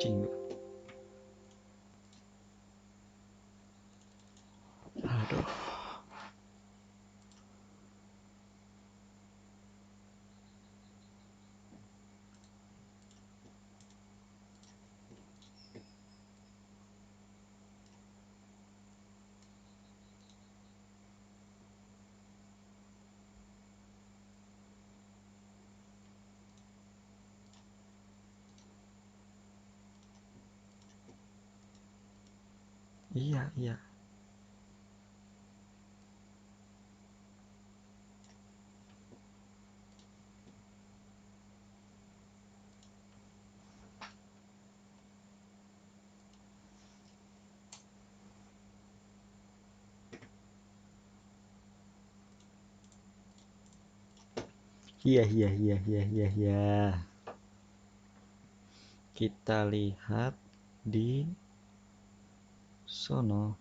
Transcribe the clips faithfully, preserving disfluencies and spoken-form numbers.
King. Aduh. Iya, iya. Iya, iya, iya, iya, iya, iya. Kita lihat di sono.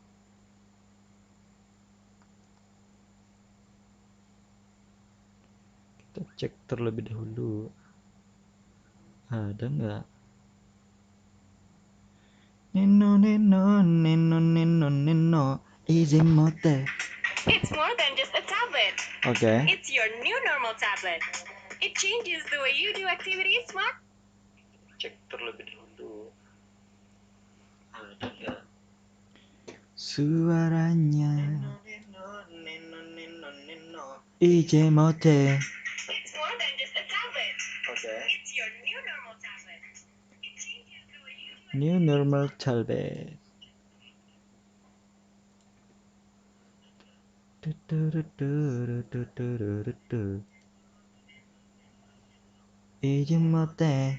Kita cek terlebih dahulu. Ada nggak? Neno, neno, neno, neno, neno. Izin mote. It's more than just a tablet. Oke. It's your new normal tablet. It changes the way you do activities smart. Cek terlebih dahulu. Ada nggak? Suaranya. Neno, neno, neno, neno, neno. Izin mote. It's more than just a tablet. Oke. It's your new normal tablet. It changes the way you do New normal tablet. Tuturuturututurutu. Izin mote.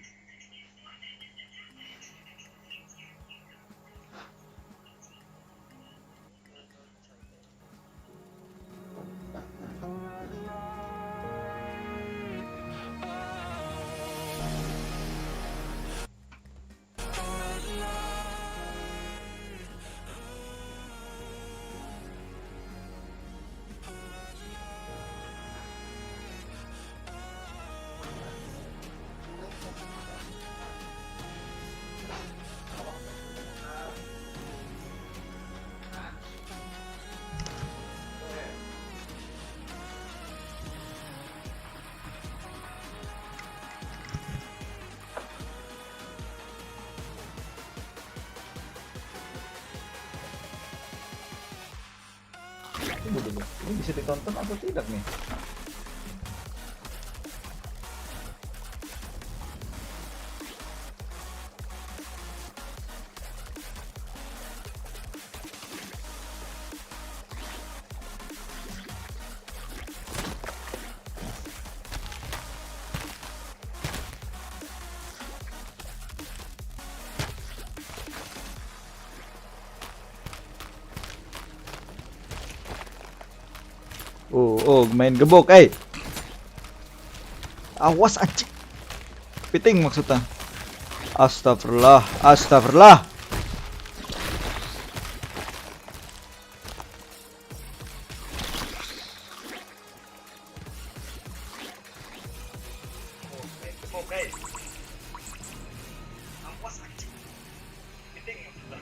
Ini bisa ditonton atau tidak nih? Oh, oh, main gebok, eh. Awas, anjing. Piting maksudnya. Astagfirullah, astagfirullah. Oke, oke. Awas, anjing. Piting maksudnya.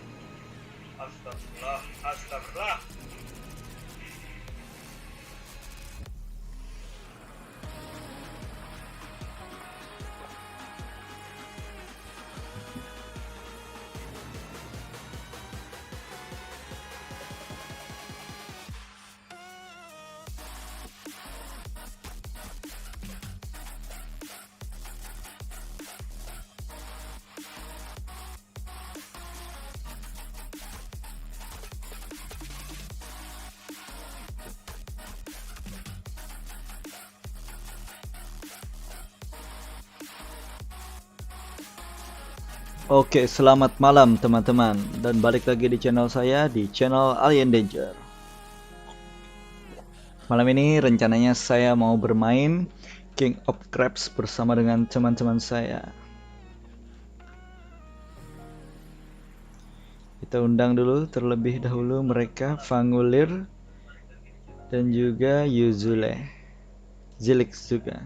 Astagfirullah, astagfirullah. Oke, selamat malam teman-teman, dan balik lagi di channel saya, di channel Alien Danger. Malam ini rencananya saya mau bermain King of Crabs bersama dengan teman-teman saya. Kita undang dulu terlebih dahulu mereka, Fangulir dan juga Yuzule. Zilix juga.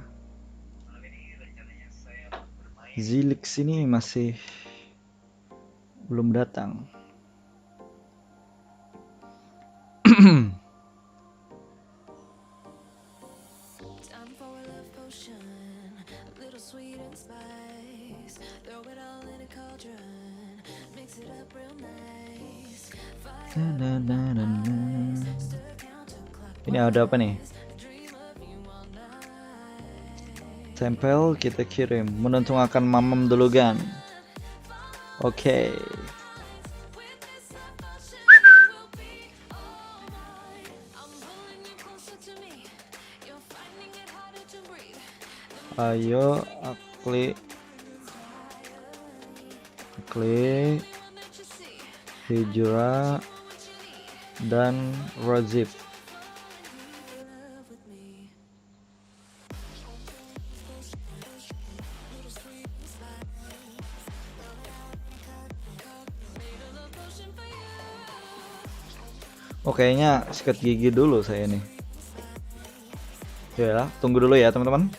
Zilix ini masih Belum datang. Ini ada apa nih? Tempel, kita kirim. Menuntung akan mamam dulu gan. Oke. Ayo, klik, klik hijrah dan rozip. Oh, kayaknya sikat gigi dulu saya nih. Ya, tunggu dulu ya, teman-teman.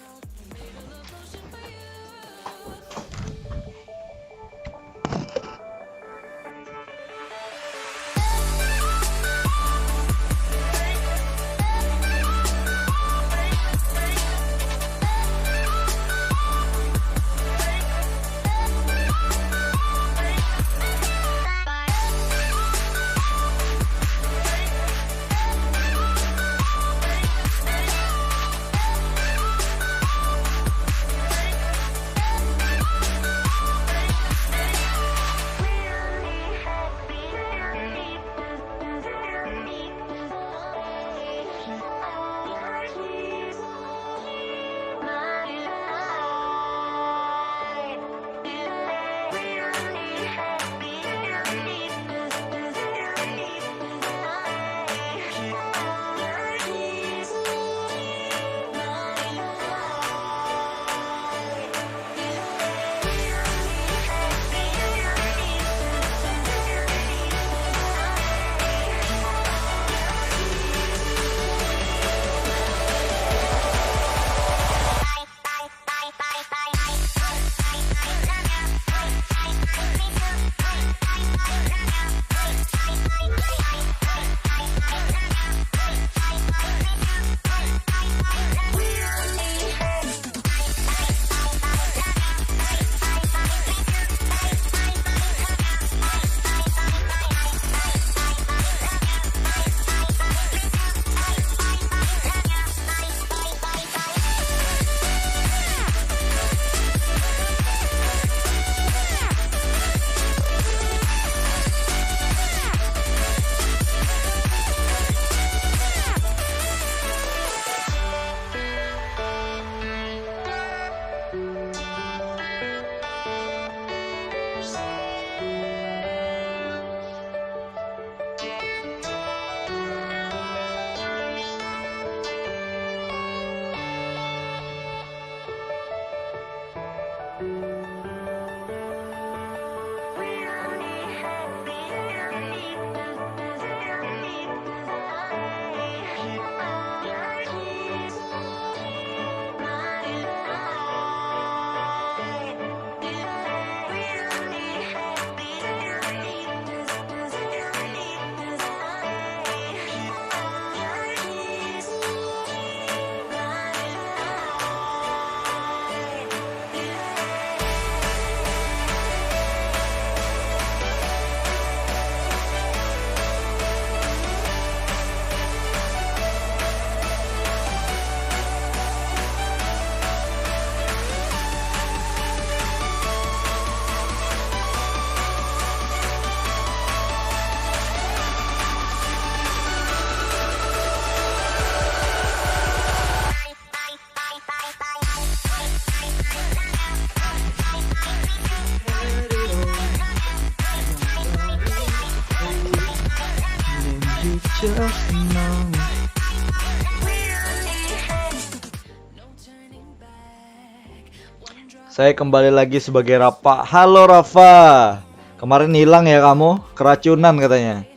Saya kembali lagi sebagai Rafa. Halo Rafa. Kemarin hilang ya kamu, keracunan katanya.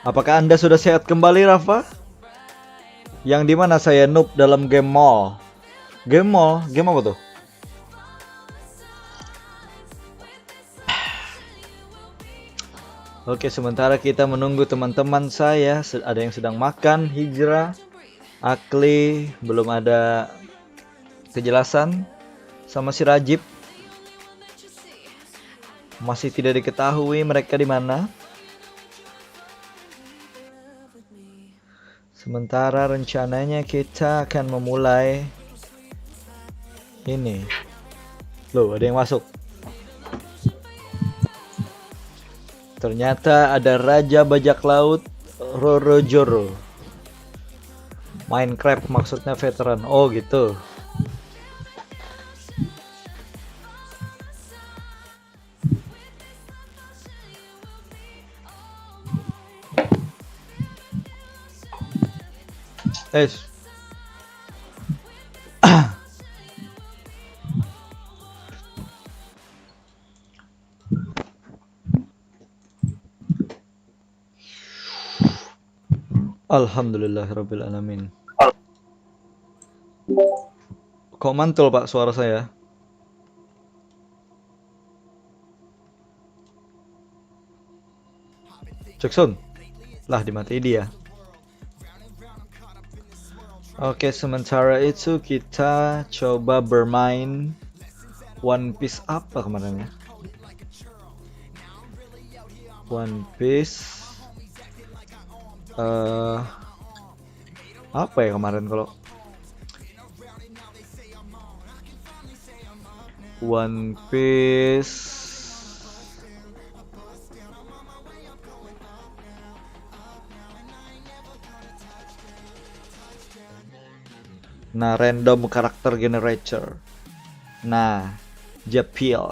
Apakah Anda sudah sehat kembali, Rafa? Yang dimana saya noob dalam game mall. Game mall? Game apa tuh? Oke, sementara kita menunggu teman-teman saya, se- ada yang sedang makan, Hijrah, Akli, belum ada kejelasan, sama si Rajib. Masih tidak diketahui mereka di mana. Sementara rencananya kita akan memulai ini. Loh, ada yang masuk. Ternyata ada Raja Bajak Laut, Roro Joro. Minecraft maksudnya, veteran. Oh, gitu. Es. Alhamdulillahirabbil alamin. Kok mantul, Pak, suara saya? Cek sound. Lah, dimati dia. Oke, sementara itu kita coba bermain One Piece apa kemarin ya? One Piece eh apa ya kemarin kalau One Piece. Nah, random character generator. Nah, Japil.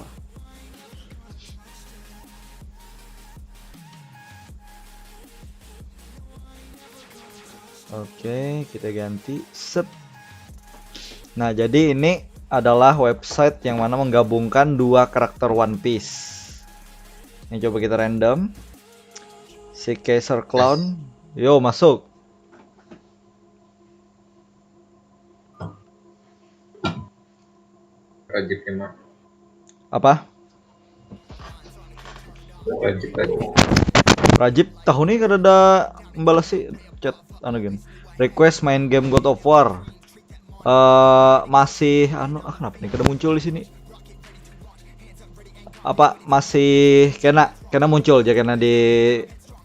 Oke, kita ganti. Set. Nah, jadi ini adalah website yang mana menggabungkan dua karakter One Piece. Ini coba kita random. Si Kaiser Clown. Yo, masuk. Rajib emang. Apa? Rajib, Rajib. Rajib tahun ini kada ada membalas sih chat anu game. Request main game God of War. Eh masih anu ah kenapa nih kada muncul di sini? Apa masih kena kena muncul aja kena di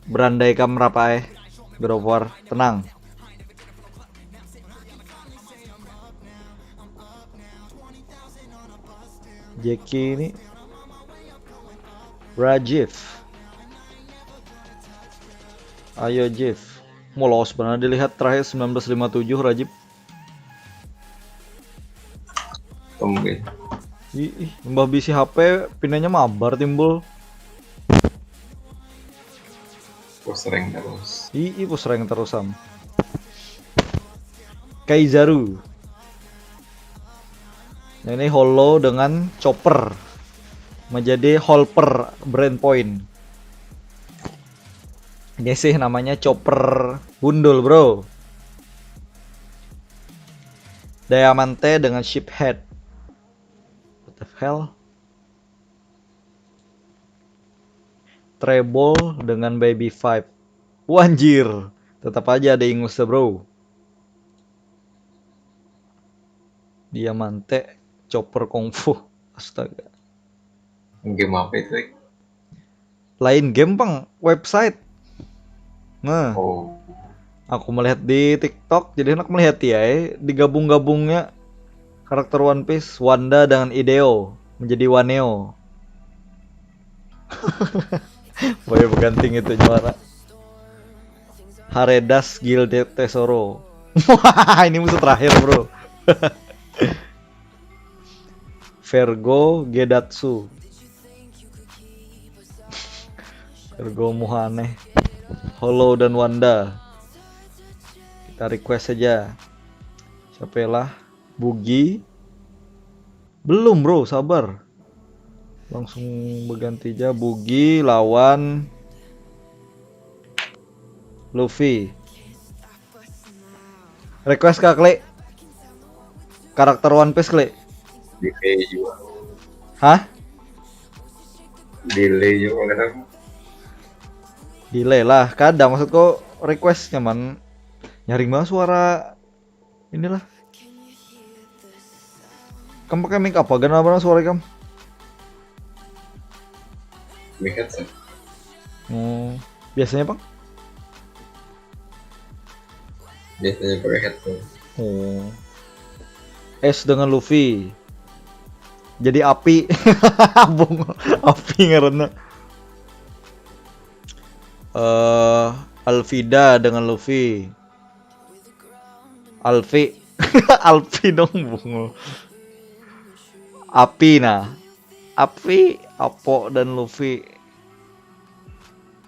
berandai kam rapai God of War. Tenang. Jeki ini Rajiv. Ayo Jiv. Mau los benar dilihat terakhir sembilan belas lima tujuh Rajiv. Tumben. Ih, ih, mbah bisi H P pinanya mabar timbul. Push rank terus. Ih, ih push rank terus am. Kaizaru. Nah, ini Hollow dengan Chopper menjadi Holper brand point. Ini sih namanya Chopper gundul, bro. Diamante dengan Sheephead. What the hell? Treble dengan Baby Five. Wanjir, tetap aja ada ingusnya, bro. Diamante, Chopper Kungfu. Astaga. Game apa itu? Lain game pang, website. Nah. Oh. Aku melihat di TikTok, jadi enak melihat ya, eh. Digabung-gabungnya karakter One Piece, Wanda dengan Ideo menjadi Waneo. Boleh berganti itu juara. Haredas Gilde Tesoro. Wah, ini musuh terakhir, bro. Virgo Gedatsu. Virgo Muhane. Hollow dan Wanda. Kita request saja. Siapa lah? Bugi. Belum, bro, sabar. Langsung berganti aja Bugi lawan Luffy. Request kak Kli. Karakter One Piece Kli. Delay juga. Hah? Delay juga kadang. Delay lah, kada, maksudku request nyaman. Nyaring banget suara inilah. Kamu pakai mic apa? Gana apa suara kamu? Mic headset. Oh, biasanya, Bang? Biasanya pakai headphone. Oh. S dengan Luffy. Jadi api. Bung, api ngarannya. Eh, Alvida dengan Luffy. Alfi. Alfi dong, bungo. Api, nah. Api, Apo, dan Luffy.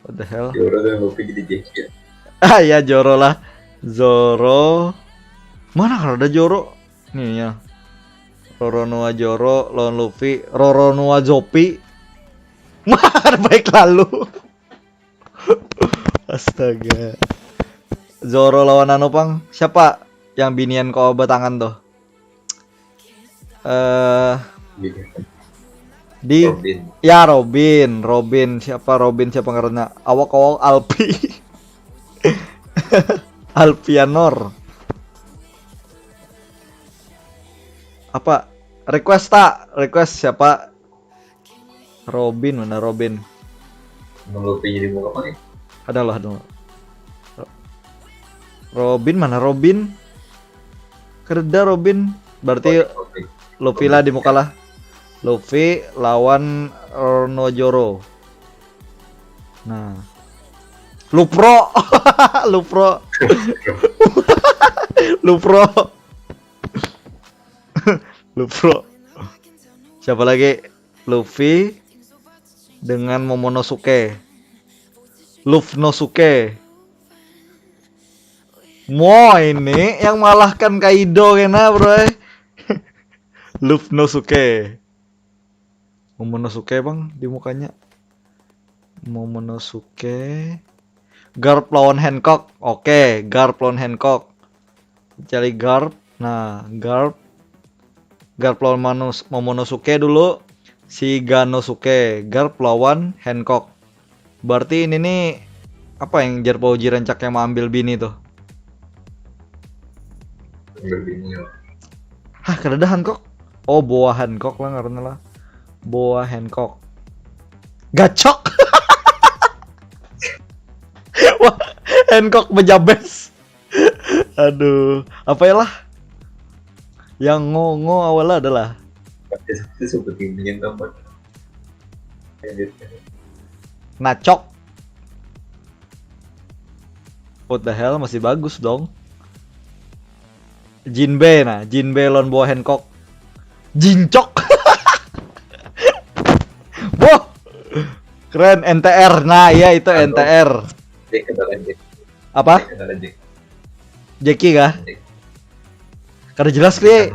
What the hell? Zoro dan Luffy jadi Jackie ya. Ah ya, Zoro lah. Zoro. Mana kalau ada Zoro? Nih ya. Roronoa Zoro lawan Luffy. Roronoa Zopi. Mar baik lalu. Astaga. Zoro lawan anu, pang. Siapa yang binian kau batangan tuh? Eh, Gitu. di Robin. Ya, Robin, Robin, siapa Robin, siapa ngarannya? Awak, awak, Alpi. Alpianor. Apa? Request tak? Request siapa? Robin, mana Robin? Luffy jadi muka apa nih? Ada lah, ada lah. Robin, mana Robin? Kereda Robin. Berarti Oke. Luffy lah di muka lah. Luffy lawan Roronoa Zoro. Nah. Lupro. Lupro. Lupro. Lupro. Siapa lagi? Luffy dengan Momonosuke. Lufnosuke. Mo ini yang mengalahkan Kaido kena, bro. Lufnosuke. Momonosuke, bang, di mukanya. Momonosuke. Garp lawan Hancock. Oke, Garp lawan Hancock. Cari Garp. Nah, Garp. Garp lawan Manus Momonosuke dulu. Si Ganosuke. Garp lawan Hancock. Berarti ini nih apa yang jar Pauji rancak yang mau ambil bini tuh? Ambil bini ya. Hah, kada ada Hancock? Oh, boa Hancock lah ngarannya lah. Boa Hancock. Gacok. Wah, Hancock bejabes. Aduh, apa ya lah? Yang ngo-ngo awalnya adalah Pasti seperti ingin tempat. Lanjut. Nacok. What the hell, masih bagus dong. Jinbe, nah, Jinbe lawan boa Hancock. Jincok. Boh. Keren, N T R. Nah, iya itu N T R. Cek kenalan Jack. Apa? Cek kenalan Jack. Jackie kah? Jack. Kada jelas, Kli.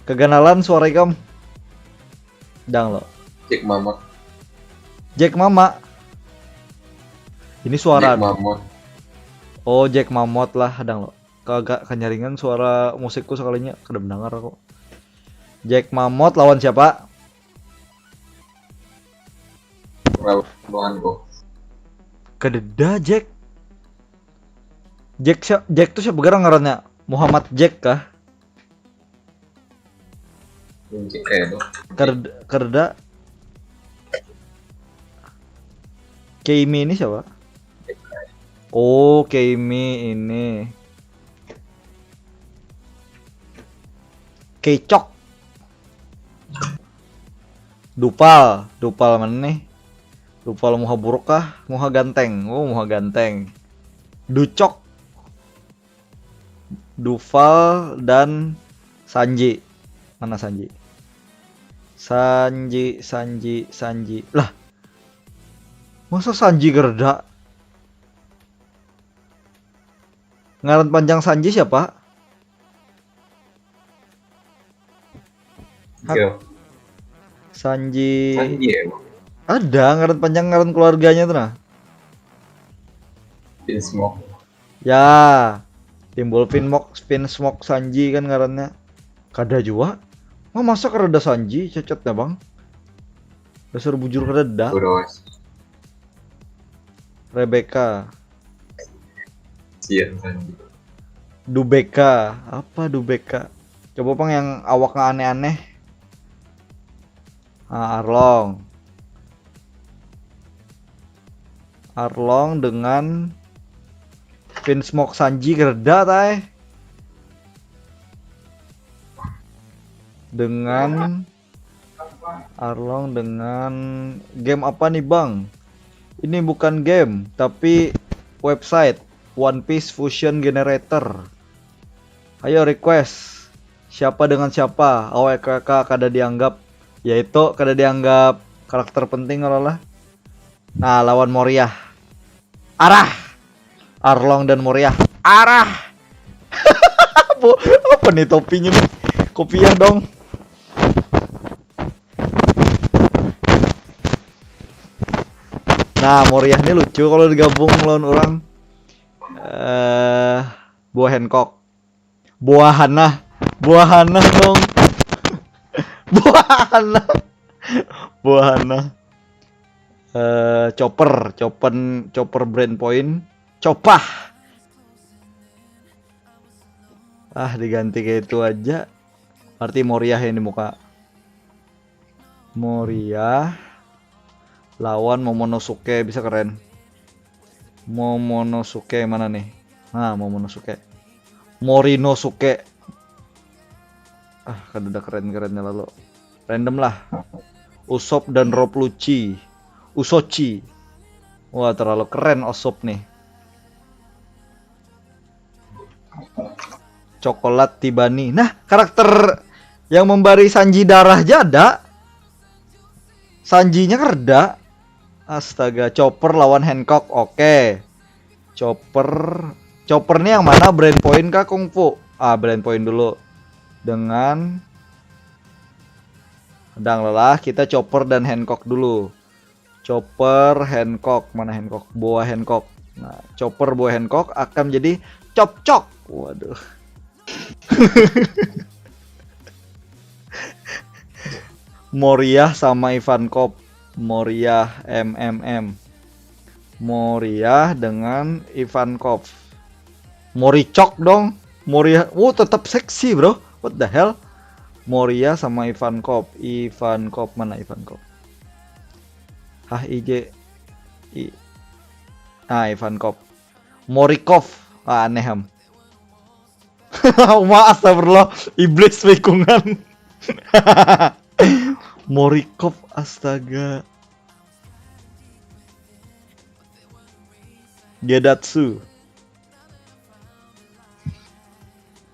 Keganalan suara ikam. Dang lo. Cek Mamot. Jack Mama. Ini suara. Jack Mamot. Oh, Jack Mamot lah, hadang lo. Kagak kanyaringan suara musikku sekalinya, kada mendengar aku. Jack Mamot lawan siapa? Lawan Hancock. Kededa Jack. Jack siapa? Jack tuh siapa garang ngarannya? Muhammad Jack kah? Mungkin kayak itu. Ker- Kerda. Keimi ini siapa? Oh, Keimi ini. Kecok. Dupal, Dupal mana nih? Dupal muha buruk kah? Muha ganteng. Oh, muha ganteng. Ducok. Dufal dan Sanji. Mana Sanji? Sanji, Sanji, Sanji. Lah. Masa Sanji gerda? Ngaran panjang Sanji siapa? Hak- Oke. Sanji. Sanji ya, emang. Ada ngaran panjang ngaran keluarganya tuh nah. Vinsmoke. Ya, timbul Vinsmoke, Vinsmoke Sanji kan ngarannya. Kada jua. Mah masa kada ada Sanji cacatnya, Bang? Dasar bujur kada ada. Udah was. Rebecca. Sian Sanji. Dubeka. Apa Dubeka? Coba pang yang awaknya aneh-aneh. Ah, Arlong. Arlong dengan Vinsmoke Sanji gereda tai. Dengan Arlong dengan game apa nih bang? Ini bukan game, tapi website One Piece Fusion Generator. Ayo request siapa dengan siapa, awk kada dianggap, yaitu kada dianggap karakter penting kalau lah. Nah, lawan Moriah. Arah. Arlong dan Moriah. Arah. Bu, apa nih topinya nih? Kopiah dong. Nah, Moriah ini lucu kalau digabung lawan orang. Eh, buah Hancock. Buahana. Buahana dong. Buahana. Buahana. Eh, chopper, chopper, chopper brand point. Copah. Ah, diganti kayak itu aja. Berarti Moriah yang di muka. Moriah lawan Momonosuke bisa keren. Momonosuke mana nih? Nah, Momonosuke. Morinosuke. Ah, kada ada keren-kerennya lalu. Random lah. Usopp dan Rob Lucci. Usoci. Wah, terlalu keren Usopp nih. Coklat Tibani. Nah, karakter yang membari Sanji darah aja ada. Sanjinya kerda. Astaga, Chopper lawan Hancock. Oke. Chopper. Chopper nih yang mana? Brand point kah Kung Fu? Ah, brand point dulu. Dengan Dang lelah, kita Chopper dan Hancock dulu. Chopper, Hancock, mana Hancock? Buah Hancock. Nah, Chopper buah Hancock akan menjadi Chop Chop. Waduh. Moriah sama Ivankov. Moriah M M M. Moriah dengan Ivankov. Moricok dong. Moriah, wow, tetap seksi, bro. What the hell? Moriah sama Ivankov. Ivankov, mana Ivankov? Hah, I J. I... Ah, Ivankov. Morikov. Ah, aneh am. Uma, astagfirullah, iblis wikungan. Morikov, astaga. Gedatsu.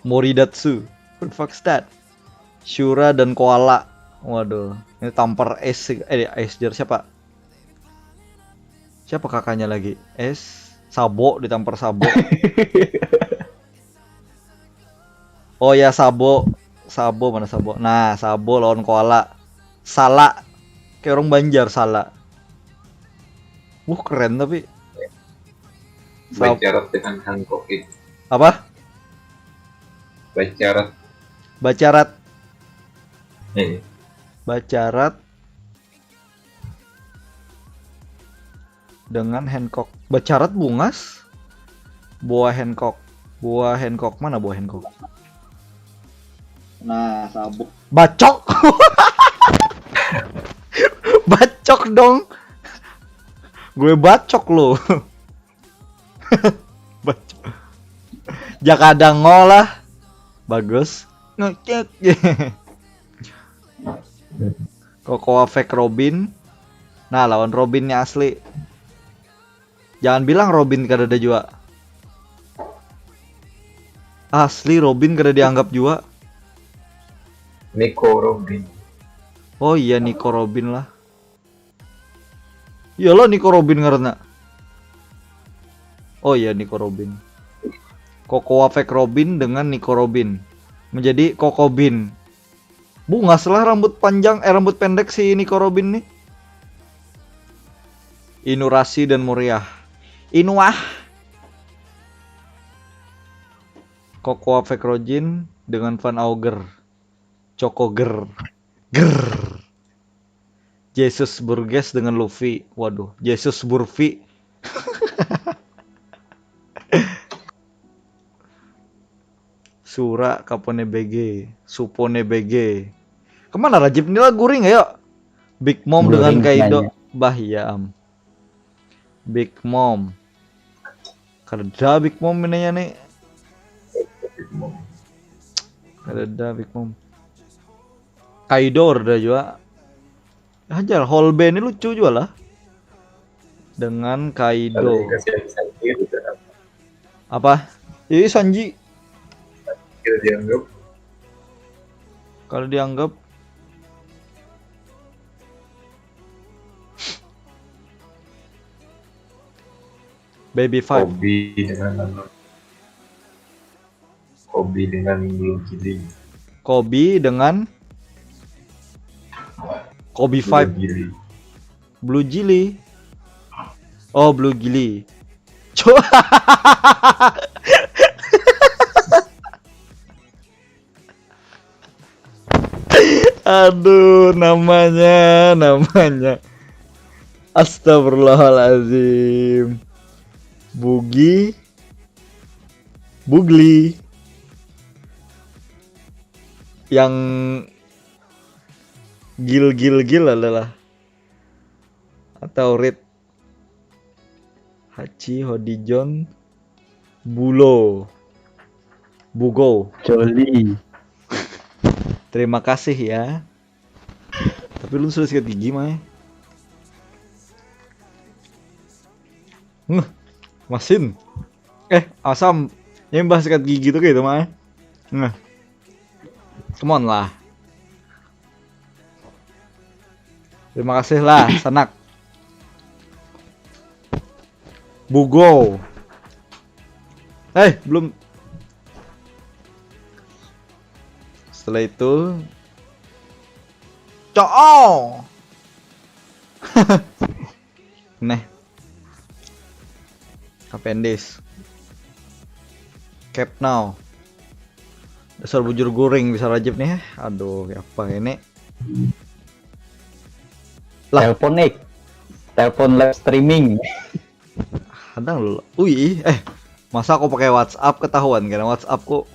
Moridatsu. What the fuck's that? Shura dan Koala. Waduh, ini tampar es, eh, es jar siapa? Siapa kakaknya lagi? Es Sabo, ditampar Sabo. Oh ya, Sabo. Sabo, mana Sabo? Nah, Sabo lawan Koala. Sala. Kayak orang Banjar, Sala. Wuh, keren tapi. Sab- Bacarat dengan Hancock itu. Apa? Bacarat. Bacarat. Eh, Bacarat dengan Hancock. Bacarat bungas. Buah Hancock. Buah Hancock, mana buah Hancock? Nah, Sabo. Bacok. Bacok dong. Gue bacok lo. Bacok. Jakadang ngolah. Bagus. Ngecek. Cocoa fake Robin. Nah, lawan Robinnya asli. Jangan bilang Robin kada ada jua. Asli Robin kada dianggap jua. Nico Robin. Oh iya, Nico Robin lah. Iyalah, Nico Robin ngarannya. Oh iya, Nico Robin. Cocoa fake Robin dengan Nico Robin menjadi Kokobin. Bungas lah rambut panjang, eh, rambut pendek si Nico Robin nih. Inurasi dan Moriah. Inuah. Cocoa fake Robin dengan Van Auger. Cokoger. Ger. Jesus Burgess dengan Luffy. Waduh, Jesus Burfi. Cura kapone B G, supone B G. Kemana Rajib ni lah guring ayo. Big Mom dengan Guring Kaido. nanya. Bah iya am. Big Mom. Kada Big Mom ini nih. Kada Big Mom. Kaido ada juga. Hajar Holbe ini lucu juga lah. Dengan Kalau Kaido. dikasih Sanji itu kan Apa? Ih Sanji kita dianggap kalau dianggap Baby Five. Kobe dengan Kobe dengan Blue Gili. Kobe dengan Kobe Five. Blue Gili. Blue Gili. Oh, Blue Gili. Cuk. Aduh, namanya, namanya. Astagfirullahalazim. Bugi. Bugli. Yang gil gil gil adalah atau Rit Hachi Hodijon Bulo Bugo. Joli. Terima kasih ya. Tapi lu sudah sikat gigi mai. Ngeh, masin. Eh, asam. Nyembah sikat gigi tuh gitu mai. Ngeh. Come on lah. Terima kasih lah, sanak. Bugo. Eh, belum. Setelah itu, coo. Neh. Apendis. Cap now. Dasar bujur guring bisa Rajib nih. Aduh, apa ini? Lah. Telepon nih. Telepon live streaming. Kadang lu, ui, eh, masa aku pakai WhatsApp ketahuan karena WhatsAppku.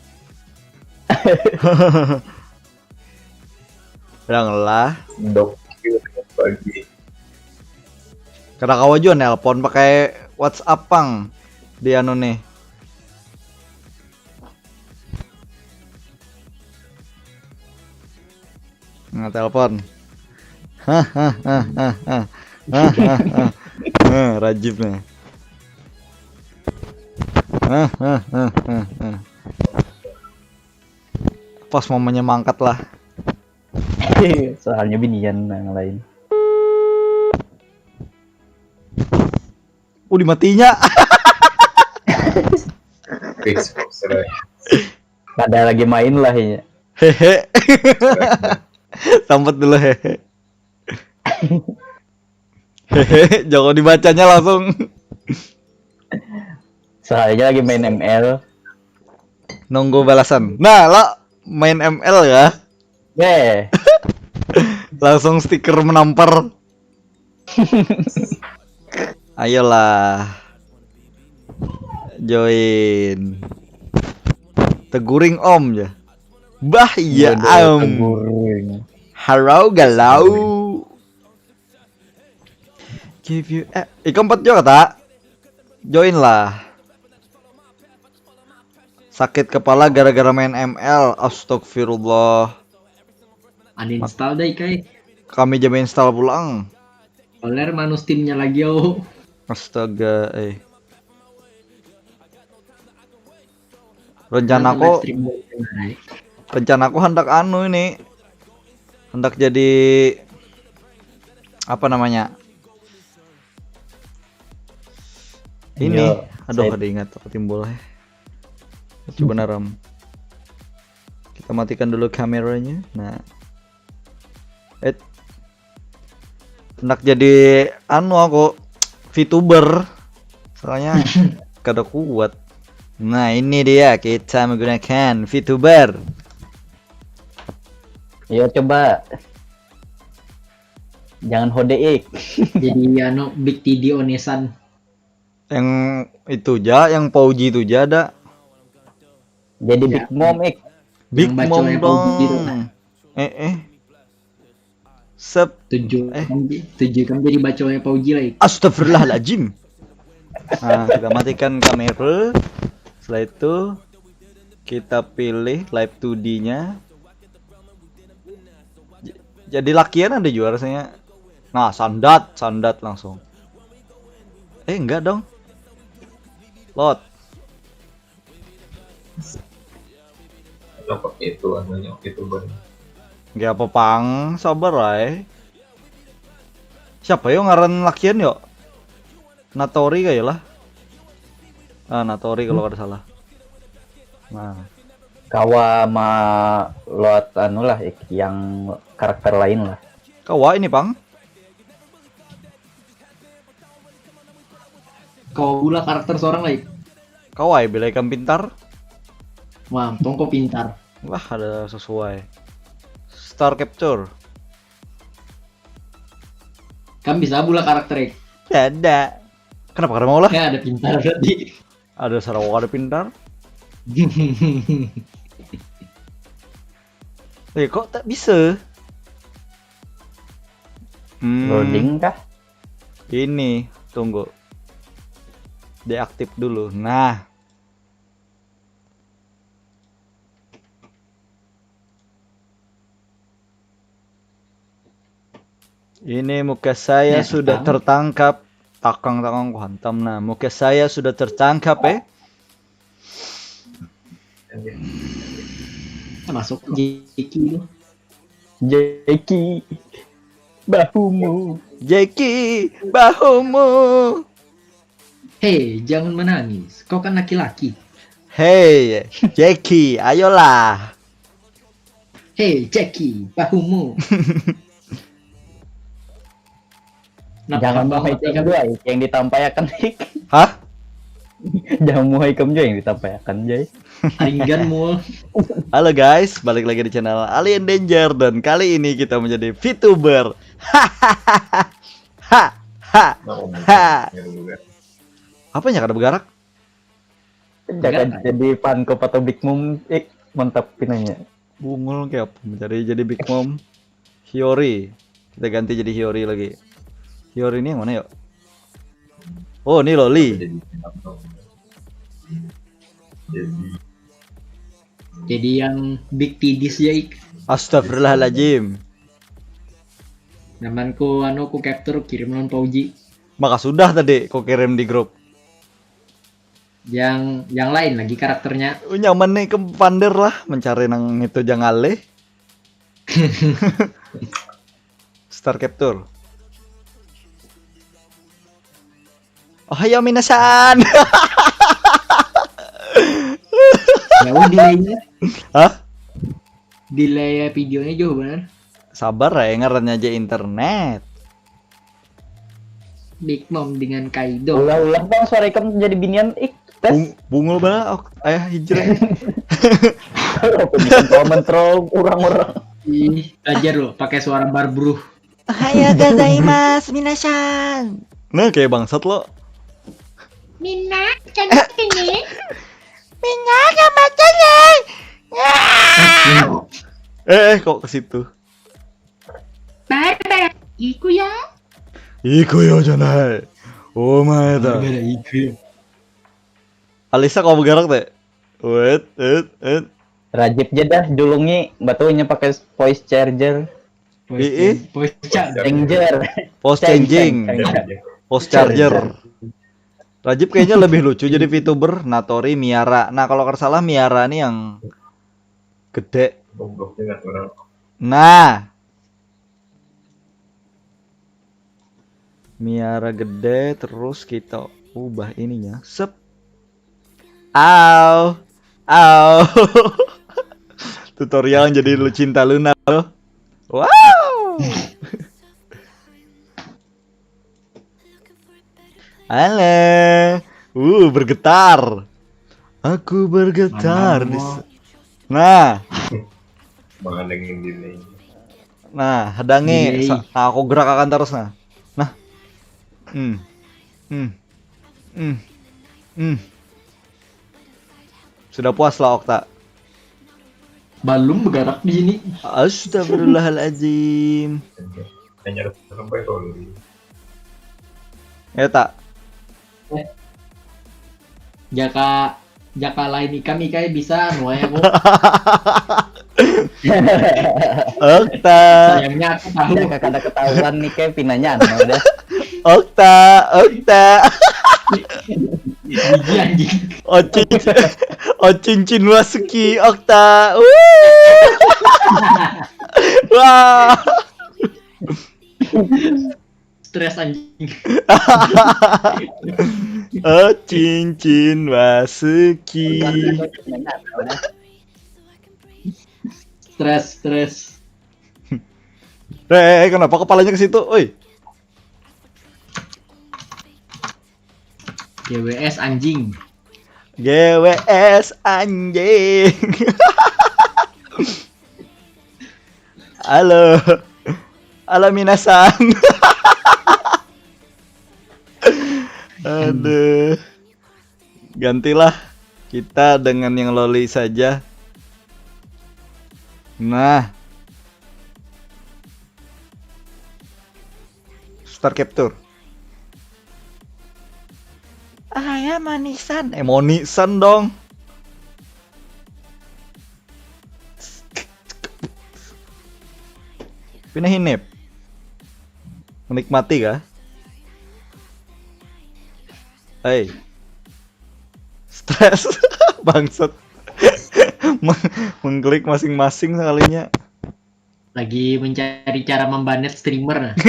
Kadang lah. Dok pagi. Kada kawa jua nelpon pakai WhatsApp pang di anu nih. Nah, telepon. Hahaha. Hahaha. Nah, Rajib nih. Hahaha. Pas momennya mangkat lah. Soalnya binian yang lain. Oh, dimatinya. Fix, serai. Pada lagi main lah ya. Hehe. Sambat dulu hehe. Hehe, jangan dibacanya langsung. Soalnya lagi main M L. Nunggu balasan. Nah, lo main M L ya? Weh. Langsung stiker menampar. Ayolah. Join. Teguring om ya. Bah iya Waduh, om. Teguring. Harau galau. Give you a... Ikam empat juga kata. Join lah. Sakit kepala gara-gara main M L. Astagfirullah. Uninstall deh kai. Kami aja install pulang. Oler manus timnya lagi oh. Astaga, eh. Rencanaku, rencanaku hendak anu ini. Hendak jadi apa namanya? Ini, Yo, aduh saya- ada ingat aku timbul eh. Coba naram. Kita matikan dulu kameranya. Nah. Eh. Hendak jadi anu aku VTuber. Soalnya kada kuat. Nah, ini dia kita menggunakan VTuber. Iya coba. Jangan hodeik. Jadi anu Big T D Onesan. Yang itu ja, yang Pauji itu ja ada. Jadi ya. Big Mom, ik. Big Mom dong. Eh, eh. Sep. Tujuh eh. Tujuh kan jadi baconya Pauji lah, ik. Astagfirullahaladzim. Nah, kita matikan kamera. Setelah itu kita pilih live two D-nya. Jadi lakian ada juara saya. Nah, sandat, sandat langsung. Eh, enggak dong. Lot. Apa itu anunya itu bener. Enggak apa pang, sabar lah. Siapa yo ngaran lakian yo? Natori kayak lah. Ah, Natori kalau kada salah. Nah. Kawa ma lot anu lah, ik, yang karakter lain lah. Kawa ini pang. Kau pula karakter seorang lain. Kawai bila ikam pintar. Wah, tongko pintar. Wah, ada sesuai. Star Capture. Kan bisa pula karakter itu. Ada. Kenapa kada mau lah? Ya ada pintar berarti. Ada Sarawak ada pintar. Eh, kok tak bisa? Hmm. Loading kah? Ini, tunggu. Deaktif dulu. Nah. Ini muka saya ya, sudah tertangkap. Takang-takang ku hantam nah. Muka saya sudah tertangkap eh. Masuk Jeki. Jeki bahumu. Jeki bahumu. Hei, jangan menangis. Kau kan laki-laki. Hei, Jeki, ayolah. Hei, Jeki, bahumu. Jangan mau ikam juga yang ditampaikan. Hah? Jangan mau ikam juga yang ditampaikan, Jay. Ainggan mul. Halo guys, balik lagi di channel Alien Danger dan kali ini kita menjadi VTuber. Hahaha. Ha ha ha. Apa yang kada bergerak? Jangan jadi Funko atau Big Mom, ik, mantap pinanya. Bungul kayak apa mencari jadi Big Mom. Hiyori. Kita ganti jadi Hiyori lagi. Hiyori ini yang mana yuk? Oh, ini Loli. Jadi yang big tidis ya, ik. Astagfirullahaladzim. Namanku anu ku capture kirim non Pauji. Maka sudah tadi ku kirim di grup. Yang yang lain lagi karakternya. Oh, nyaman nih ke Pander lah mencari nang itu jangan leh. Star Capture. Oh, hayo minasan. Jauh delaynya. Hah? Delay videonya jauh benar. Sabar ya, ngarannya aja internet. Big Mom dengan Kaido. Ulah-ulah bang suara ikam jadi binian ik tes. Bung, bungul bala ok, ayah hijrah. Kalau aku bukan kalau mentrol orang-orang. Ih, belajar loh pakai suara barbruh. Ohayou gozaimasu minasan. Nah, kayak bangsat lo. Mina, kan ini. Mina, kan baca nih. Eh, eh, kok ke situ? Bye bye. Iku ya. Iku ya janai. Oh my god. Bye bye iku ya. Alisa kau bergerak teh. Wait, wait, wait. Rajib je dah julungi batunya pakai voice charger. Voice, voice charger. Voice changing. Voice charger. Rajib kayaknya lebih lucu jadi VTuber, Natori, Miara. Nah, kalau kada salah Miara nih yang gede. Nah, Miara gede terus kita ubah ininya. Sep. Au. Au. Tutorial jadi lu cinta Luna lo. Wow. Halo. Uh, bergetar. Aku bergetar di Nah. Mengandengin diri. Nah, hadangi. Nah, aku gerakakan terus nah. Nah. Hmm. Hmm. Hmm. Hmm. Sudah puas lah, Okta? Balum begarak di sini. Astagfirullahaladzim. Hanya sampai kalau di Ya tak? Jaka jaka lain ikam ikai bisa anu ai aku. Okta. Sayangnya aku tahu. Udah kada ketahuan nih kayak pinanya anu udah. Okta. Okta. Gigi anjing. Ocin. Ocincin Wasuki. Okta. Wuh. Wah. Stres anjing. Ocincin Wasuki. Stres, stres. Eh, kenapa kepalanya ke situ? Oi. G W S anjing. G W S anjing. Halo. Halo minasan. Aduh. Gantilah kita dengan yang loli saja. Nah. Star Capture. Ah ya manisan. Eh monisan dong. Pina hinip. Menikmati kah? Hei. Stres. Bangsat. Meng- Mengklik masing-masing sekalinya. Lagi mencari cara membanet streamer.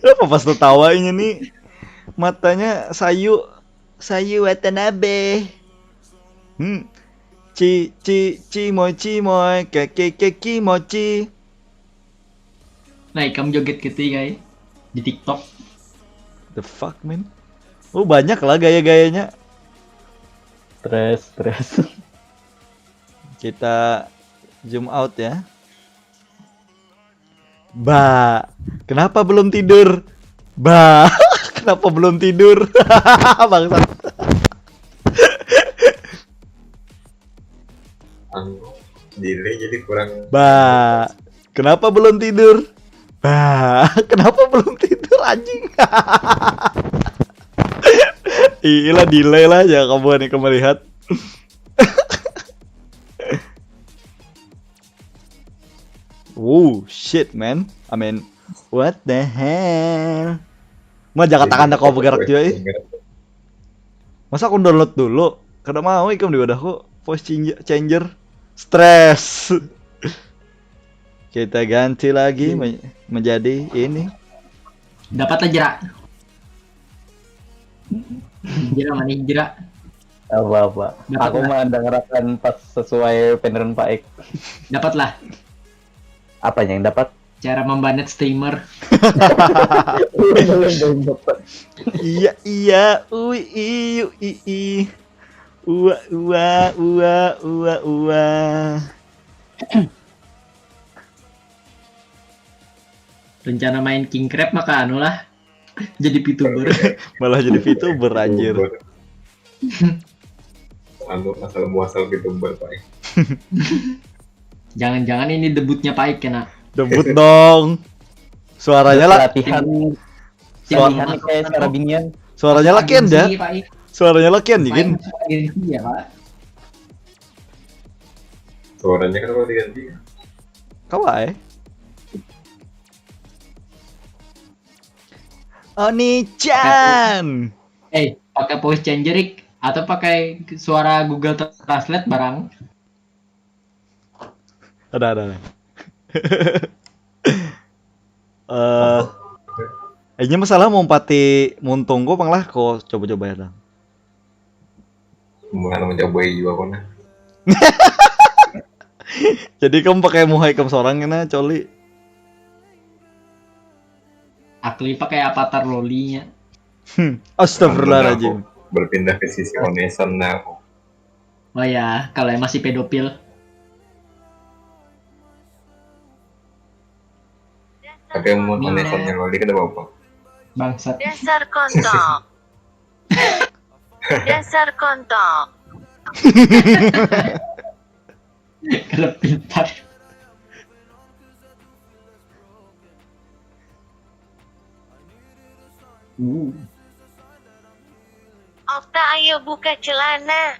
Apa pas tertawa ini nih? Matanya sayu, sayu Watanabe. Hmm. Ci ci cimoy cimoy keke keki moci. Nah, ikam joget gitu ya guys di TikTok. The fuck man. Oh banyak lah gaya-gayanya. Stres, stres. Kita zoom out ya. Ba, kenapa belum tidur? Ba, kenapa belum tidur? Bangsat. Anu, delay jadi kurang. Ba, kenapa belum tidur? Ba, kenapa belum tidur anjing? Iyalah delay lah ya kamu nih melihat. Wow, shit man. I mean, what the hell? Mau jangan tangan kau bergerak juga ih. Masa aku download dulu? Kada mau ikam di wadahku. Voice changer, changer. Stress. Kita ganti lagi men- menjadi ini. Dapat aja, Ra. Jera manih jera. Apa-apa. Dapat Aku lah. Mendengarkan pas sesuai panderan Pak Ek. Dapatlah Apanya yang dapat? Cara membanet streamer. Belum, belum dapat. Iya iya, ui iu ii. Ua ua ua ua ua. Rencana main King Crab maka anu lah. Jadi VTuber. Malah jadi VTuber anjir. Anu asal muasal VTuber Pak. Jangan-jangan ini debutnya Pak Ike kena. Debut dong. Suaranya lah. Latihan. Suara- Latihan nih kayak suara binian. Suaranya lah kian dah. Pak Ike. Suaranya lah kian gin. Agensi ya Pak. Suaranya kenapa diganti? Kawai. Oni-chan. Eh, pakai voice changer Ik. Atau pakai suara Google Translate barang. Ada ada. ada. Eh, ini masalah mau pati muntung kok pang lah kok coba-coba ya dong. Bukan mencobai juga kok nah. Jadi kamu pakai muhai kamu seorang kena coli. Akli pakai avatar lolinya. Hmm. Astagfirullahaladzim. Berpindah ke sisi onesan nah aku. Oh ya, kalau yang masih pedofil. Tapi yang mau onesannya loli kan apa? Bangsat. Dasar kontol. Dasar kontol. Kada pintar. Uh. Okta, ayo buka celana.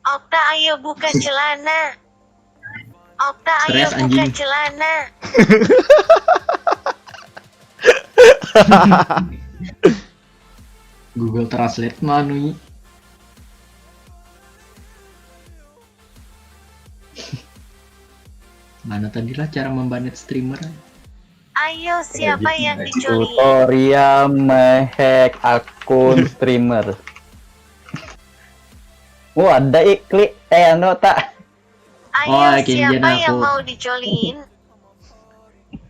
Okta, ayo buka celana. Okta, ayo Stres, buka anjing. Celana. Google Translate mah anu. Mana tadi lah cara membanet streamer? Ayo, siapa yang dicolin? Tutorial menghack akun streamer. Oh, ada iklik eh anu tak. Ayo, Oh, oke, siapa jadi yang aku- mau dicolin?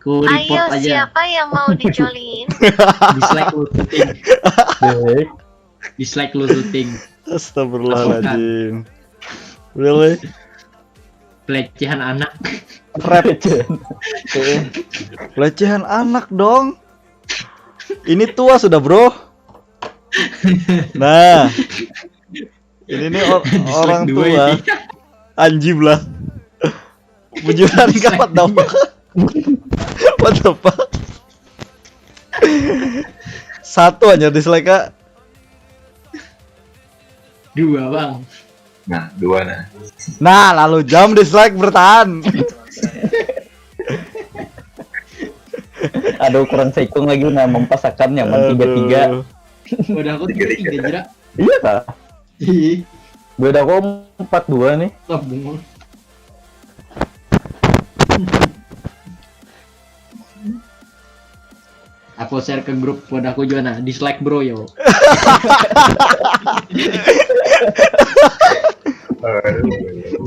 Ku report Ayo, aja. Siapa yang mau dicolin? Dislike lu syuting. Baik. Dislike lu syuting. Astagfirullahaladzim. Really? Pelecehan anak. Rap. Pelecehan anak dong. Ini tua sudah, bro. Nah. Ini nih or- Dislike orang dua tua. Ini. Anjim lah. Bujuran kapat dong. What the fuck? Satu aja dislike, Kak. Dua, Bang. Nah, dua nah. Nah, lalu jam dislike bertahan. Aduh, kurang seikung lagi nah, mempasakan nyaman tiga tiga. Aduh. Udah aku tiga tiga, Jera. Iya kah? Ih, Beda kok empat dua nih. lah, bungul. Aku share ke grup pod aku juga nah, dislike bro yo.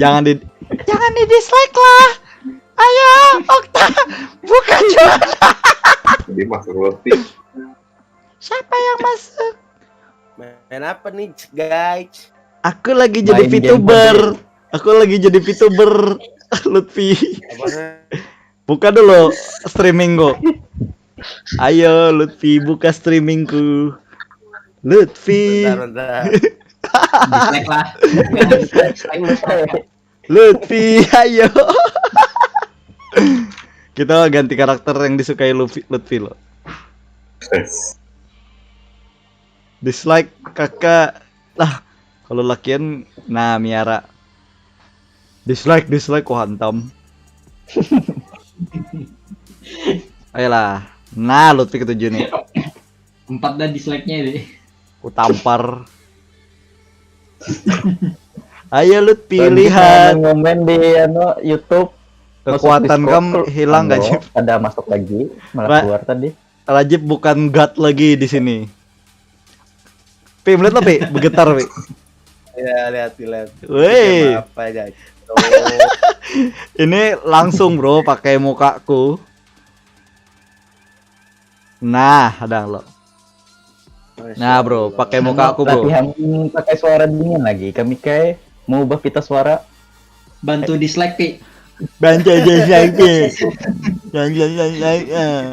Jangan di jangan di dislike lah. Ayo, Okta, buka juga. Jadi masuk roti. Siapa yang masuk? Main apa nih, guys? Aku lagi jadi Main game VTuber. Aku lagi jadi VTuber. Lutfi, Apanya? Buka dulu streamingku. Ayo Lutfi, buka streamingku. Lutfi. Bentar, bentar. Dislike lah. Dislike, dislike, dislike. Lutfi, ayo. Kita ganti karakter yang disukai Lutfi, Lutfi lo. Dislike kakak lah. Kalau lakian, nah, Miara. Dislike, dislike, ku hantam. Ayolah. Nah, Lutfi ketujuh nih. Empat dah dislike-nya deh. Ku tampar. Ayo Lutfi, lihat. Ngomen di anu YouTube. Kekuatan kam hilang, Anu, Kak Jip. Ada masuk lagi, malah Ra- keluar tadi. Rajib bukan god lagi di sini. Pi, melihat lah, Pi, bergetar, Pi. Ya, lihat, lihat. Weh. Game apa aja? Ini langsung, bro, pakai mukaku. Nah, ada lo. Nah, bro, pakai mukaku, bro. Latihan pakai suara dingin lagi. Kami kayak mau ubah pita suara. Bantu dislike, Pi. Bantu dislike, Pi. Jangan, jangan, jangan, jangan.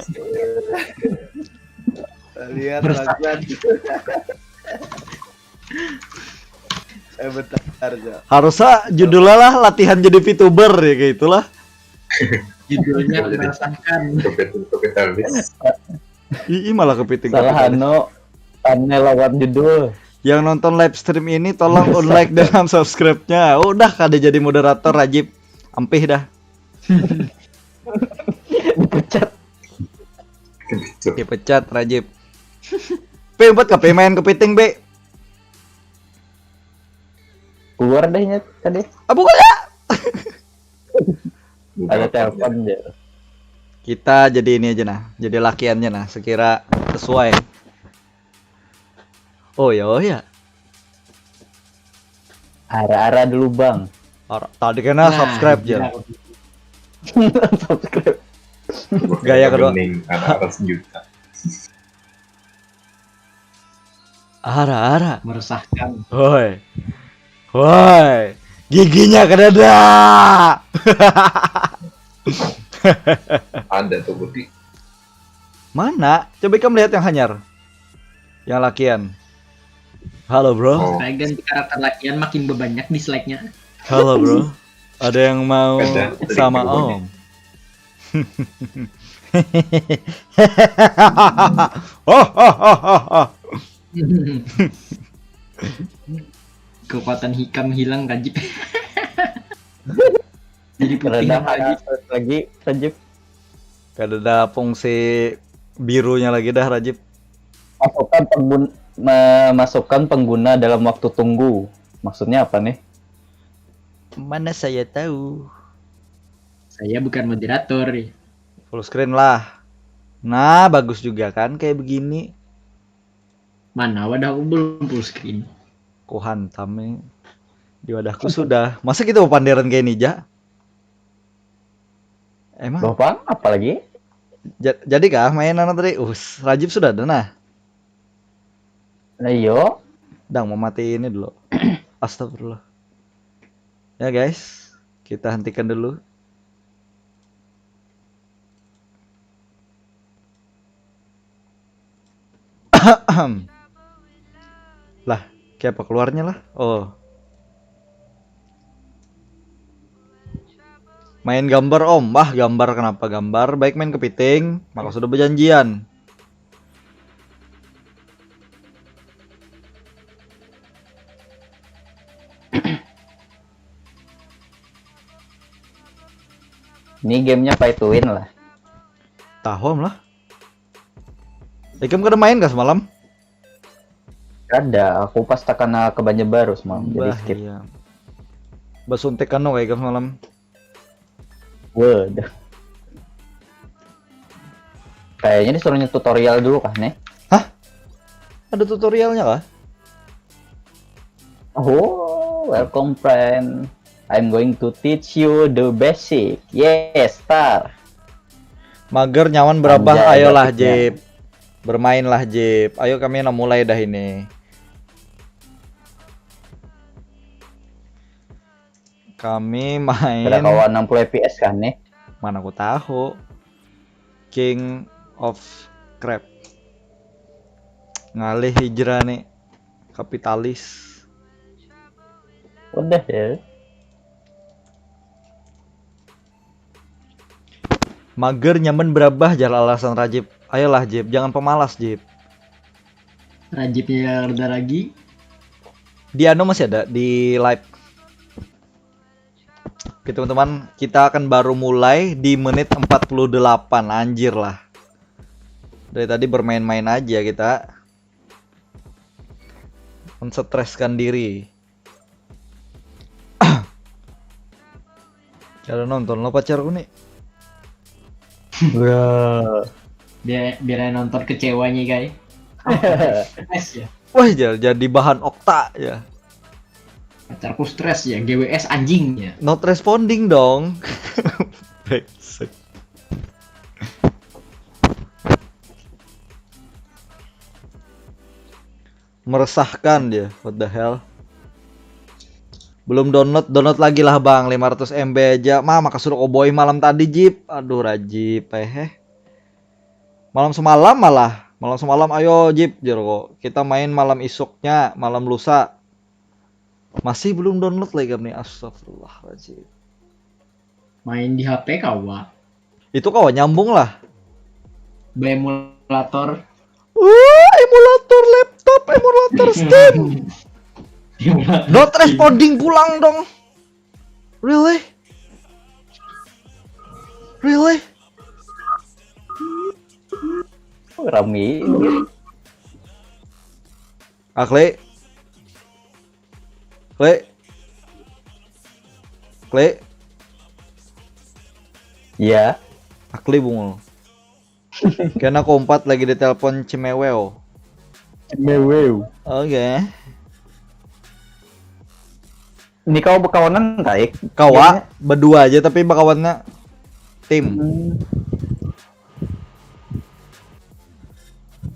Lihat Meresahkan. Laguan. Eh, bentar, Jo. Harusnya judulnya lah latihan jadi VTuber ya, kayak itulah. Judulnya meresahkan. Kepet kepet habis. Ih, ih, malah kepiting. Salah Kepiting. Anu, thumbnail lawan judul. Yang nonton live stream ini tolong unlike dan unsubscribe-nya. Udah, kada jadi moderator, Rajib. Ampih dah. Dipecat. Dipecat, Rajib. Pi, umpat ka Pi main kepiting, Pi. Keluar dehnya tadi. Ah, buka ya. Ada telepon dia. Kita jadi ini aja nah, jadi lakiannya nah, sekira sesuai. Oh ya, oh ya. Ara-ara dulu bang. Ora, tadi kena subscribe ya. Gila. Subscribe. Gaya kedua. Bening, ara-ara sejuta. Ara-ara. Meresahkan. Woi. Woi. Giginya kada ada. Ada tuh putih. Mana? Coba ikam lihat yang hanyar. Yang lakian. Halo bro. Oh. Saya ganti karakter lakian makin bebanyak dislike-nya. Halo bro. Ada yang mau Ada, ada sama yang Om? Oh, oh, oh, oh, oh. Kekuatan hikam hilang, Rajib. Jadi putih Rada lagi. Lagi, Rajib. Kada ada fungsi birunya lagi dah, Rajib. Masukkan pengguna, memasukkan pengguna dalam waktu tunggu. Maksudnya apa nih? Mana saya tahu. Saya bukan moderator. Full screen lah. Nah, bagus juga kan kayak begini. Mana wadahku belum full screen. Ku hantam nih. Di wadahku sudah. Masa kita panderan kayak ini, Ja? Emang? Bapang, apalagi? Ja- jadi kah mainan tadi? Us, Rajib sudah ada nah. Nah, iyo. Dang, mau mati ini dulu. Astagfirullah. Ya guys, kita hentikan dulu. Lah, kayak apa keluarnya lah? Oh. Main gambar Om. Wah, gambar, kenapa gambar? Baik main kepiting, maka sudah berjanjian. Ini gamenya pay to win lah. Tahu Om lah. Ikam kada main kah semalam? Kada, aku pas takana ke Banjarbaru semalam, jadi Bah, skip. Iya. Basuntik kanu kayak ikam semalam. Waduh. Kayaknya disuruhnya tutorial dulu kah nih? Hah? Ada tutorialnya kah? Oh, welcome friend. I'm going to teach you the basic. Yes, star. Mager nyaman berapa? Anjay, Ayolah grafiknya. Jip. Bermainlah Jip. Ayo kami nak mulai dah ini. Kami main Kada kawa enam puluh F P S kan nih? Mana aku tahu. King of Crab. Ngalih hijrah nih. Kapitalis. Udah ya. Mager nyaman berabah jar alasan Rajib. Ayolah Jib, jangan pemalas Jib. Rajibnya reda lagi. Di anu masih ada di live. Oke teman-teman, kita akan baru mulai di menit empat puluh delapan. Anjir lah. Dari tadi bermain-main aja kita. Menstreskan diri. Cara nonton lo pacarku nih. Wah. Biar biar nonton kecewanya, guys. Stres ya. Wah, ja- jadi bahan okta ya. Pacarku stres ya, G W S anjingnya. Not responding dong. Brengsek. Meresahkan dia, what the hell. Belum download, download lagi lah bang, lima ratus M B aja. Mah, maka suruh koboi malam tadi, Jip. Aduh, Rajib, eh. Malam semalam malah. Malam semalam, ayo, Jip, jar ko. Kita main malam isuknya, malam lusa. Masih belum download lagi kami, astagfirullahaladzim. Main di H P kawa. Itu kawa nyambung lah. Baemulator. Wah, emulator laptop, emulator Steam. Not responding pulang dong. Really? Really? Rame. Ah, Kle. Kle. Kle. Ya. Akli bungul. Kena kompat lagi ditelepon Cimeweo. Cimeweo. Oke. Ini kau berkawanan, Taik? Kawa, berdua aja tapi bakawannya tim. Hmm.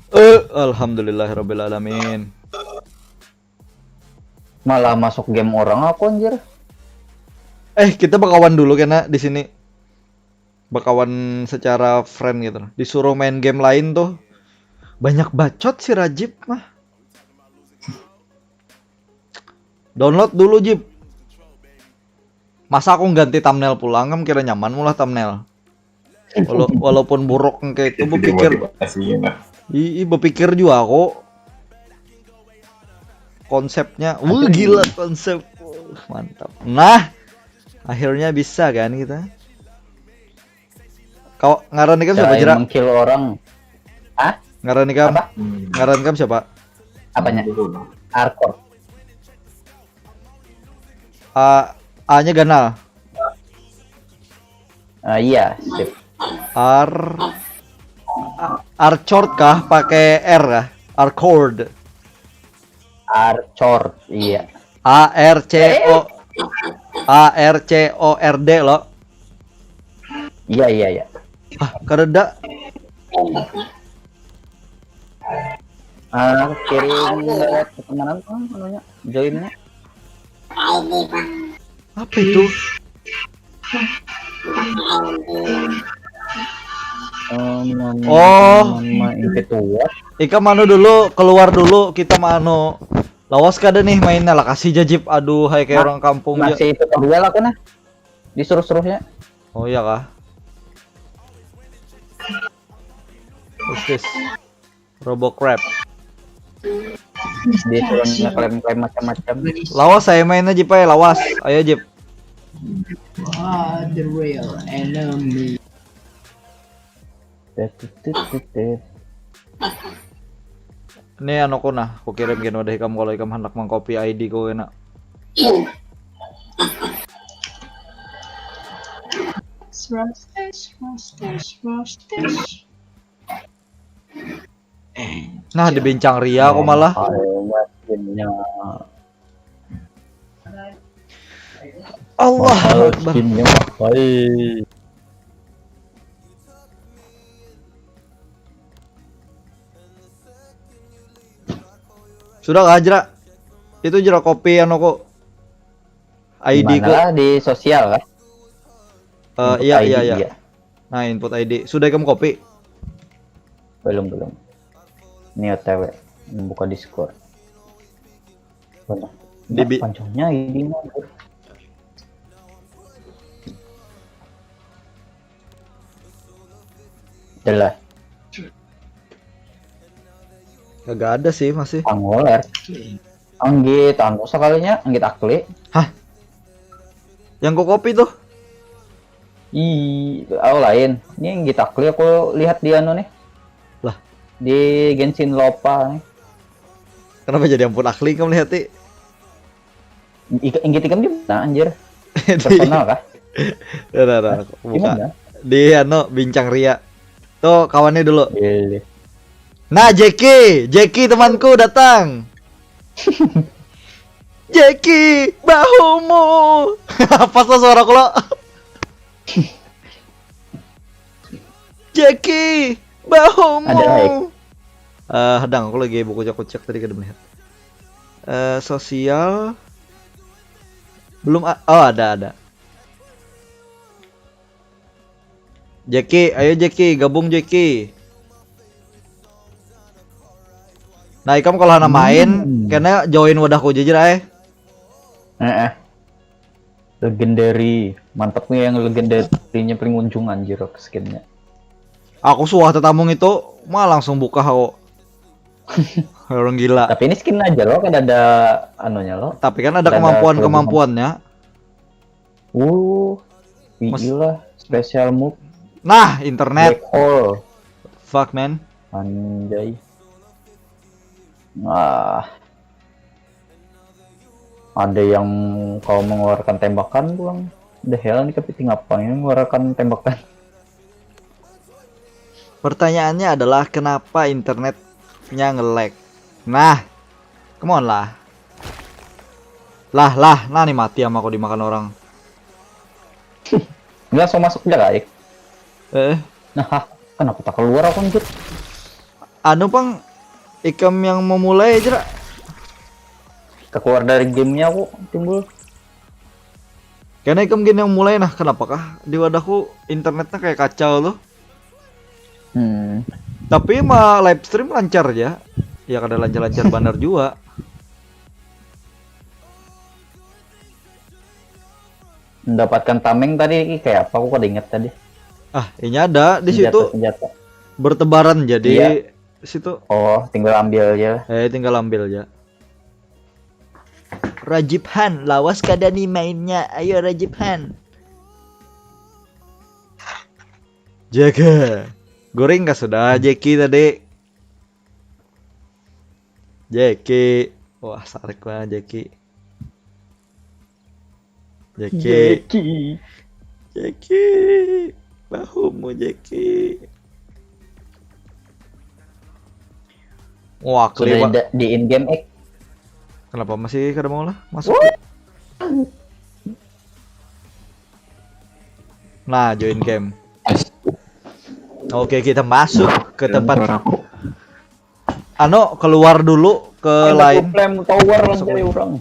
Eh, alhamdulillahirabbil alamin. Malah masuk game orang aku, anjir. Eh, kita bakawan dulu kena di sini. Bakawan secara friend gitu. Disuruh main game lain tuh. Banyak bacot si Rajib mah. Download dulu, Jip. Masa aku ganti thumbnail pulang, kam kira nyaman mulah thumbnail? Walau, walaupun buruk kayak itu, Jadi berpikir, motivasinya, nah. Ih, ih, berpikir juga aku. Konsepnya, wah, gila konsep. Wah, mantap. Nah, akhirnya bisa kan kita. Kau ngaran ikam siapa, Cara Jera? Mengkill orang. Hah? Ngaran ikam? Apa? Hmm. Ngaran ikam siapa? Apanya? Dulu, nah. Arkor. A, A-nya ganal. Ah, iya, sip. Ar A- Archord kah, pakai R kah? Archord. Archord, iya. A R C O A R C O R D lo. Iya, iya, iya. Ah, kareda. Ah, kirim lewat pertemanan tuh anunya, joinnya. Apa itu? Em, nama, Oh. Nama impetuas. Ikam anu dulu, keluar dulu, kita mau anu. Lawas kada nih mainnya lah, kasih jajip. Aduh, hai kayak Nah, orang kampung aja. Masih itu duel aku nah. Disuruh-suruhnya. Oh iya kah? What's this? Robo Crab. Disuruhnya klaim-klaim macam-macam. Lawas saya main aja, Pak, lawas. Ayo, Jip. Are the real enemy. Tet, tet, tet, tet. Ini anuku nah, aku kirim gini udah ikam kalau ikam hendak mengcopy I D ku kena. Rustis, rustis, rustis. Nah, dibincang Ria aku malah. Ayo, makinnya. Allah Mahal Akbar. Skinnya mahal. Sudah kah, Jera? Itu Jera copy anuku. I D ku. Mana lah di sosial kah? Eh, Input iya, I D, iya, iya. Nah, input I D. Sudah ikam copy? Belum, belum. Ini O T W membuka Discord. Mana? Di bi- Pancongnya ini mah. Jelas. Kagak ada sih masih. Angular. Anggit anu sekalinya, anggit akli. Yang ku copy tuh. Ih, oh lain. Ini anggit akli aku lihat di anu nih. Lah. Di Genshin Lopa nih. Kenapa jadi ampun akli kamu lihat, Ti? Ik- Anggit ikam di mana anjir? Di, Personal kah? Dah, dah, dah, aku Di buka. Mana? Di anu, bincang Ria. Tuh kawannya dulu. Pilih. Nah, Jeki, Jeki temanku datang. Jeki, bahumu. Pas lo suara lo. Jeki, bahumu. Ada, Aik. Eh, hadang, aku lagi buku kucek tadi kada melihat. Eh, sosial belum a- oh, ada, ada. Jeki, ayo Jeki, gabung Jeki. Nah, ikam kalau hana main, Hmm. kena join wadahku jajir ai. Eh, eh. Legendary. Mantap nih yang legendary-nya paling unjung anjir skinnya. Aku suah tetamu itu, mah langsung buka aku. Orang gila. Tapi ini skin aja loh, kan ada anunya loh. Tapi kan ada Ada kemampuan-kemampuannya. Uh, Mas- gila, special move, Nah, internet. Black Hole, Fuck, man. anjay. Ah, ada yang kalau mengeluarkan tembakan pulang. The hell nih, kepiting apa yang mengeluarkan tembakan? Pertanyaannya adalah kenapa internetnya nge-lag? Nah, come on lah. Lah, lah, nah nih mati sama aku dimakan orang. Ini langsung masuk aja kali. Eh, Nah, hah, kenapa tak keluar aku anjir? Anu pang, ikam yang memulai aja lah. Keluar dari gamenya aku timbul. Karena ikam gini yang mulai nah, kenapakah di wadahku internetnya kayak kacau tuh. Hmm. Tapi mah live stream lancar ya. Ya kada lancar-lancar banar juga. Mendapatkan tameng tadi kayak apa? Aku kada ingat tadi. Ah, ini ada di situ. Senjata. Bertebaran jadi Iya. Situ. Oh, tinggal ambil aja. Eh, tinggal ambil aja. Rajib Han, lawas kada nih mainnya. Ayo Rajib Han. Jaga. Goreng kah sudah Jeki tadi? Jeki. Wah, sarik lah Jeki. Jeki. Jeki. Jeki. Bahumu Jeki. Wah, Sudah keliwat. Di, di in game eh. Kenapa masih kada mau lah masuk? Nah, join game. Oke, kita masuk ke tempat. Suara aku. Ano, keluar dulu ke lain. Flame tower anjay orang.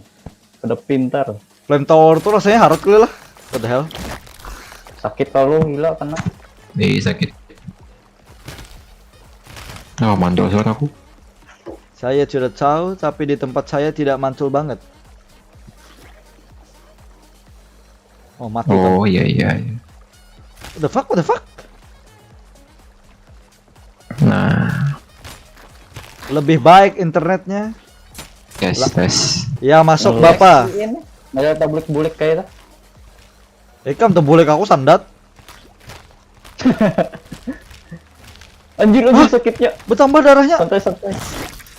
Pada pintar. Flame tower tuh rasanya hard kali lah. What the hell? Sakit kalau gila kena. Ih, sakit. Oh, mantul suara aku. Saya tidak tahu, tapi di tempat saya tidak mantul banget. Oh, mati kan. Oh, iya, iya, iya. What the fuck, what the fuck? Nah, Lebih baik internetnya. tes, tes. Ya, masuk Lag Bapak. Ini. Ada tablik-bulik kayak itu. Ikam tuh boleh aku sandat. Anjir, anjir sakitnya. Bertambah darahnya. Santai, santai.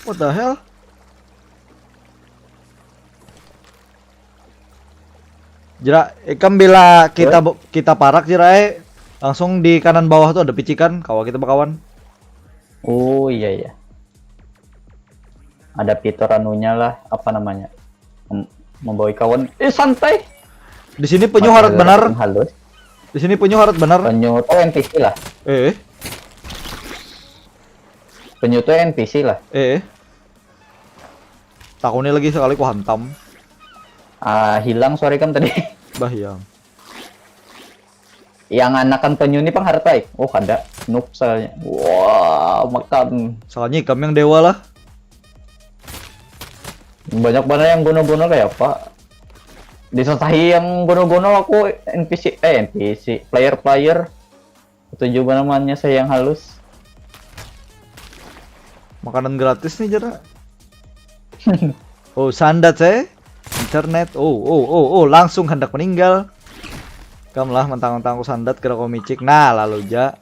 What the hell? Jera, ikam bila kita bo- kita parak jera eh, langsung di kanan bawah tuh ada picikan, kawa kita bakawan. Oh iya iya. Ada fitur anunya lah, apa namanya? Mem- membawa kawan. Eh santai. Di sini penyu harat benar. Halus. Di sini penyu harat benar. Penyu tuh N P C lah. Eh, Penyu tuh N P C lah. eh. Takutnya lagi sekali ku hantam. Ah, hilang suara ikam tadi. Bah yang. Yang anakan penyu ini pang harat baik. Oh kada. Noob soalnya. Wah, makan. Soalnya ikam yang dewa lah. Banyak banget yang gono-gono kayak apa? Disasahi yang gono-gono aku N P C eh N P C player-player. Setuju banget namanya saya yang halus. Makanan gratis nih jera. Oh sandat saya. Internet. Oh oh oh oh langsung hendak meninggal. Kam lah mentang-mentang aku sandat kira kau micik. Nah lalu ja.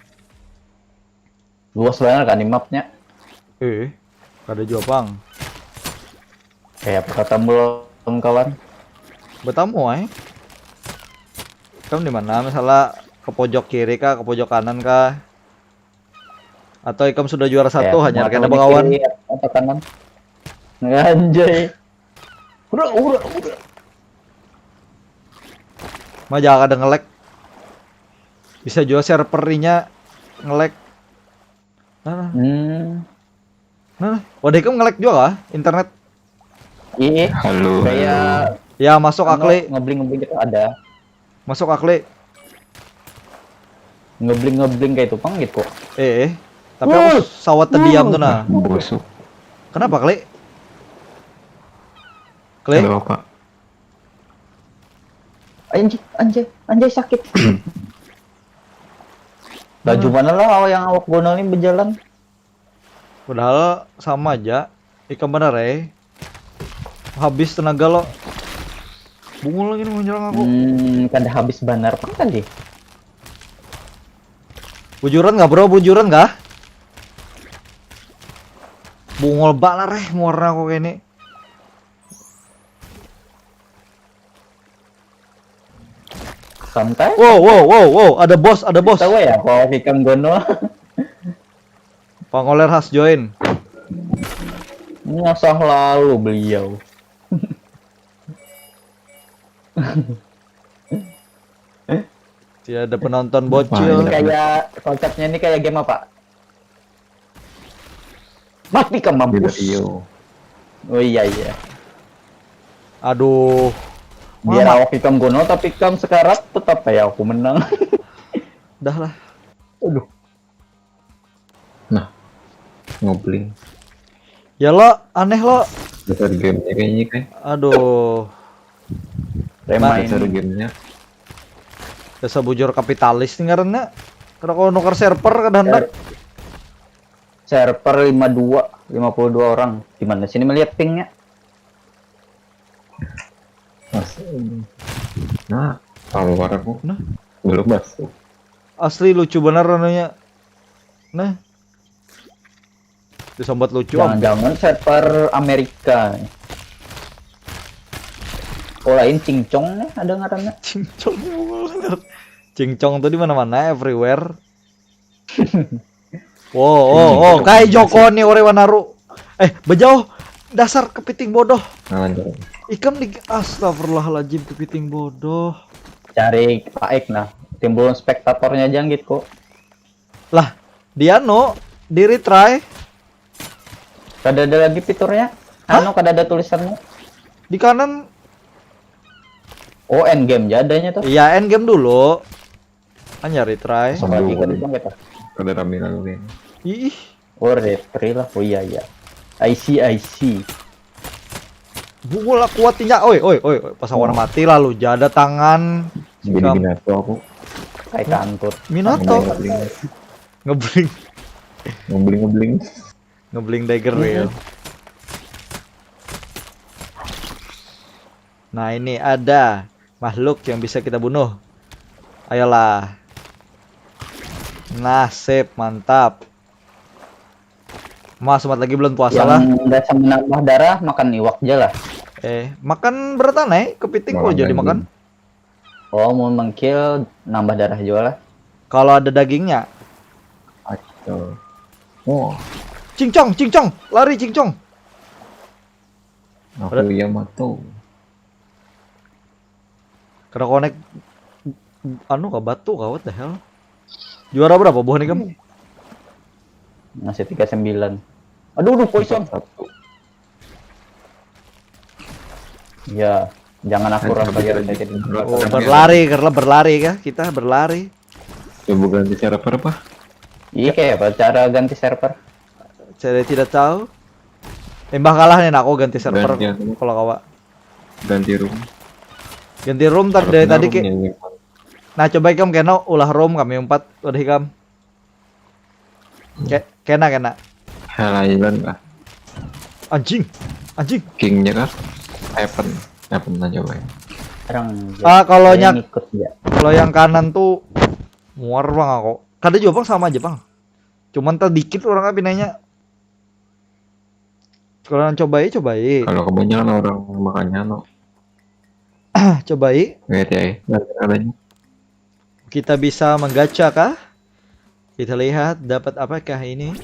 Luas banget kan di mapnya. Eh, kada jua pang. Kayak apa kata belum kawan? Betamu ay. Ikam di mana? Misalnya ke pojok kiri kah, ke pojok kanan kah? Atau ikam sudah juara satu Kayak hanya mata kena di bakawan? Kiri atau kanan? Anjay. Ura ura ura. Mah jangan kada nge-lag. Bisa jua serverinya nge-lag. Nah, nah, Hmm. nah, nah. Wadah ikam nge-lag juga kah internet? Iya. Halo. Kayak Ya masuk anu, Akli. Ngebling-ngebling gitu ada. Masuk Akli. Ngebling-ngebling kayak itu pang gitu. Eh, eh. Tapi aku sawat terdiam tuh nah. Busuk. Kenapa Kli? Kli? Ada apa? Anjay, anjay, anjay sakit. Baju mana lah awak yang awak gonol ini berjalan? Padahal sama aja. Ikam benar eh. Habis tenaga lo. Bungul lagi nih menyerang aku. Hmm, kada habis banar pang tadi. Bujuran nggak bro? Bujuran nggak? Bungul banar eh muarna aku kayak ini. Santai. Wow wow wow wow, ada bos, ada bos. Tahu ya kalau ikam gonol. Pangoler has join. Ngasah lalu beliau. Tidak ada penonton bocil. Kayak konsepnya ini kayak game apa? Mati kan Beda mampus. iyo. Oh iya iya. Aduh. Biar Mama. Awak ikam gonol tapi ikam sekarat tetap ya aku menang. Dah lah. Aduh. Nah, ngobling. Ya lo, aneh lo. Dasar gamenya kayaknya kan. Aduh. Remain. Dasar gamenya. Dasar bujur kapitalis nih ngarannya. Kada kawa nukar server kada handak. Server lima dua, lima puluh dua orang. Di mana sini melihat pingnya? Mas, nah, keluar aku. Nah. Belum masuk. Asli lucu bener anunya. Nah. Disambat lucu am. Jangan-jangan server Amerika nih. Oh, lain Cingcong nih ada ngarannya. Cingcong bener. Cingcong tuh di mana-mana, everywhere. Wow, oh, oh, kayak Joko nih, ore wanaru. Eh, bejauh. Dasar kepiting bodoh. Nah, lanjut. Ikam di, astagfirullahaladzim, kepiting bodoh. Cari Pak Ek nah. Timbul spektatornya janggit kok. Lah, dia no di retry. Kada ada lagi fiturnya. Anu, kada ada tulisannya. Di kanan. Oh, end game jadanya tuh. Iya, end game dulu. Hanya retry. Sama Lagi dulu kan kan. Itu kita. Kada rame lalu kayaknya. Ih, Oh, retry lah. Oh iya, iya. I see, I see. Bungul lah kuat tinja. Oi, oi, oi, oi. Pas awan mati lalu jada tangan. Jadi Sikam. Minato aku. Kayak kantut. Minato. Ngebling, Ngebling. ngebling, ngebling. Ngebling dagger real. Nah, ini ada makhluk yang bisa kita bunuh. Ayolah. Nasib mantap. Mas, semat lagi bulan puasa lah. Yang biasa menambah darah makan iwak aja lah. Eh, makan berata naik kepiting kalau Makan jadi daging. Makan. Oh, mau mengkil nambah darah juga lah. Kalau ada dagingnya. Aduh. Oh, Cingcong, cingcong, lari cingcong. Aku iya matu. Kada connect anu ka batu ka, what the hell? Juara berapa buah nih, Kam? Masih tiga sembilan. Aduh, aduh, poison. Satu. Ya, jangan aku Aduh, rasa biar aduh, saya jadi aduh. Oh, berlari, karena berlari kah? Kita berlari. Coba ganti server apa? Iya, kayak apa cara ganti server? Saya tidak tahu. Imbah kalah nih, nah, aku ganti server Ganti anu. Kalau kawa. Ganti room. Ganti room tadi dari tadi ki. Nah, coba ikam kena ulah room kami empat udah ikam. Ke kena kena. Hell Island lah. Anjing. Anjing. Kingnya kah? Heaven. Heaven aja coba ya. Orang Ah, kalau saya nyak- ngikut ya. Kalau yang kanan tuh muar bang aku. Kada juga bang sama aja bang. Cuman terdikit orang kan pinanya. Kalau yang cobai cobai. Kalau kebanyakan orang makannya no. Cobai. Nggak ada ya. Nggak ada adanya. Kita bisa menggacha kah? Kita lihat dapat apakah ini?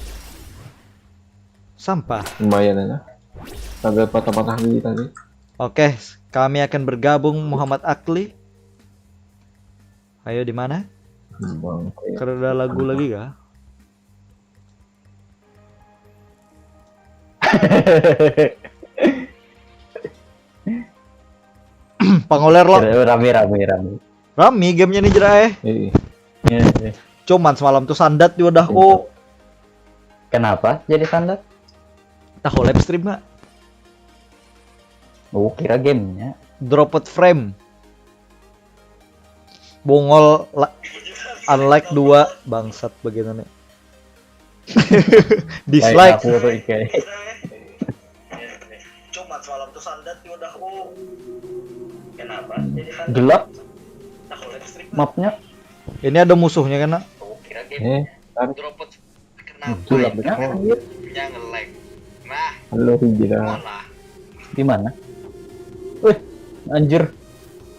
Sampah. Lumayan ya. Ada patah-patah di tadi. Oke, kami akan bergabung Muhammad Akli. Ayo di mana? Bang. Kada ada lagu lagi kah? Pangoler lo. Rame, rame, rame. Rami gamenya nih jera eh. Iya. Iya, iya. Cuman semalam tuh sandat di wadahku. Kenapa jadi sandat? Tahu live stream nggak? Oh, kira gamenya. Dropped frame. Bungol la- unlike dua bangsat bagiannya. Dislike. Kayak aku tuh, kayak. Cuman semalam tuh sandat di wadahku. Kenapa? Gelap mapnya. Ini ada musuhnya kena. Eh, tar. Dropped. Gelapnya, anjir. Yang nge-lag. Nah, Halo, gila. Malah. Di mana? Wih, anjir.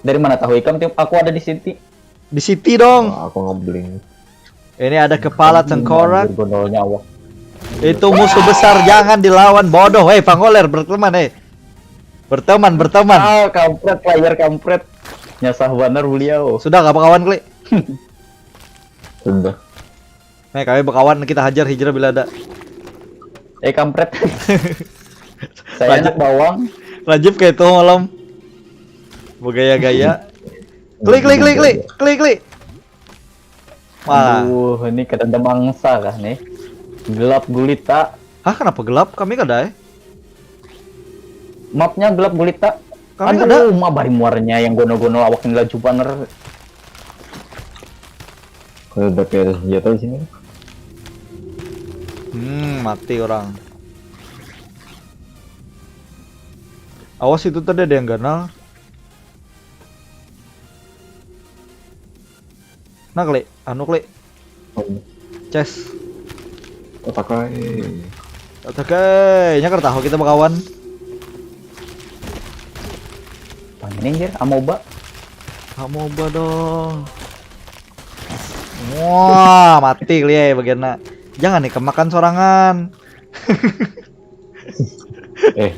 Dari mana tahu ikam tim aku ada di sini? Di city dong. Wah, aku ngebling. Ini ada kepala tengkorak. Anjir, gondol nyawa. Itu musuh besar, jangan dilawan, bodoh. Hei, Pangoler, berteman, hei. Berteman, berteman. Ah, kampret, player kampret. Nyasah banar beliau. Sudah, gak apa kawan, Kli? Sudah. Nih, kami berkawan, kita hajar hijrah bila ada. Eh, kampret. Saya anak bawang. Rajib kayak itu malam. Bergaya-gaya. Kli, kli, kli, kli. Kli, kli. Wah, Aduh, ini kada ada mangsa kah nih? Gelap gulita. Hah, kenapa gelap? Kami kada, eh. Mapnya gelap gulita. Kami Aduh, kada. Ma bari muarnya yang gono-gono awak ini laju banar. Kalau udah kayak ada senjata di sini. Hmm, mati orang. Awas, itu tadi ada yang ganal. Nah, klik, anu, klik. Oh. Chest. Otakai. Otakai, nya kada tahu kita bakawan. Paning, anjir, amoeba. Amoeba dong. Wah, mati kali ya bagiannya. Jangan nih kemakan sorangan. Eh.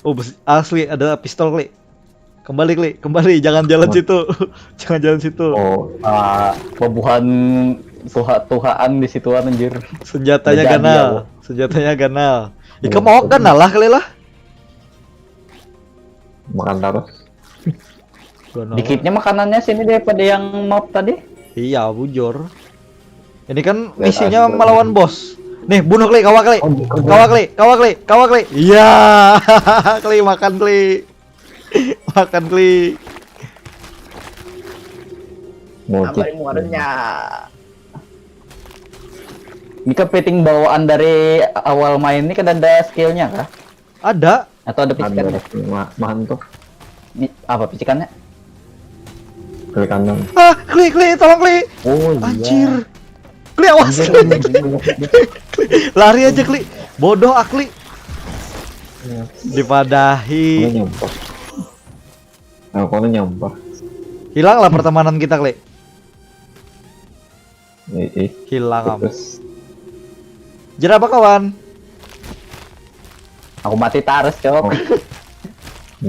Oh, bes-, asli ada pistol, klik. Kembali, klik, kembali, jangan jalan situ. Jangan jalan situ. Oh, ah, bebuhan tuha-, tuhaan di situ, anjir. Senjatanya ganal. Senjatanya ganal. Ikam mau ganal lah kali lah. Makan terus. Ganal. Dikitnya makanannya sini daripada yang mob tadi. Iya, bujur. Ini kan misinya melawan bos. Nih, bunuh klik, kawa klik. Oh, bunuh. Kawa klik, kawa klik, kawa klik. Iya, klik, makan klik. Makan klik. Apa yang muaranya? Ini kepiting bawaan dari awal main ini kan ada skillnya kah? Ada. Atau ada picikannya? Ada, ma-, mantap. Di, apa picikannya? Klik kanan. Ah, klik, klik, tolong klik. Oh, iya. Anjir. Klik, awas. Anjir, anjir, anjir. Klik, lari aja, klik. Bodoh, akli. Iya. Dipadahi. Ini nyampah. Nah, kok ini nyampah? Hilanglah pertemanan kita, klik. Ih, ih. Hilang, am. Terus. Jer apa, kawan? Aku mati taras, Cok. Oh.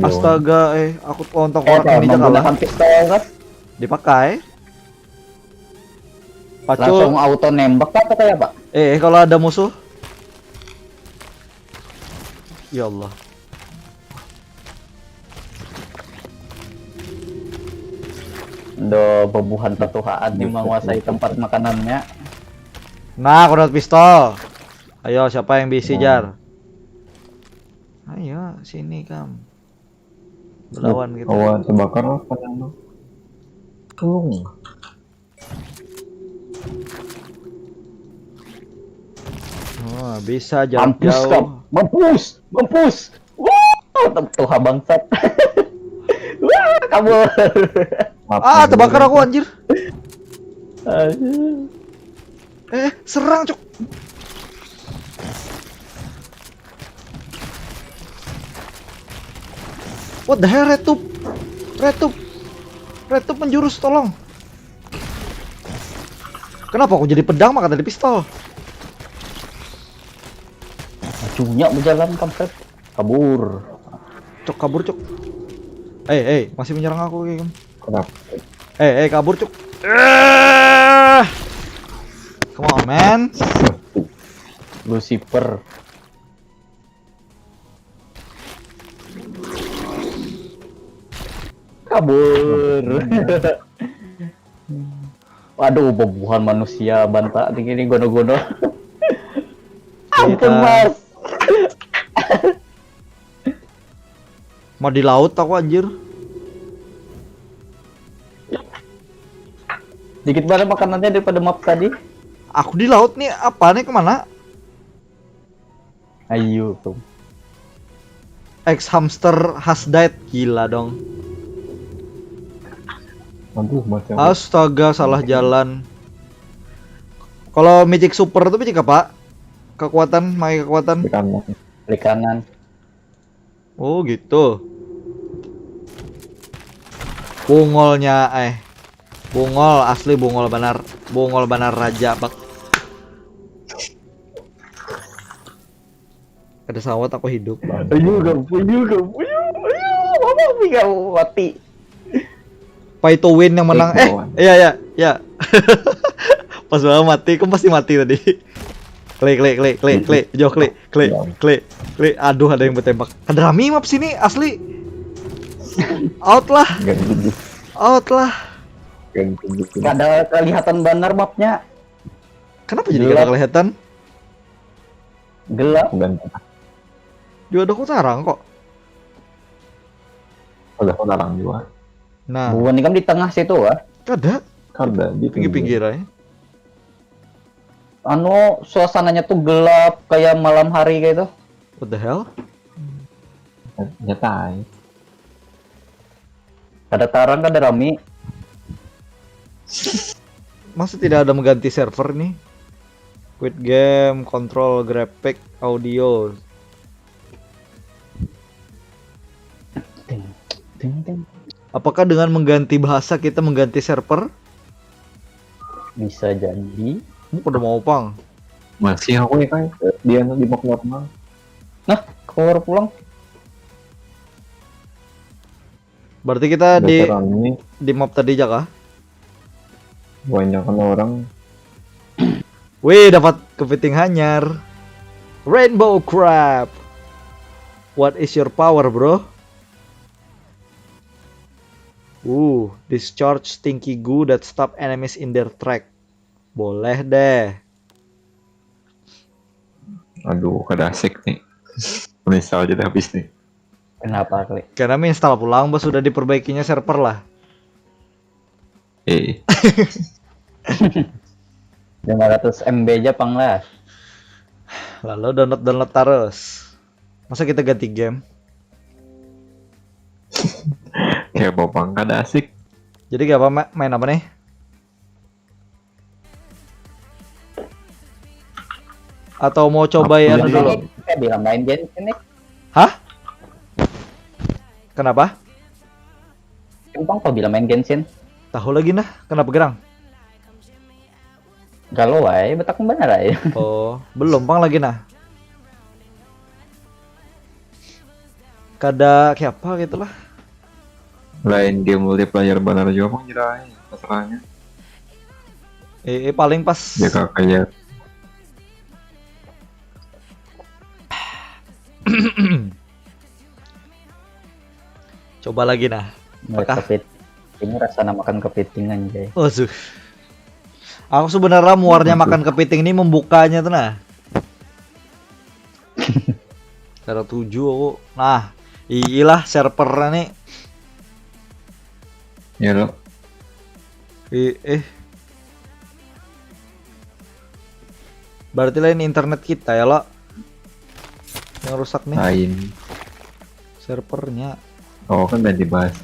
Astaga, eh, aku ontok eh, orang ini menggunakan pistol, kan? Dipakai. Pacul. Langsung auto nembak apa kayak apa? Eh, eh, kalau ada musuh. Ya Allah. Do bebuhan tetuhaan nih menguasai tempat makanannya. Nah, aku dapat pistol. Ayo, siapa yang bisi, nah. Jar? Ayo, sini kam. Belawan kita. Oh, terbakar apa nang? Tulung. Oh, bisa jarak jauh. Mampus, kam. Mampus, mampus. Wah, tuha bangsat. Wah, kabur. Ah, terbakar aku, anjir. Aduh. Eh, serang, Cuk. What the hell, Red Tube? Red Tube. Red Tube menjurus, tolong. Kenapa aku jadi pedang, maka tadi pistol? Majunya berjalan, kampret. Kabur. Cok, kabur, Cok. Eh, eh, masih menyerang aku, kayak gini. Kenapa? Eh, eh, kabur, Cok. Eh. Come on, man. Lucifer. Kabur. Waduh, bebuhan manusia banta tinggi ini gono-gono. Ampun, Mas. Mau di laut aku, anjir. Dikit banget makanannya daripada map tadi. Aku di laut nih, apa nih, kemana? Ayo tuh. Ex hamster has died, gila dong. Aduh, macam. Astaga, salah jalan. Kalau magic super tuh magic apa? Kekuatan, makai kekuatan. Klik kanan. Klik kanan. Oh, gitu. Bungolnya, eh. Bungol, asli bungol banar. Bungol banar raja, bak. Kada sawat aku hidup. Ayo, kamu, ayo, kamu, ayo, ayo, apa, kamu mati? Pay to win yang menang. Eh, iya, iya, iya. Pas banget mati, kamu pasti mati tadi. Klik, klik, klik, klik, klik, jo, klik, klik, klik, klik. Aduh, ada yang bertembak. Kada rami map sini, asli. Out lah. Out lah. Kada kelihatan banar mapnya. Kenapa jadi kada kelihatan? Gelap. Juga ada aku tarang kok. Udah, aku tarang juga. Nah, Bukan ikam di tengah situ kah? Kada. Kada di Pinggir-pinggir aja. Anu, suasananya tuh gelap kayak malam hari kayak itu. What the hell? Nyatai. Kada tarang, kada rami. Masa tidak ada mengganti server nih? Quit game, control, graphic, audio. Ting, ting, ting. Apakah dengan mengganti bahasa kita mengganti server? Bisa jadi. Ini pada mau pang. Masih aku ya kan. Dia nanti mau keluar mal. Nah, keluar pulang. Berarti kita di Dasar ini di map tadi aja kah? Banyak orang. Wih, dapat kepiting hanyar. Rainbow crab. What is your power, bro? Uh, discharge stinky goo that stop enemies in their track. Boleh deh. Aduh, kada asik nih. Uninstall aja dah habis nih. Kenapa klik? Karena mi install pulang, bos, sudah diperbaikinya server lah. Eh, Lima ratus M B aja pang lah. Lalu download download terus. Masa kita ganti game? Kayak bopang kada asik. Jadi kayak apa, ma- main apa nih? Atau mau coba ya Apa dulu? nih? Saya bilang main Genshin nih. Hah? Kenapa? Gampang kok bilang main Genshin. Tahu lagi nah, kenapa gerang? Galau wae, betak bener aja. Oh, belum pang lagi nah. Kada kayak apa gitu lah. Lain game multiplayer banar juga pang jerain masalahnya. Eh, eh, paling pas Ya kayak Coba lagi nah. Apakah Kepit. Ini rasa makan kepiting anjay. Waduh. Aku sebenarnya muarnya makan kepiting ini membukanya tuh nah. Cara tujuh aku. Nah, iyalah server nih. Ya lo. I, eh. Berarti lain internet kita ya lo. Yang rusak nih Lain. Servernya. Oh kan ganti bahasa.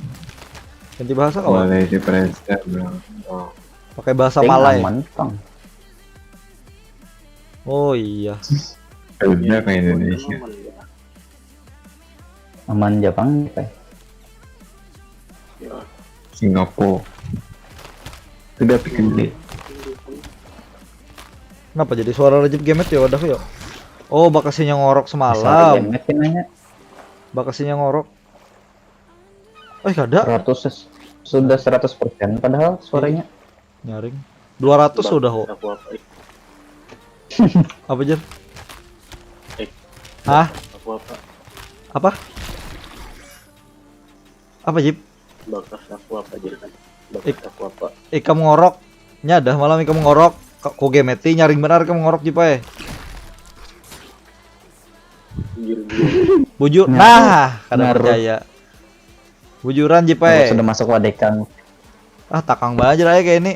Ganti bahasa kawan. Mulai di Preska bilang. Oh. Pakai bahasa Ting Malay. Aman pang. Oh iya. Udah kayak Indonesia. Aman Japang kayak. Singapura. Sudah pikir deh. Kenapa jadi suara Rejep Gemet ya wadah ya? Oh, bakasinya ngorok Suara semalam. Gemet sih nanya. Bakasinya ngorok. Eh, kada. Seratus ses- sudah seratus persen padahal suaranya. Nyaring. Dua ratus sudah kok. Aku apa? Eh, Apa, Jer? Eh. Hah? Aku apa? Apa? Apa, Jip? Bakas aku apa jadi kan? Bakas aku apa? Ikam ngorok. Nya dah malam ikam ngorok. Kok kok gemeti nyaring benar ikam ngorok, Jip, eh. Jujur, jujur. Bujur. Ngaruh. Nah, kada Ngaruh. Percaya. Bujuran, Jip, Kalau eh. Sudah masuk wadekang. Ah, takang banget aja kayak ini.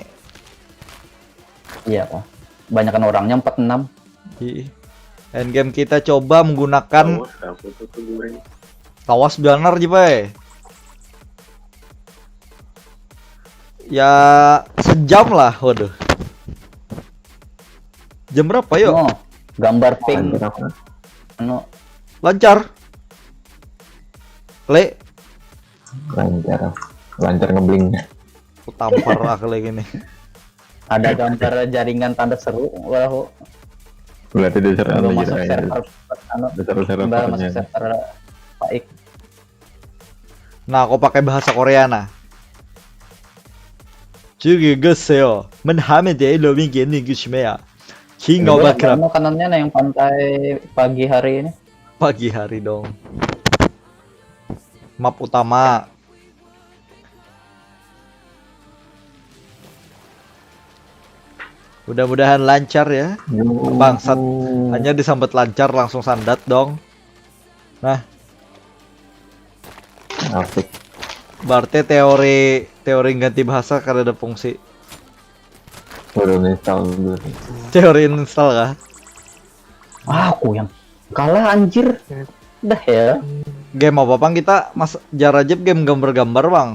Iya kah? Banyakan orangnya empat enam. Ih. Endgame kita coba menggunakan Awas, aku tuh tuh goreng. Tawas banar, Jip, eh. Ya, sejam lah, waduh. Jam berapa, yuk? Oh, gambar pink. Lancar apa? Anu, Lancar. Le, Lancar. Lancar ngebling. Aku tampar aku lagi nih. Ada gambar jaringan tanda seru, walau Berarti dasar belum anu masuk gitu. Server, anu, Dasar server belum masuk pertanyaan. Server Paik. Nah, aku pakai bahasa Korea nah. Juga geseo, menhamed ya lo mingkin nih gusmea. King of Coba Background makanannya nah yang pantai pagi hari ini. Pagi hari dong. Map utama. Mudah-mudahan lancar ya. Bangsat. Hanya disambat lancar langsung sandat dong. Nah, Asik. Berarti teori teori ganti bahasa kada ada fungsi. Baru install dulu. Teori install kah? Ah, aku yang kalah anjir. Dah ya. Game apa pang kita mas jarajib game gambar-gambar bang.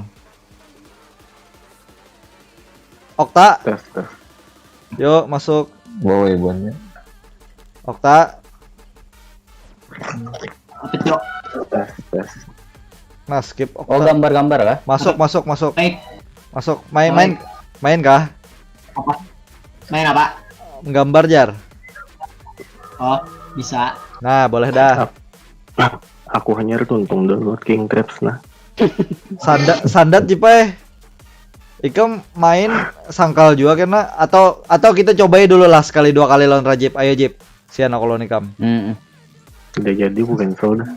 Okta, Tes tes. yuk masuk. Bawa ibuannya. Okta, Apa cok? Tes tes. Nah skip Oh, Okta. Gambar-gambar kah? Masuk masuk masuk Baik. Masuk main main main kah? Apa? Main apa? Gambar jar. Oh, bisa. Nah boleh dah. Aku hanya tuntung download King Crabs nah. Sandat sandat jipa eh. Ikam main sangkal juga kena atau atau kita cobai dulu lah sekali dua kali lawan Rajib. Ayo Jib. Sian aku lawan ikam. Hmm. Udah jadi bukan soal dah.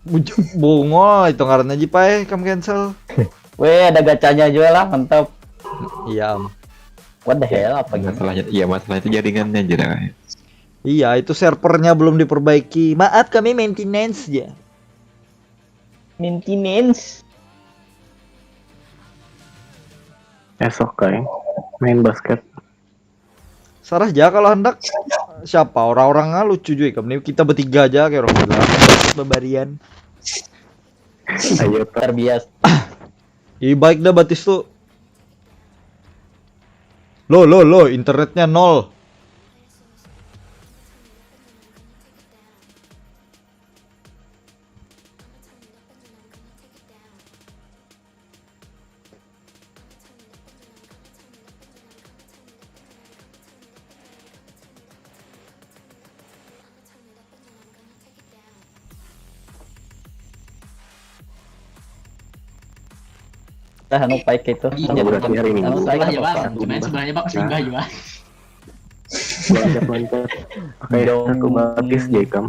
Bujuk bungo itu ngarannya jipa eh kam cancel. Weh, ada gacanya juga lah, mantap. Iya am. What the hell apa gitu? Masalahnya, iya masalah itu jaringannya aja dah. Iya itu servernya belum diperbaiki. Maaf kami maintenance ya. Maintenance. Esok kayak main basket. Sarah aja kalau hendak siapa orang-orangnya lucu juga ikam nih kita bertiga aja kayak orang gila. Bebarian. Ayo tak Terbiasa. Ih baik dah batis tuh. Lo lo lo internetnya nol. Dah anu baik itu. Iya, Berarti hari Minggu. Anu baik Sebelah ya apa? bang, cuman sebenarnya bang singgah juga. Mantap mantap. Oke, Dong. Aku batis Jekam.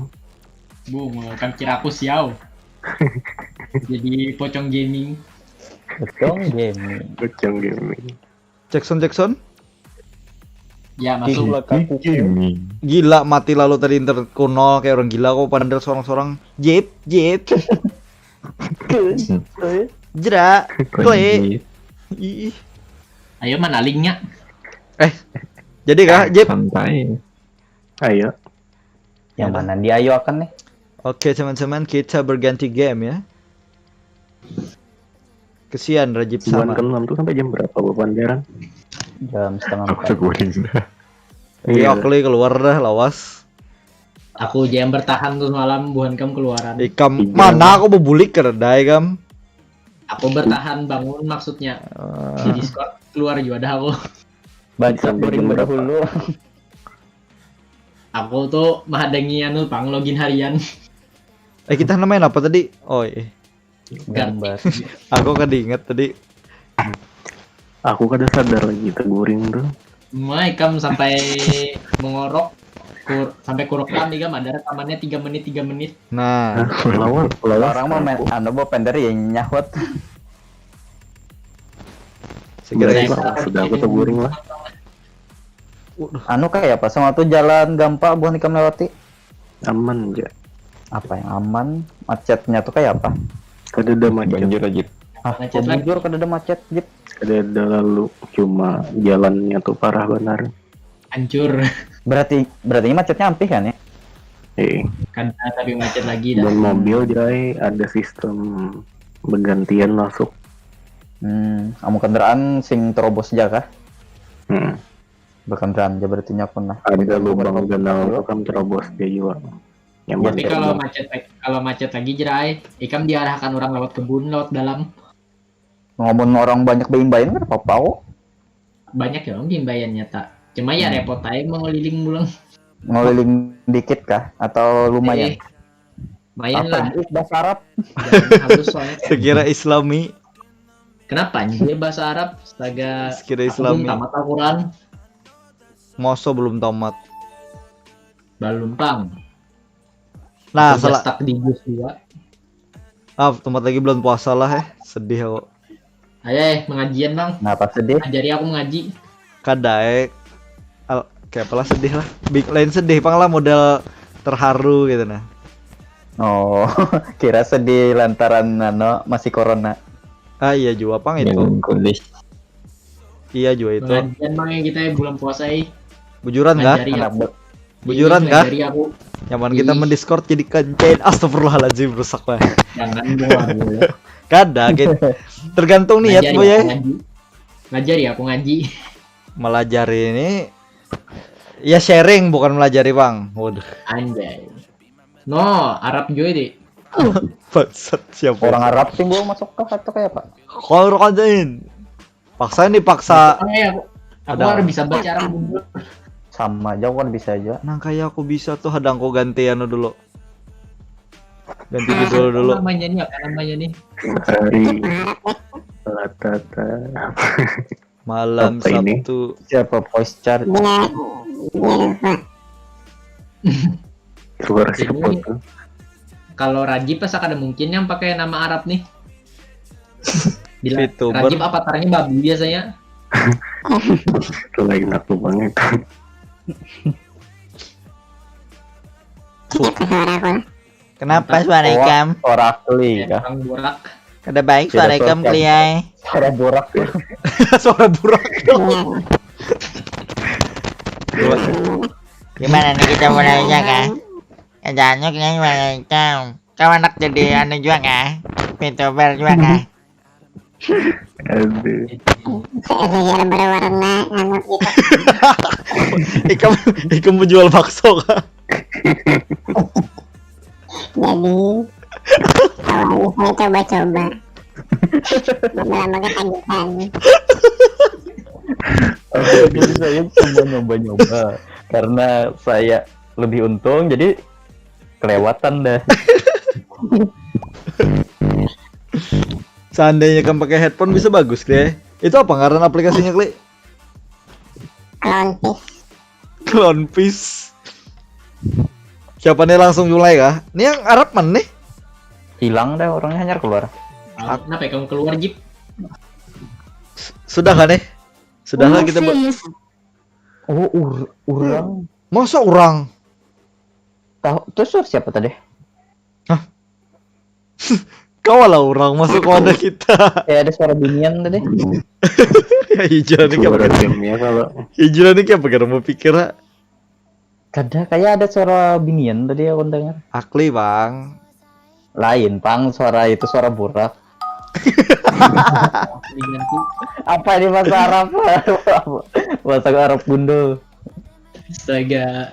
Bung, kan kira aku siau. Jadi pocong gaming. Betul gaming. Pocong gaming. Jackson Jackson. Ya masuk. Gila kaku. Gila mati lalu tadi internetku nol kayak orang gila kok pandang seorang-seorang. Jip jip. Jera. Klik. Ih. Ayo mana linknya? Jadi kah Jip? Santai. Ayo. Yang mana dia ayo akan nih? Oke teman-teman kita berganti game ya. Kesian Rajib Bulan sama. Keenam tuh sampai jam berapa bapak Darang? Jam setengah Aku empat. Teguring dah. Iya, Okli keluar dah lawas. Aku jam bertahan tuh malam buhan kam keluaran. Ikam Tiga. Mana aku bebulik kada dai kam. Aku bertahan bangun maksudnya. Eh, Di Discord keluar juga dah aku. Baca Sampai Goring jam berapa? Dahulu. Aku tuh menghadangi anu pang login harian. Eh kita main apa tadi? Oh iya. Gambar. Aku kada ingat tadi. Aku kada sadar lagi teguring tuh. Mai kam sampai mengorok kur, sampai kurekam nih kam ada rekamannya tiga menit tiga menit. Nah, Lawan, lawan. Orang mau main anu bawa pender ya nyahut. Segera Berarti itu. Lawas sudah aku teguring lah. Anu kayak apa sama tuh jalan gampang buhan ikam lewati? Aman aja. Apa yang aman? Macetnya tuh kayak apa? Kada ada macet. Banjir aja. Ah, Macet lagi. Bujur kada ada macet, Jip. Kada ada lalu cuma jalannya tuh parah benar. Hancur. Berarti berarti ini macetnya ampih kan ya? Eh, Kada tapi macet lagi dah. dan mobil jai ada sistem bergantian masuk. Hmm, amun kendaraan sing terobos aja kah? Hmm. Berkendaraan aja berarti nyakun lah. Ada lubang ganal tuh kan terobos dia juga. Nyaman Tapi kalau terobos. Macet kalau macet lagi jerai, ikam diarahkan orang lewat kebun lewat dalam. Ngomong orang banyak beimbayan kan apa-apa kok. Banyak ya orang imbayan nyata. Cuma ya Hmm. Repot aja mau ngeliling pulang. Ngeliling dikit kah atau lumayan? Eh, lumayan lah. Apa? Ih, bahasa Arab. Jalan halus soalnya. Sekira Islami. Kenapa anjir bahasa Arab? Astaga. Sekira Aku belum Islami. Tamat Al-Quran. Moso belum tamat. Belum pang. Nah, Aku salah. Stuck di jus juga. Ah, tempat lagi bulan puasa lah eh. Sedih aku. Ayo eh, mengajian bang. Kenapa sedih? Ajari aku mengaji. Kada eh. Al- kayak apalah sedih lah. Big lain sedih pang lah modal terharu gitu nah. Oh, kira sedih lantaran ano masih corona. Ah, iya jua pang itu. Jangan kulis. Iya jua itu. Pengajian mang ya kita ya bulan puasa eh. Bujuran kah? Ngajari Anak aku. ber- Bujuran Iya, kah? Ngajari aku. Nyaman kita Ih. mendiscord jadi kancen. Astagfirullahaladzim, rusak lah. Jangan bawa dulu. Kada, gitu. Tergantung niat Ngajari boy ya. Aku ngaji. Ngajari aku ngaji. Melajari ini ya sharing, bukan melajari bang. Waduh, Anjay. No, Arab juga deh. bangsat siapa? Orang Arab sih gua masuk ke satu kayak apa? Kau rakatain. Paksa nih, paksa. Oke, aku, aku Ada. Harus bisa baca Arab dulu. Sama aja kan bisa aja. Nang kayak aku bisa tuh, hadang aku ganti anu dulu. Ganti judul dulu. Apa namanya nih? Apa namanya nih? Hari Latata. Malam Apa ini? Sabtu. Siapa voice chat? Dia dia lupa. Keluar Jadi, sepotong. Kalau Rajib pas ada mungkin yang pakai nama Arab nih. Bila VTuber. Rajib avatarnya babi biasanya. Itu lain aku banget. Itu suara aku lah. Kenapa suara ikam? Orakli kah? Bang Burak. Kada baik Tidak suara ikam, sopan. Kliai. Suara borak. Suara burak. Iya. Gimana nih kita mulainya kah? Kerjaannya kayak gimana ikam? Kau anak jadi anu juga kah? VTuber juga kah? Aduh. Saya berwarna anu gitu. Ikam, ikam menjual bakso kah? Jadi awalnya saya coba-coba. Lama-lama ketagihan. Jadi saya cuma nyoba-nyoba karena saya lebih untung, jadi kelewatan dah. Seandainya kamu pakai headphone bisa bagus, Kli. Itu apa ngaran aplikasinya, Kli? Clownfish. Clownfish. Siapa nih, langsung mulai kah? Ini yang Arab mana nih? Hilang dah orangnya, hanyar keluar. Kenapa ya kamu keluar, Jip? Sudah kah nih? Sudah lah kita ber- Fish. Oh, ur- urang. Masa orang? Tahu terus suara siapa tadi? Kau lah orang masuk wadah kita. Kayak ada suara binian tadi. Ya, hijau nih kayak Suara timnya kalau hijau nih kayak apa mau pikir, ah? Kada, kayak ada suara binian tadi aku dengar. Akli, Bang. Lain, pang, suara itu suara burak. Diganti. Apa ini bahasa Arab? Bahasa Arab gundul. Astaga.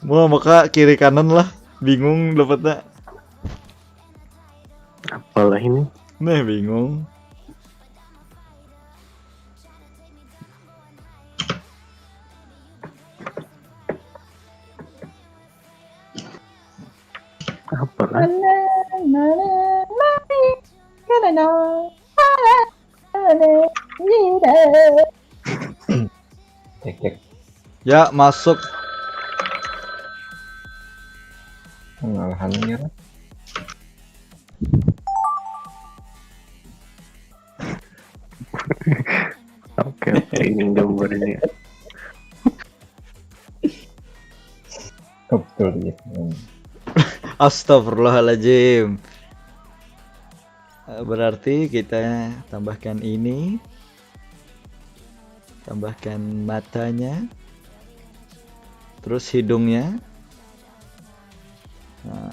Wah, maka kiri kanan lah, bingung dapatnya. Apalah ini? Nih, bingung. Apalah? Cek, cek. Ya, masuk. Pengalahannya. Oke, oke, ini gambarnya. Betul gitu. Astagfirullahaladzim. Eh, Berarti kita tambahkan ini, tambahkan matanya, terus hidungnya. Nah,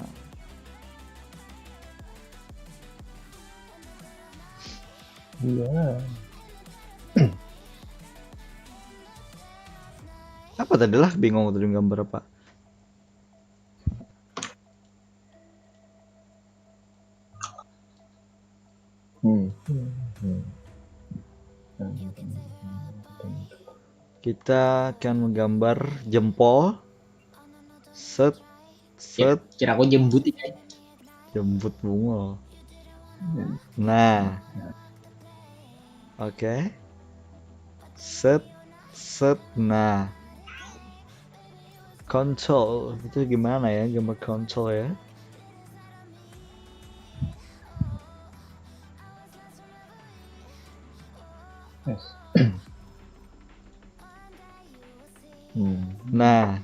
Iya. apa tadi lah, bingung tadi gambar apa? Hmm. Kita akan menggambar jempol. Set, set. Kira aku jembut ini. Jembut bunga. Nah. Oke. Set, set, nah. Kontol. Itu gimana ya, gambar kontol ya? Yes. Hmm. Nah.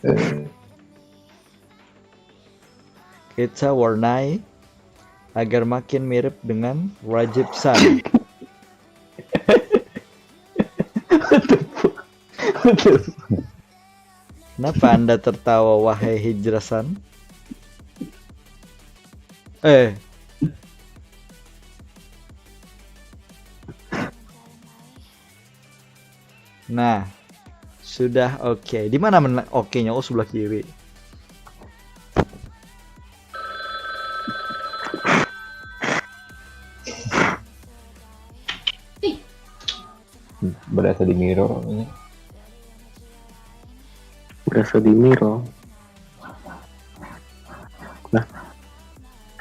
Eh, Kita warnai agar makin mirip dengan Rajib San. Kenapa Anda tertawa, wahai Hijrah San? Eh. Nah, sudah oke. Di mana men-, oke-nya? Oh, sebelah kiri. Berasa di mirror ini. Berasa di mirror. Nah,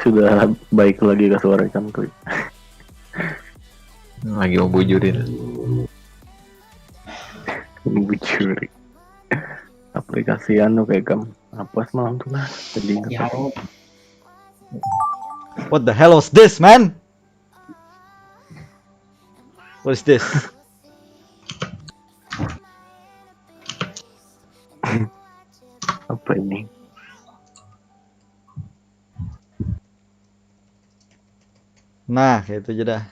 sudah baik lagi kah suara ikam, Klik? Lagi membujurin. Membujurin. Aplikasi anu kayak kam. Apa semalam tuh lah? Tadi. Ya, oh. What the hell was this, man? What is this? Apa ini? Nah, kayak itu aja dah.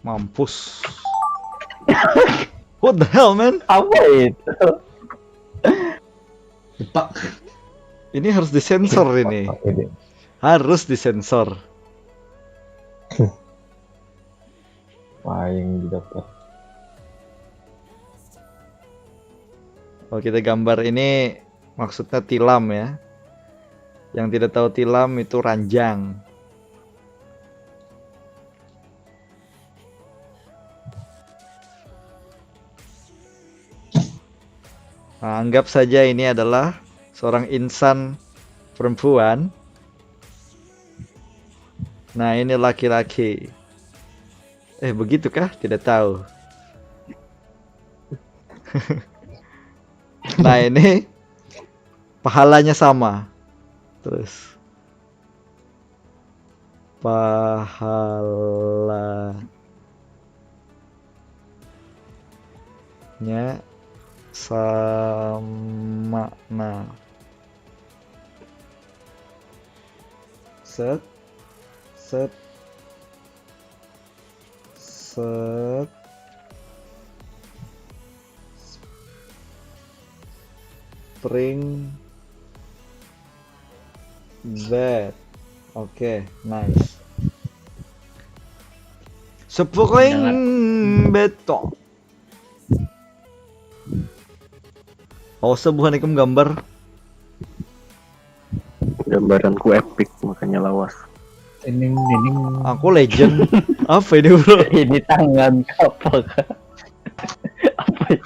Mampus. What the hell, man? Apa itu? Depak. Ini harus disensor ini. Ini. Harus disensor. Paling didapat. Oh, kita gambar ini maksudnya tilam ya. Yang tidak tahu tilam itu ranjang. Nah, anggap saja ini adalah seorang insan perempuan. Nah, ini laki-laki. Eh, begitukah? Tidak tahu. Nah, ini pahalanya sama. Terus pahalanya sama. Nah. Set. Set. Set. Spring bed. Oke, nice. Spring bed to. Awas buhan ikam gambar. Gambaranku epic, makanya lawas. Ini, ini. Aku legend. Apa ini, bro? Ini tangan apa? Apa ini?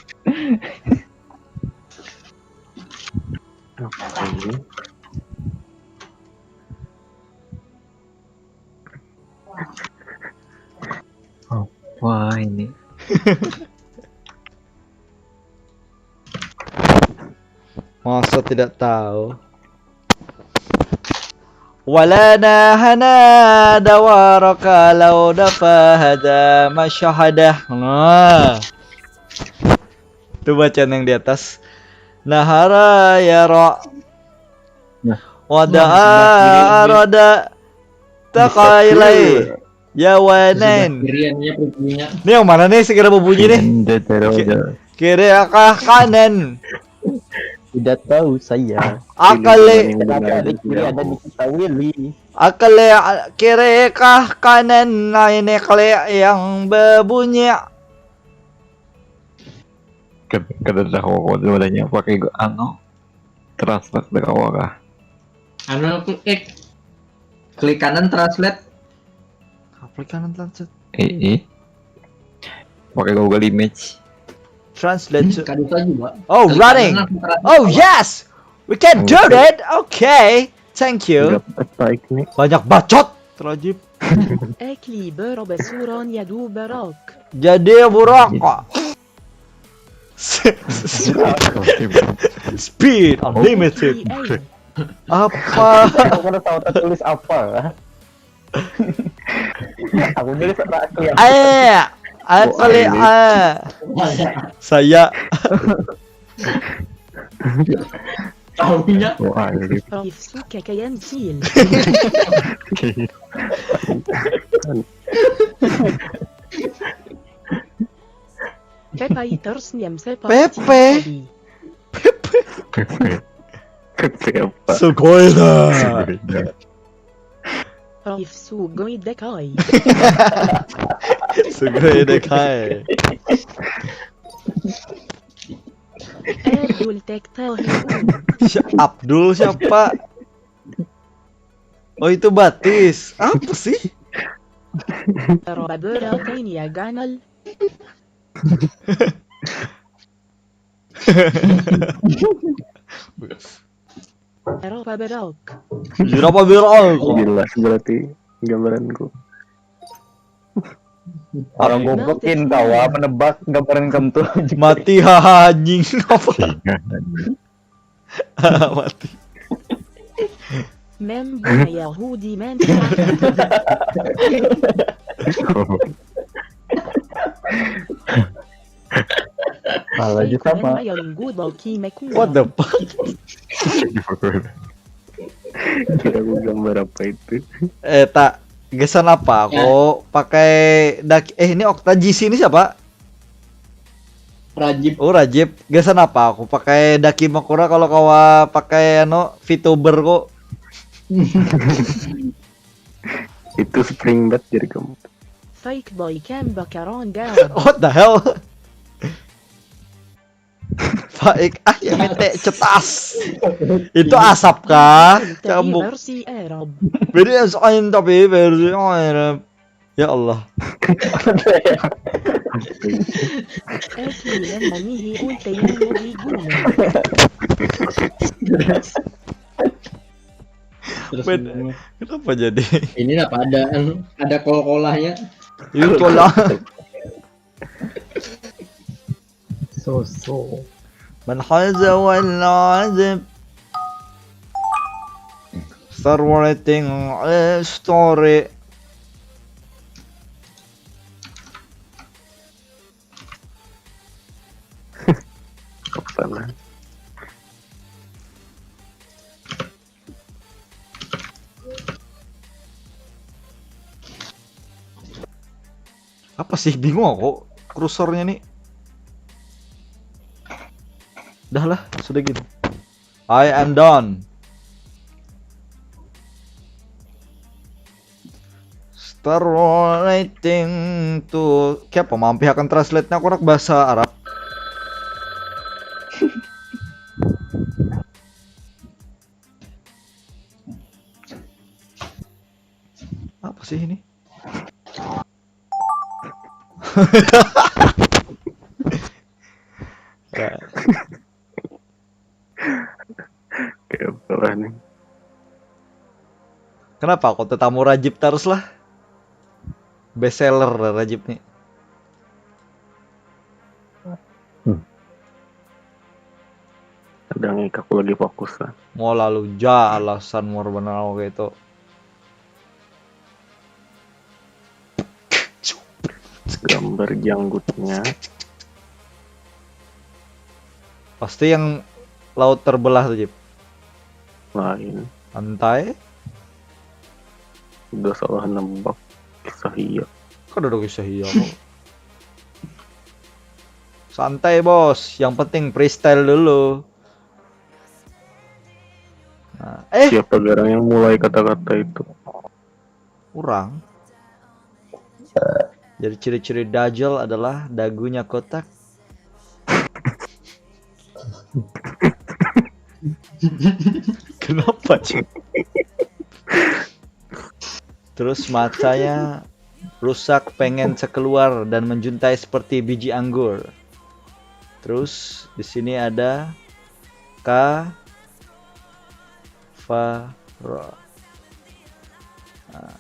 Apa ini? Apa ini? Masa tidak tahu? Wala nahana dawaraka law dafahada masyahadah. Nah. Itu bacaan yang di atas. Nahara yara. Nah. Wada'a arada. Takailai. Ya wanen. Ini yang mana nih segera berbunyi nih? Kiri kah kanan? Tidak tahu saya. Akale. Kenapa ada kiri, ada di kita, Willy? Akale, kiri kah kanan? Nah, ini kali yang berbunyi. Kada tahu aku sebenarnya pakai anu. Translate dari awal kah? Anu, klik, klik kanan translate. Klik kanan translate. Eh, eh. Pakai Google Image. Translate. Hmm, kada usah juga. Oh, running. Oh, yes. We can do that. Okay. Thank you. Banyak bacot. Terajib. Ekli berobasuron ya du berok. Jadi buruk kok. Speed unlimited. Apa? Aku kada tahu tertulis apa. Aku jadi seorang yang Eh, aku Oh, lihat. Saya. Tahunya. Oh, anjir. Raif suka kayan cil. Pepe tersenyum seperti Pepe. Tadi. Pepe. Pepe. Pepe apa? Sugoi da. Sugoi da. Raif sugoi dekai. Sugoi dekai. Abdul tek tahu. Si Abdul siapa? Oh, itu batis. Apa sih? Robert ini ya ganal. Eropa Berok. Eropa Berok. Jelas berarti gambaranku. Orang goblok kin kawa menebak gambaran kamu tuh. Mati, haha, anjing. Apa? Mati. Member Yahudi men. Malah aja sama. What the fuck? Kira aku gambar apa itu? Eh, tak, gesan apa aku pakai daki, eh, ini Okta G C ini siapa? Rajib. Oh, Rajib. Gesan apa aku pakai daki Makura kalau kawa pakai anu VTuber kok. Itu spring bat jadi kamu. Fake boy cam bakaran down. What the hell? Fake ah ya mete cetas. Itu asap kah? Cambuk. Versi Arab. Beda soalnya tapi versi Arab. Ya Allah. Eh, kalian manihi untai yang mau diguna. Terus Wait, gimana? Kenapa jadi? Ini apa ada ada kol-kolahnya? Itu lah. So so. Man haza wal azab. Star Wars thing, eh, story. Apa lah? Apa sih, bingung aku kursornya nih. Dah lah, sudah gini. I am done. Star writing to kiapa mampih akan translate-nya kurang bahasa Arab. Apa sih ini? Ya. Kayak apa nih? Kenapa aku tetamu Rajib terus lah? Best seller Rajib nih. Hmm. Sedang aku lagi fokus lah. Mau lalu ja alasan mau benar kayak itu. Gambar janggutnya. Pasti yang laut terbelah tuh, Jip. Lain. Santai. Udah salah nembak. Kisah iya. Kok ada kisah iya kok. Santai, Bos. Yang penting freestyle dulu. Nah, eh. Siapa garang yang mulai kata-kata itu? Urang. Jadi ciri-ciri Dajjal adalah dagunya kotak. Kenapa, Cik? Terus matanya rusak, pengen sekeluar dan menjuntai seperti biji anggur. Terus di sini ada K Faro. Nah,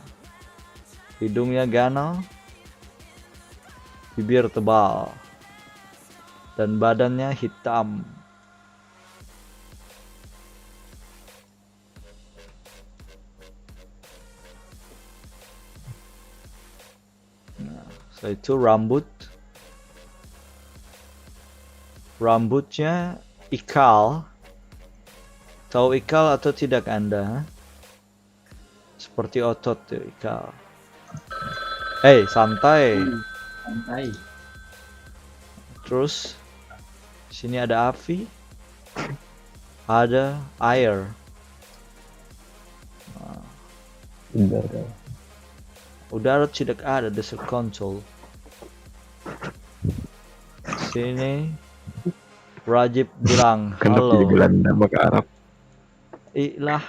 hidungnya ganal, bibir tebal. dan badannya hitam. Nah, setelah itu rambut. Rambutnya ikal. Tahu ikal atau tidak Anda? Seperti otot tuh ikal. Hei, santai. Hmm, santai. Terus sini ada api. Ada air. Nah. Udara. Udara tidak ada, dasar kontol. Sini Rajib bilang, kenapa halo. Jadi Belanda maka Arab? Ilah,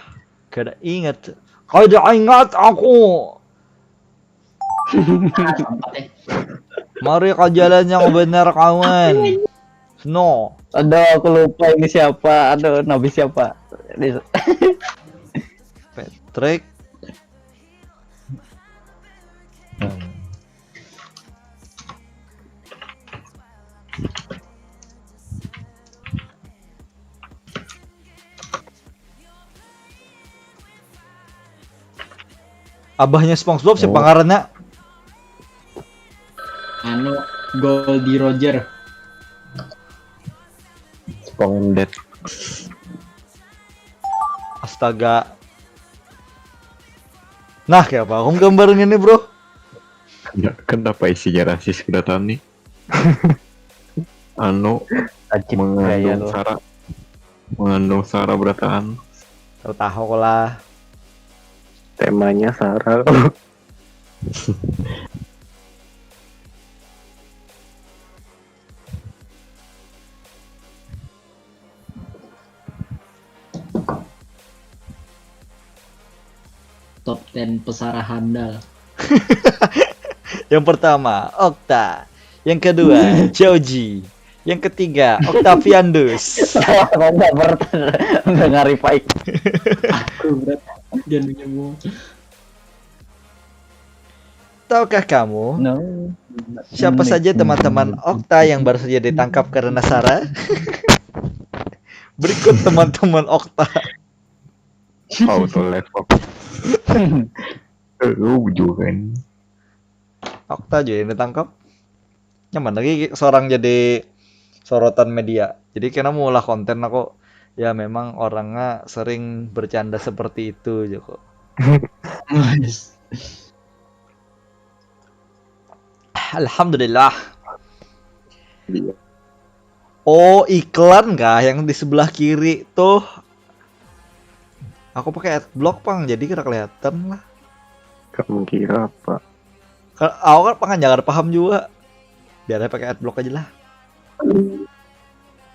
kada ingat. Kada ingat aku. Mari ke jalan yang benar, kawan. No. Aduh, aku lupa ini siapa. Aduh, Nabi siapa? Patrick. Abahnya SpongeBob siapa ngarannya? Anu, Goldie Roger. SpongeBob. Astaga. Nah, kayak apa? Aku gambarnya nih, bro. Kenapa isinya rasis kedatangan nih? Anu, mengandung sara, mengandung sara berataan. Tahu lah. Temanya sara. Top ten pesara handal. Yang pertama, Okta. Yang kedua, Joji. Yang ketiga, Octaviandus. Salah, Bang, nggak pernah mendengar Ipaik. Aku berat. Jangan nyebut. Tahukah kamu, no, siapa saja teman-teman Okta yang baru saja ditangkap karena sara? Berikut teman-teman Okta. Auto left kok. Eh, lu juga kan. Okta juga yang ditangkap. Nyaman lagi seorang jadi sorotan media. Jadi kena mau lah konten aku, ya memang orangnya sering bercanda seperti itu, Joko. Alhamdulillah. Iya. Oh, iklan kah yang di sebelah kiri tuh? Aku pakai adblock, pang, jadi kira kelihatan lah. Kamu kira apa? Ka-, aku kan pangan jangan paham juga. Biar aja pakai adblock aja lah.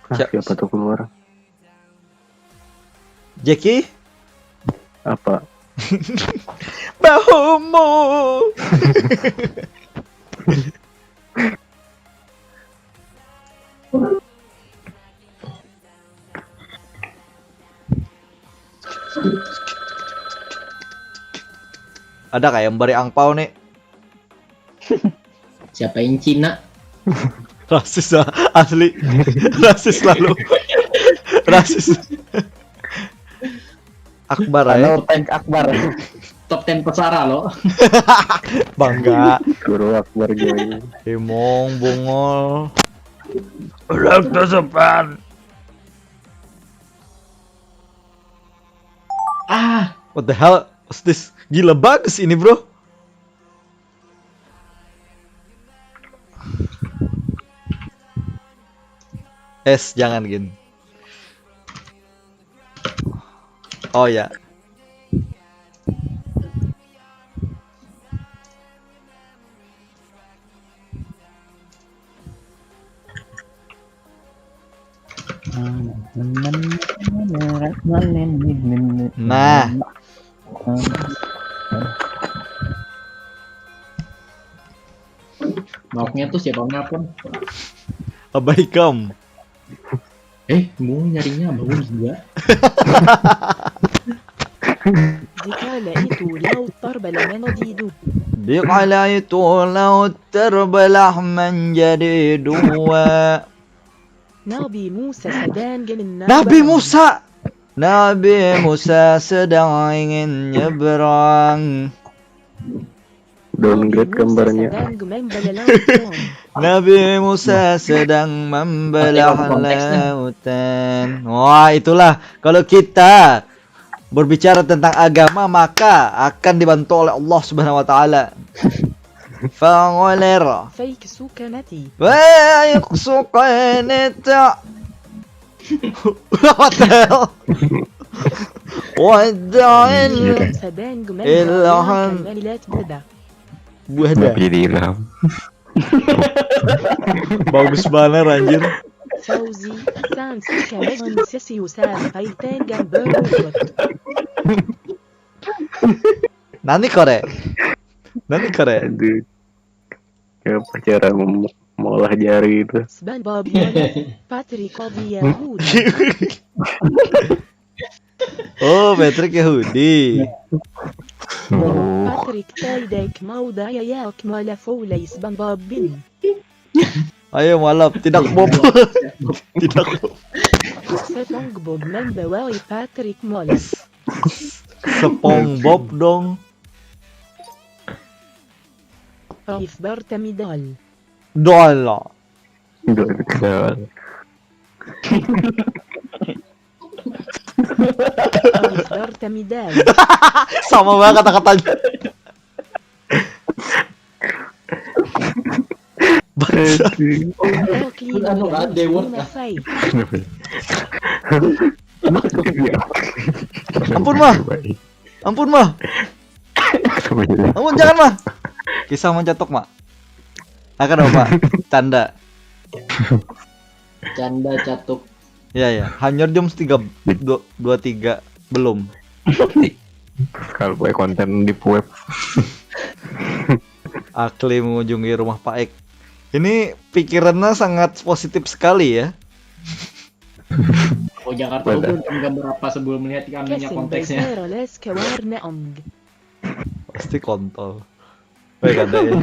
Ah, siap. Siapa tuh keluar? Jackie? Apa? Bahumu. Ada kayak yang bari angpau nih. Siapa yang Cina? Rasis lah, asli. Rasis lalu. Rasis. Akbar, eh. Halo, Tank Akbar. Top ten pesara, lo. Bangga. Guru Akbar, guys. Himong, bungul. Orang tersepan. Ah. What the hell? What's this? Gila bagus ini, bro. Es, jangan gin. Oh ya. Nah. Maafnya tuh siapa ngapun? Abah Ikam. Eh, mau nyarinya Abah Gun juga. Dikala itu laut terbelah menjadi dua. Dikala itu laut terbelah menjadi dua. Nabi Musa sedang ingin Nabi Musa. Nabi Musa sedang ingin nyeberang. Downgrade gambarnya. Nabi Musa sedang membelah lautan. Wah, itulah kalau kita berbicara tentang agama, maka akan dibantu oleh Allah Subhanahu wa taala. Fangoler. Fake sukanati. Fake sukanati. What the hell? What the hell? Ilham. Buah dah. Jadi ilham. Bagus banget anjir. Fauzi, thanks kamu sesi usaha paiteng gambar robot. Nani kore? Nani kore? Aduh. Ya, apa cara mem- mengolah jari itu? SpongeBob Patrick Kodia Huda. Oh, Patrick Yahudi. Patrick Taidek Mauda Yayak Mala Foulais Bang Babin. Ayo malap, tidak bob. Tidak bob. Sepong Bob membawai Patrick Moles. Sepong Bob dong. Raif Bartamidal. Dola. Bartamidal. Sama banget kata-katanya. Anu kan Deword kan. Ampun mah. Ampun mah. Ampun jangan mah. Kisah mencatuk mah. Akan apa? Canda. Canda catuk. Ya ya, hanyar jam tiga dua tiga belum. Kalau pakai konten di web. Akli mengunjungi rumah Paek. Ini pikirannya sangat positif sekali ya. Oh Jakarta Ubud gambar apa sebelum melihat anunya konteksnya. Pasti kontol. Baik ada ya.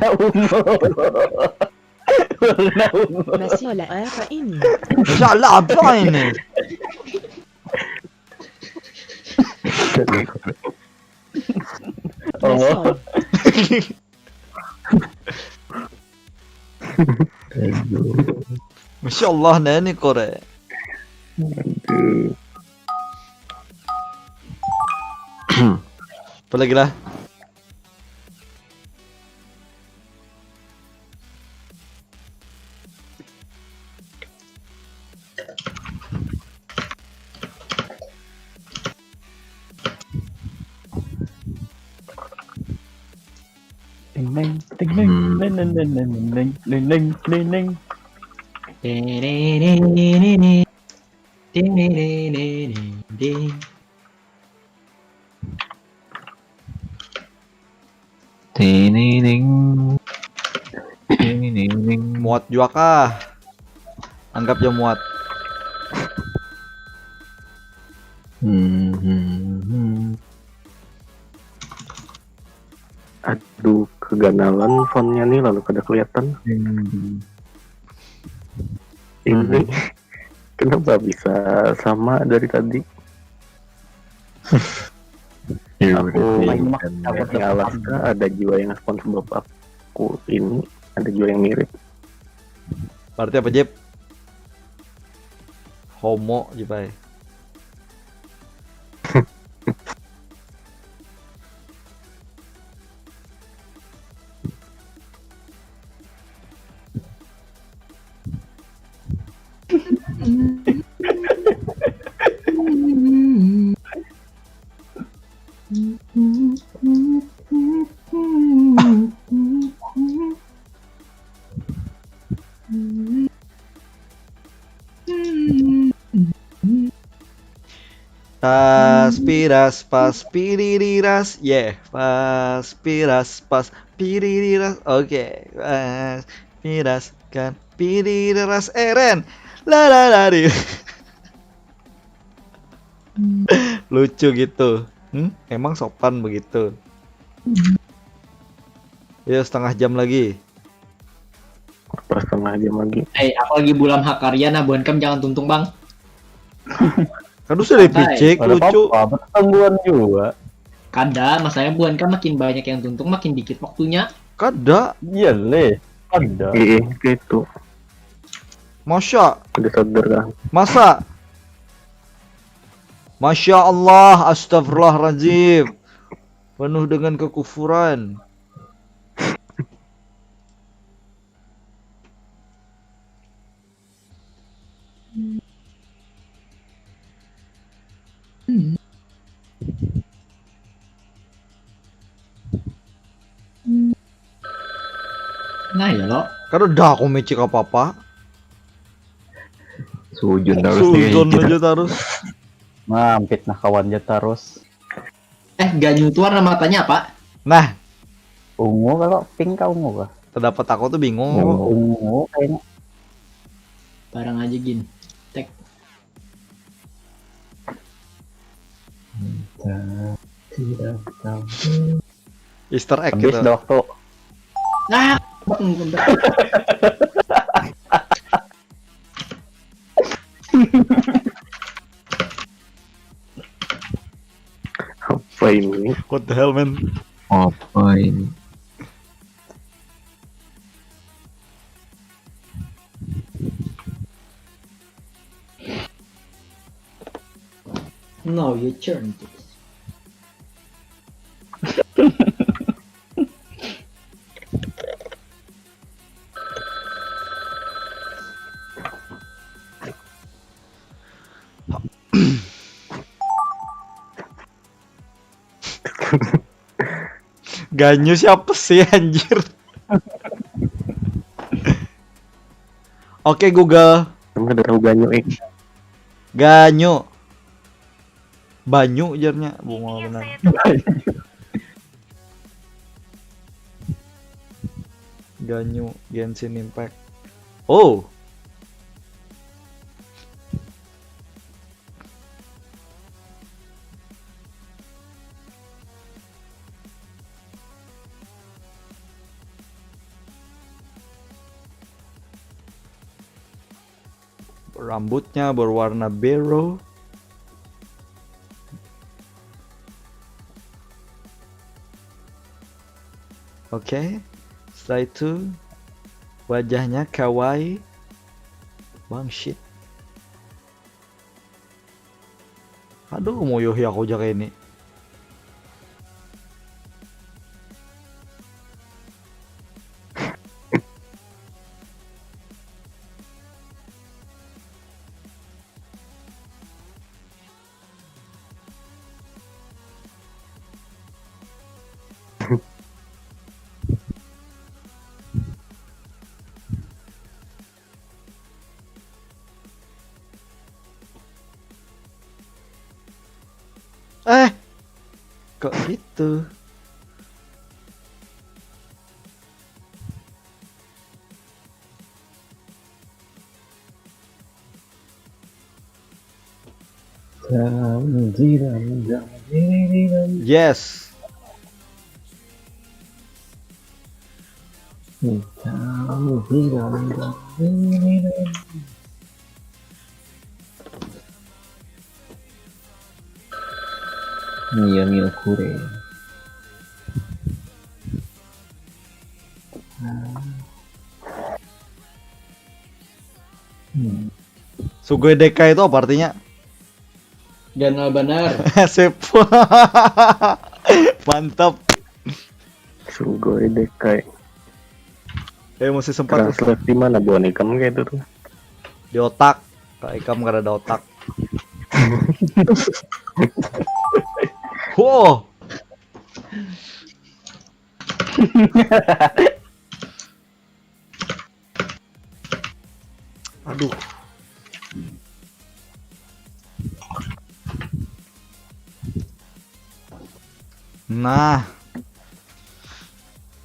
Masih ada apa ini? Masih ada apa ini? Oh. Masya Allah nah ini kore. Apa lagi lah? Ting neng, ting neng, neng neng neng neng neng neng neng neng. Tinining. Tinining. Muat jua kah? Anggap jua muat. Hmm. Aduh, keganalan fontnya nih lalu kada kelihatan. Hmm. Ini kenapa bisa sama dari tadi? Aku yang Alaska ada juga yang SpongeBob aku ini ada juga yang mirip. Berarti apa Jep? Homo Jep ay. Tas piras pas piririras, yeah, pas piras pas piririras, oke, okay. Pas piras kan piririras eren, la la la di. Lucu gitu, hmm? Emang sopan begitu. Ya setengah jam lagi. Perasaan Nah, dia lagi. Eh, aku lagi bulam hakarya, nah buhan kam jangan tuntung bang. Kan sudah dipicik Ada lucu. Apa-apa, bertungguan juga. Kada, masalahnya buhan kam makin banyak yang tuntung, makin dikit waktunya. Kada. Iya leh. Ada. Iya, gitu. Masa, Udah sadar kan. masa. Masya Allah, astagfirullahaladzim. Penuh dengan kekufuran. Nah ya lo. Kada dah aku micik apa-apa. Sujun terus nih Sujun gitu. Aja terus. Nah, fitnah kawan aja terus. Eh, ganyu itu warna matanya apa? Nah, Ungu kalau pink kah ungu kah? Pendapat aku tuh bingung. Ungu. Ungu kayaknya. Barang aja gin. Tek. Tidak tahu. Easter egg Habis gitu. Dah waktu. Ah, bang, bentar. Apa ini? What the hell, man? Apa ini? Now your turn. Ganyu siapa sih, anjir? Oke, Google. Kamu kada tahu ganyu eh. Ganyu. Banyu jarnya, bunga benar. Ganyu, Genshin Impact. Oh. Rambutnya berwarna biru. Oke, setelah itu wajahnya kawaii. Bang, shit. Aduh, moyohi aku aja kayak ini. Eh, kok gitu? Yes. Mio Mio Kure. Sugoi Dekai itu apa artinya? Ganal banar. Sip. Mantap. Sugoi Dekai. Eh, masih sempat. Translate di mana buan ikam kayak itu tuh? Di otak. Kak ikam kada ada otak. Wow. Aduh. Nah.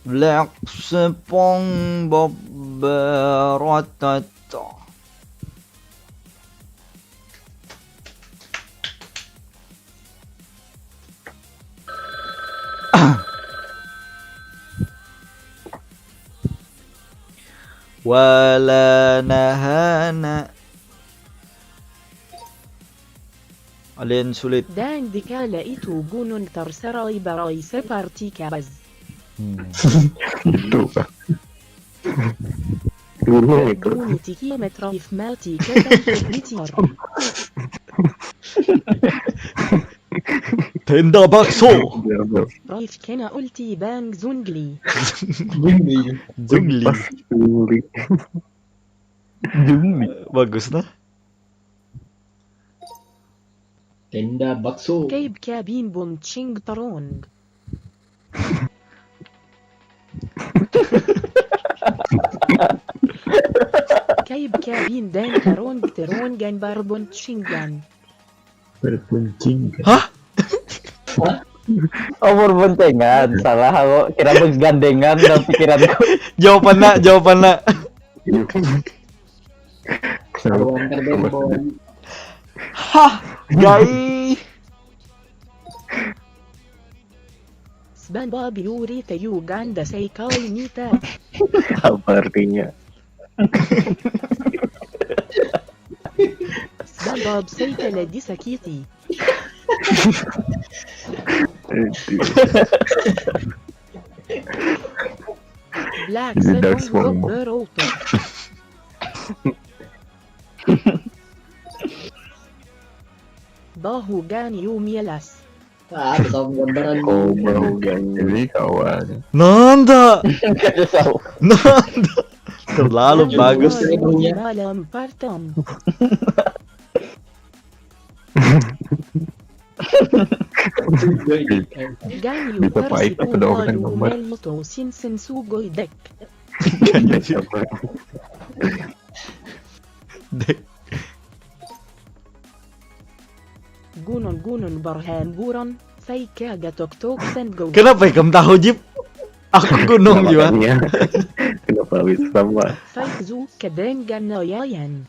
Black Spong Bob Berotata. Wala nahana. Alien sulit. Dan dikala itu gunung terserai berai seperti kabas. Hmm. Itu, Pak. Gunung itu. Bulu tiki metraif mati kata Jupiter. Tenda bakso. Raif kena ulti bang zungli. Gini. Zungli. Pas Jungli. Jungli. Bagus nah. Tenda bakso. Kaib kabin bun ching terung. Kaib kabin dan terung terung gambar bun chingan. Berkuncing. Hah? Oh, berboncengan. Salah aku. Kira begandengan dalam pikiranku. Jawaban nak, jawaban nak. Yuk. Kawan terbebon. Hah, gai. Sbanda biuri te Uganda sai kau nita. Apa artinya? Sbanda sai kala disakiti. Aduh. Black The Dark Sabbath Swan. Beroto. Bahu gani umialas. Ah, ada sama gambaran. Oh, bau ganjil kawan. Nanda, Kada tahu. Nanda. Terlalu bagus. Ini baunya. Malam partam. Gani Bisa pahit uparsi apa dong, kan, umadu gambar? Melito sinsen sugoi dek. Dek. Gunung-gunung berhamburan, sai kaga tok-tok sen go. Kenapa ikam tahu, Jip? Aku gunung juga. Makanya. Kenapa bisa sama? Sai zu kedenggan nayayan.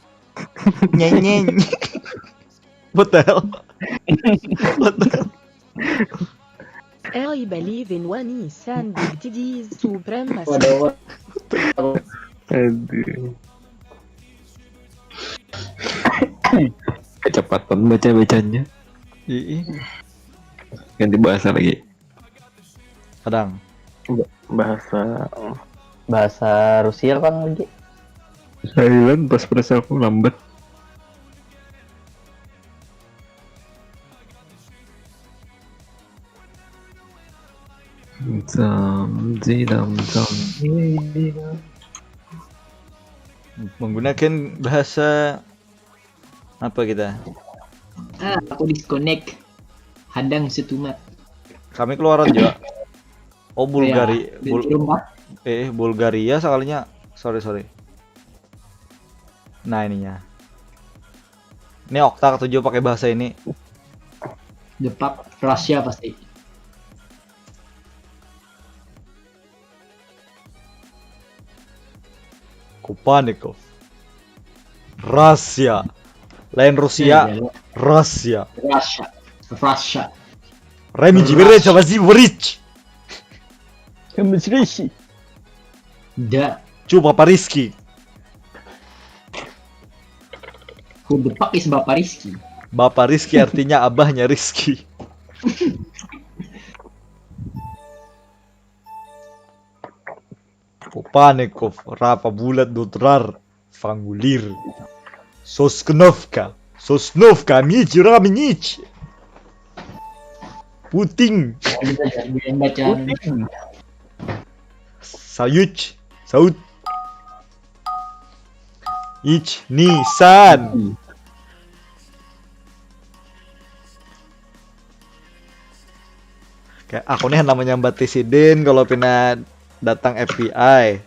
Nyenyeng. Betul. Betul. I believe in one sandwich titties supremacy. Waduh, waduh. Aduh. Kecepatan baca-bacanya. Ih, Ganti bahasa lagi. kadang. Bahasa Bahasa Rusia kan lagi. Thailand pas perasa aku lambat. Zam, zidam, zam, zidam. Menggunakan bahasa apa kita? Ah, aku disconnect. Hadang setumat. Kami keluaran juga. Oh, Bulgaria. Ya, di rumah. Eh, Bulgaria sekalinya. Sorry, sorry. Nah, ininya. Ini Okta ketujuh pakai bahasa ini. Depak Russia pasti. Kupanikov. Russia. Lain Rusia, Ya, ya. Russia. Russia. Russia. Remi Jiberecha Vazivorich. Kamisrishi. Da. Cu Papa Rizky. Who the fuck is Bapak Rizky? Bapak Rizky artinya abahnya Rizky. Kupanikov, rapa bulat dotrar, fangulir. Sosnovka, Sosnovka, Michi Raminichi. Puting, Oh, kita jadi bacaan. Sayuch, Saut. Ich, Nisan. Kayak aku nih namanya Mbak Tisidin kalau pina datang F B I.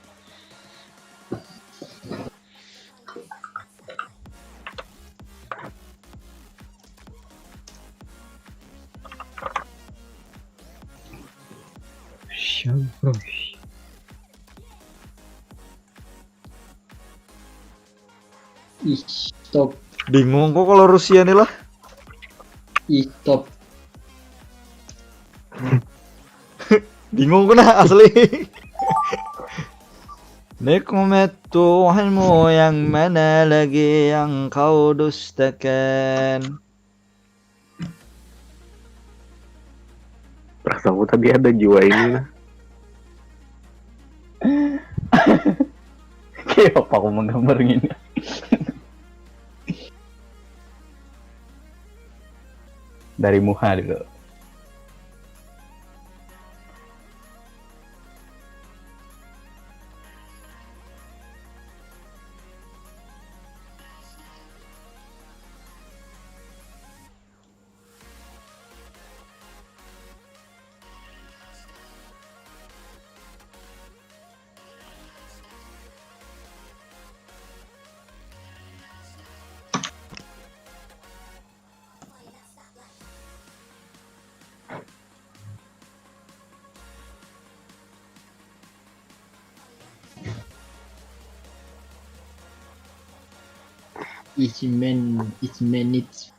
Ih, stop. Bingung kok kalau Rusia nih lah. Ih, stop. Bingung kok nah asli. Nikmat Tuhanmu yang mana lagi yang kau dustakan? Perasaanku tadi ada jiwa ini nah. Kayak apa aku menggambar gini? Dari muha dulu. Each man, each minute.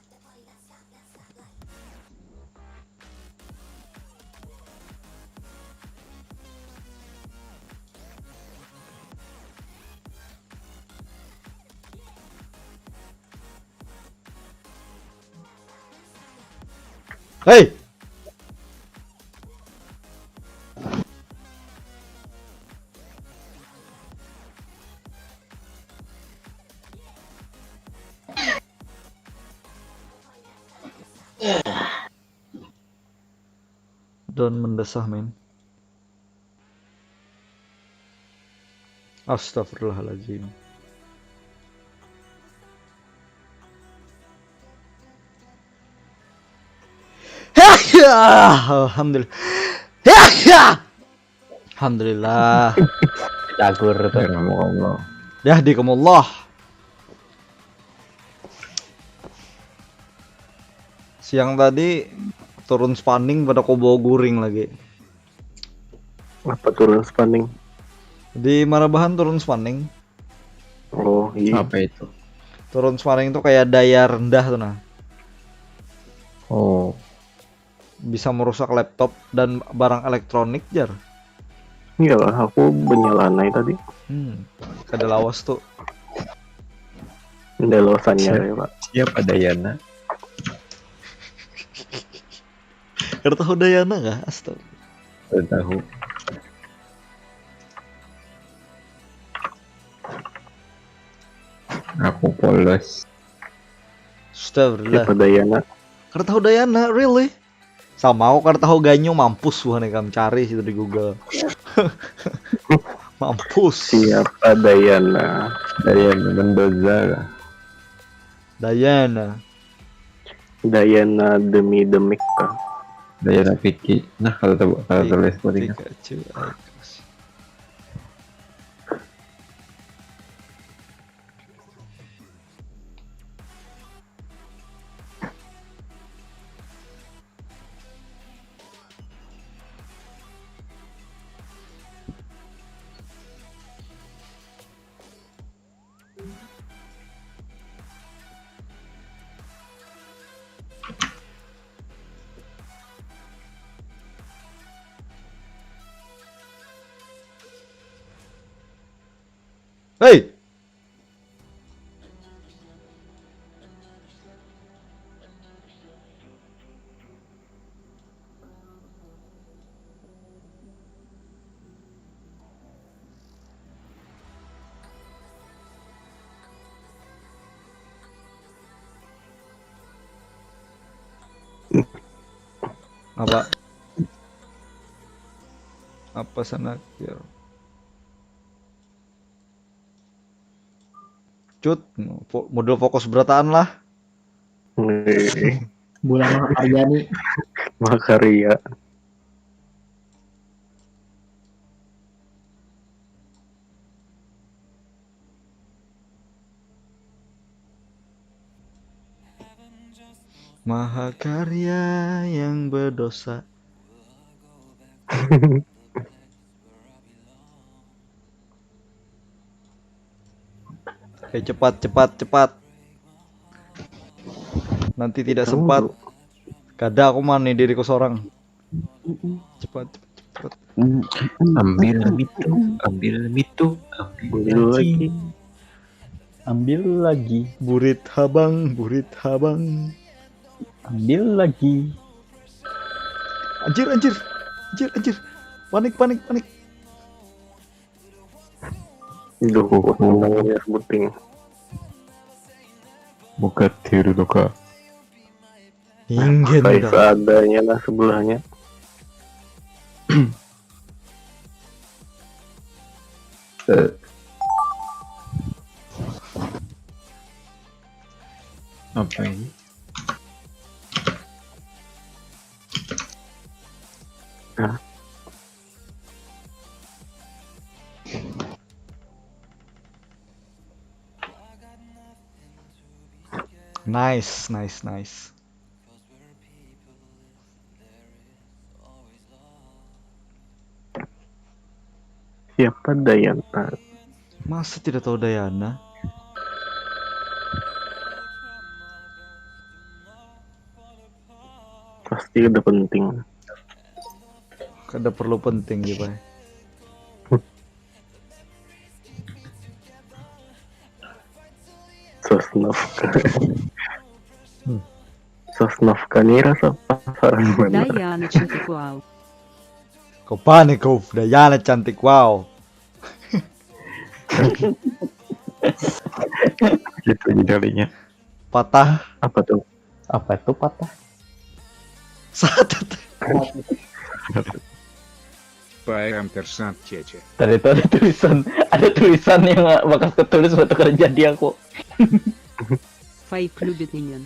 Hei! Don mendesah men. Astagfirullahaladzim. Alhamdulillah. Alhamdulillah. Cagur tuh. Rahmatullah. Dah di kemullah. Siang tadi turun spanning pada kobo guring lagi. Apa turun spanning? Di Marabahan turun spanning. Oh iya. Apa itu? Turun spanning tuh kayak daya rendah tuh nah. Oh, Bisa merusak laptop dan barang elektronik jar. Iyalah, aku menyelanai tadi. Hmm, kada lawas tuh. Ndak lawasannya Siap. Ya pak. Siapa Dayana? Kada tahu Dayana kah? Astaga. Udah tahu. Aku polos. Astagfirullah. Siapa Dayana? Kada tahu Dayana, really? Sama aku kada tahu Ganyu, mampus buhan ikam cari situ di Google. Mampus. Siapa Dayana? Dayana Mendoza lah. Dayana. Dayana demi demik kah? Dayana Piki. Nah kalau tahu kalau tulis paling Pikachu Icos. Hei. Apa? Apa sana? Cut, fo- model fokus berataan lah. Wih, Bulan Mahakarya nih. Mahakarya. Mahakarya yang berdosa. Oke, cepat, cepat, cepat. Nanti tidak sempat. Kada aku mani diriku seorang. Cepat, cepat, cepat. Ambil mitu, ambil mitu, ambil Ambil lagi. lagi. Ambil lagi. Burit habang, burit habang. Ambil lagi. Anjir, anjir. Anjir, anjir. Panik, panik, panik. Duh, menang ya sebuting. Buka tiru duka. Ingin Kayak dah. Seadanya lah sebelahnya. Eh. Apa ini? Nice, nice, nice. Siapa Dayana? Masa tidak tahu Dayana? Pasti ada penting. Kada perlu penting gitu. Sosnovka. Sosnovka ni rasa pasaran bener. Dayana cantik wow. Kau panik kau, Dayana cantik wow. Gitu jadinya. Patah. Apa tuh? Apa itu patah? Satet. Param tersat cece. Tadi itu ada tulisan, ada tulisan yang bakas ketulis waktu kerja di aku. Faik любит меня.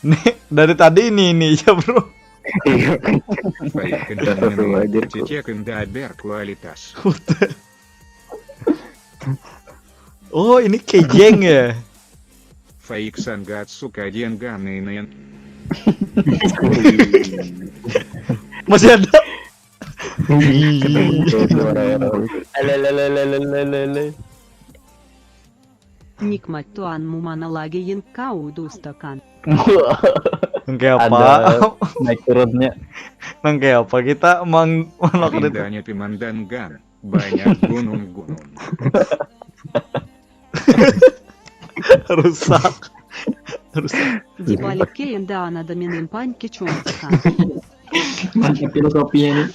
Nih, dari tadi ini ini ya, Bro. Faik Astagfirullahaladzim. Cece kenda berkualitas. Oh, ini kejeng ya? Faik sangat suka jenggan ini. Masih ada. Lelelelelelele. Nikmat tuanmu mana lagi yang kau dustakan. Nang kaya apa? Ada naik turunnya. Nang kaya apa kita mang manok itu? Indahnya pemandangan, banyak gunung-gunung. Rusak. Rusak. Di balik keindahan ada menyimpan kecantikan. Mantap filosofinya nih.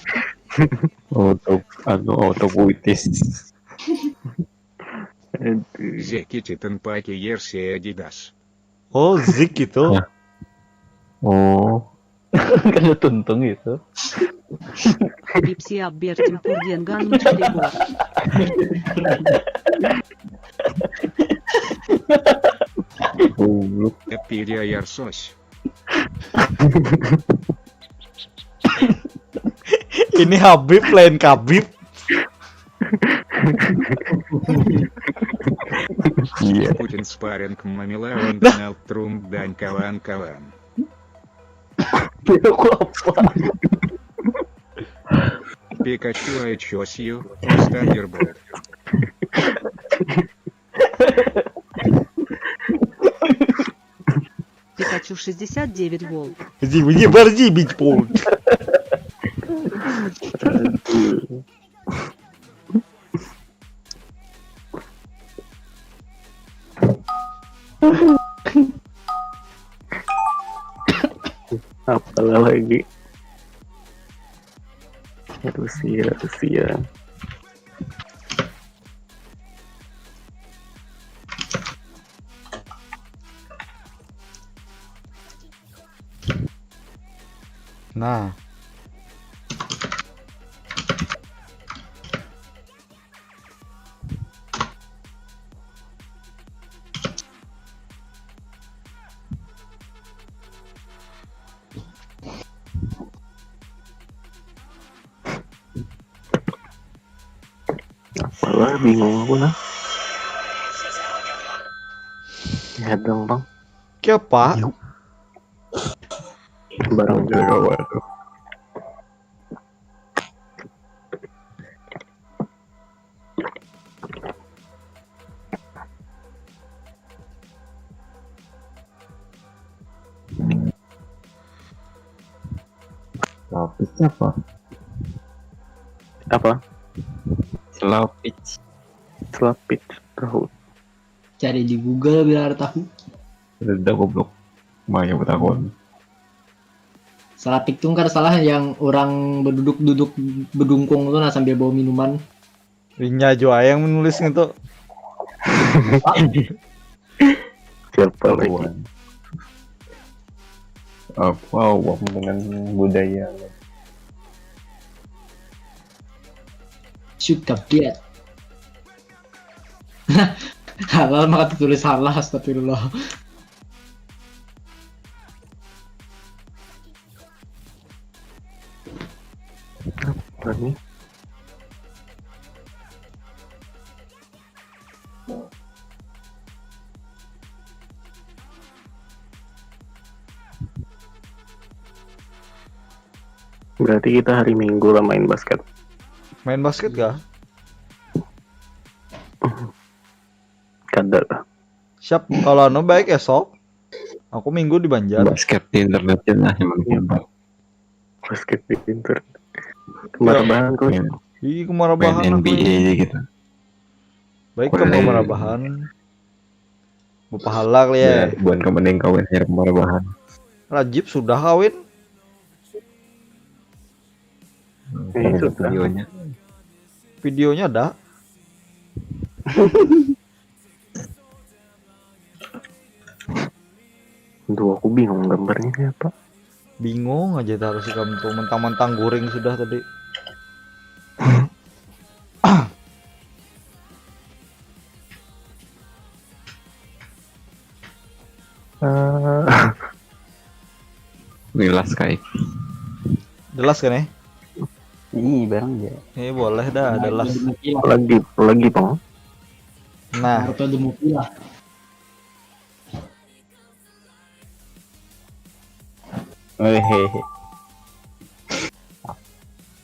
Auto anu auto puitis. Aduh. Zeki Citen pakai jersey Adidas. Oh, Zik gitu. Hah? Oh, Kada tuntung gitu. Habib siap bertempur dengan mencari bot. goblok. Tapi dia yarsos. Ini Habib lain Kabib. Iya. Putin sparring melawan Donald Trump dan kawan-kawan. Aku apa? Pikachu I chose you, Thunderbolt. Пикачу шестьдесят девять волт. Зи зи барзи бич пол. Apalah lagi? Rusia, Rusia. Nah. Apalah, bingung aku nah. Lihat dong bang. Kiapa? Barang Udah kawan. Apa? Apa? Selapit. Selapit tahu. Cari di Google bila ada tahu. Udah goblok. Maya bertakon. Selapit tuh kada salah yang orang beduduk-duduk bedungkung tuh nah sambil bawa minuman. Inya jua yang menulis gitu. Siapa lagi? Apa awam dengan budaya? Suka biat. Halal maka tulis halal, astagfirullah. Apa nih? Berarti kita hari Minggu lah main basket. Main basket kah? Kada lah. Siap, kalau anu baik esok. Aku Minggu di Banjar. Basket di internet ya lah yang penting. Basket di internet. Kemarabahan kau. Ya, Ih, kemarabahan main aku N B A ini. Aja gitu. Baik Boleh. Kemarabahan. Bepahala kali Ya, ya. bukan kemening kawin ya kemarabahan. Rajib sudah kawin. Eh, sudah. Videonya. Videonya ada. Duh, aku bingung gambarnya ini apa. Bingung aja taruh si kamu tuh mentang-mentang guring sudah tadi. Eh, Jelas kayak. Jelas kan ya? Ih, barang ya. Ini boleh dah, jelas. lagi lagi pang. Nah, Naruto the movie lah. Hehehe.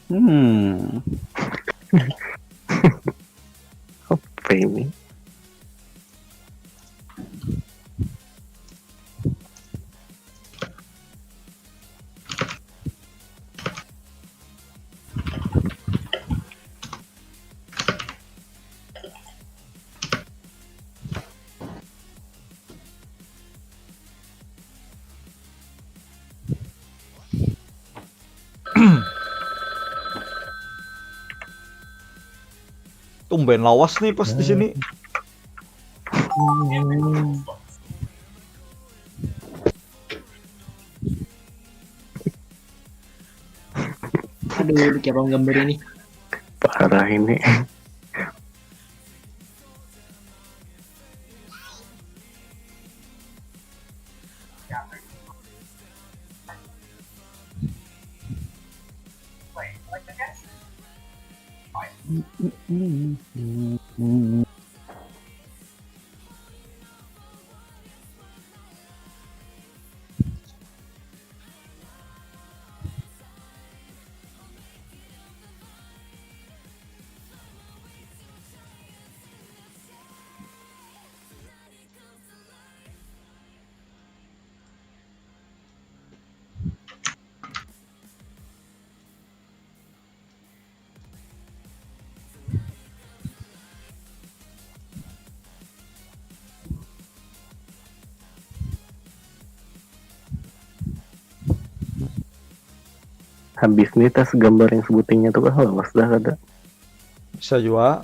Hmm. Apa ini? Tumben lawas nih pas di sini. Aduh, di capang gambar ini. Parah ini. Habis nih tas gambar yang sebutingnya tuh kah lawas dah kada. Bisa juga.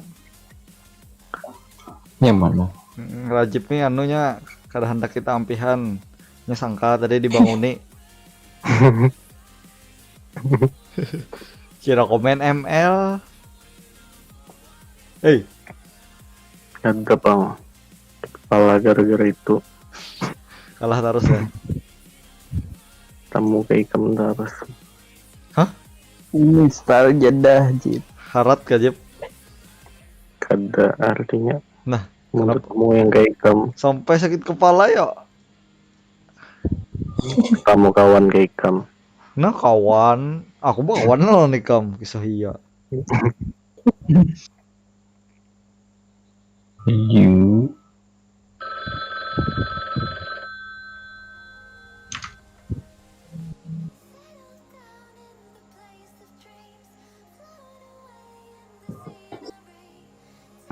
Yang mana? Mm, Rajib nih anunya kada hendak kita ampihan. Nya sangka tadi dibanguni. Kira komen M L. Hei, Kada pang. Kepala gara-gara itu. Kalah terus ya. Tamu kayak ikam terus. Ini style jadah, Jit. Harat kah, Jib? Kada artinya. Nah, Menurut kamu yang kayak ikam. Sampai sakit kepala ya. Kamu kawan kayak ikam. Nah, kawan, aku mah kawan lawan ikam, kisah iya. You.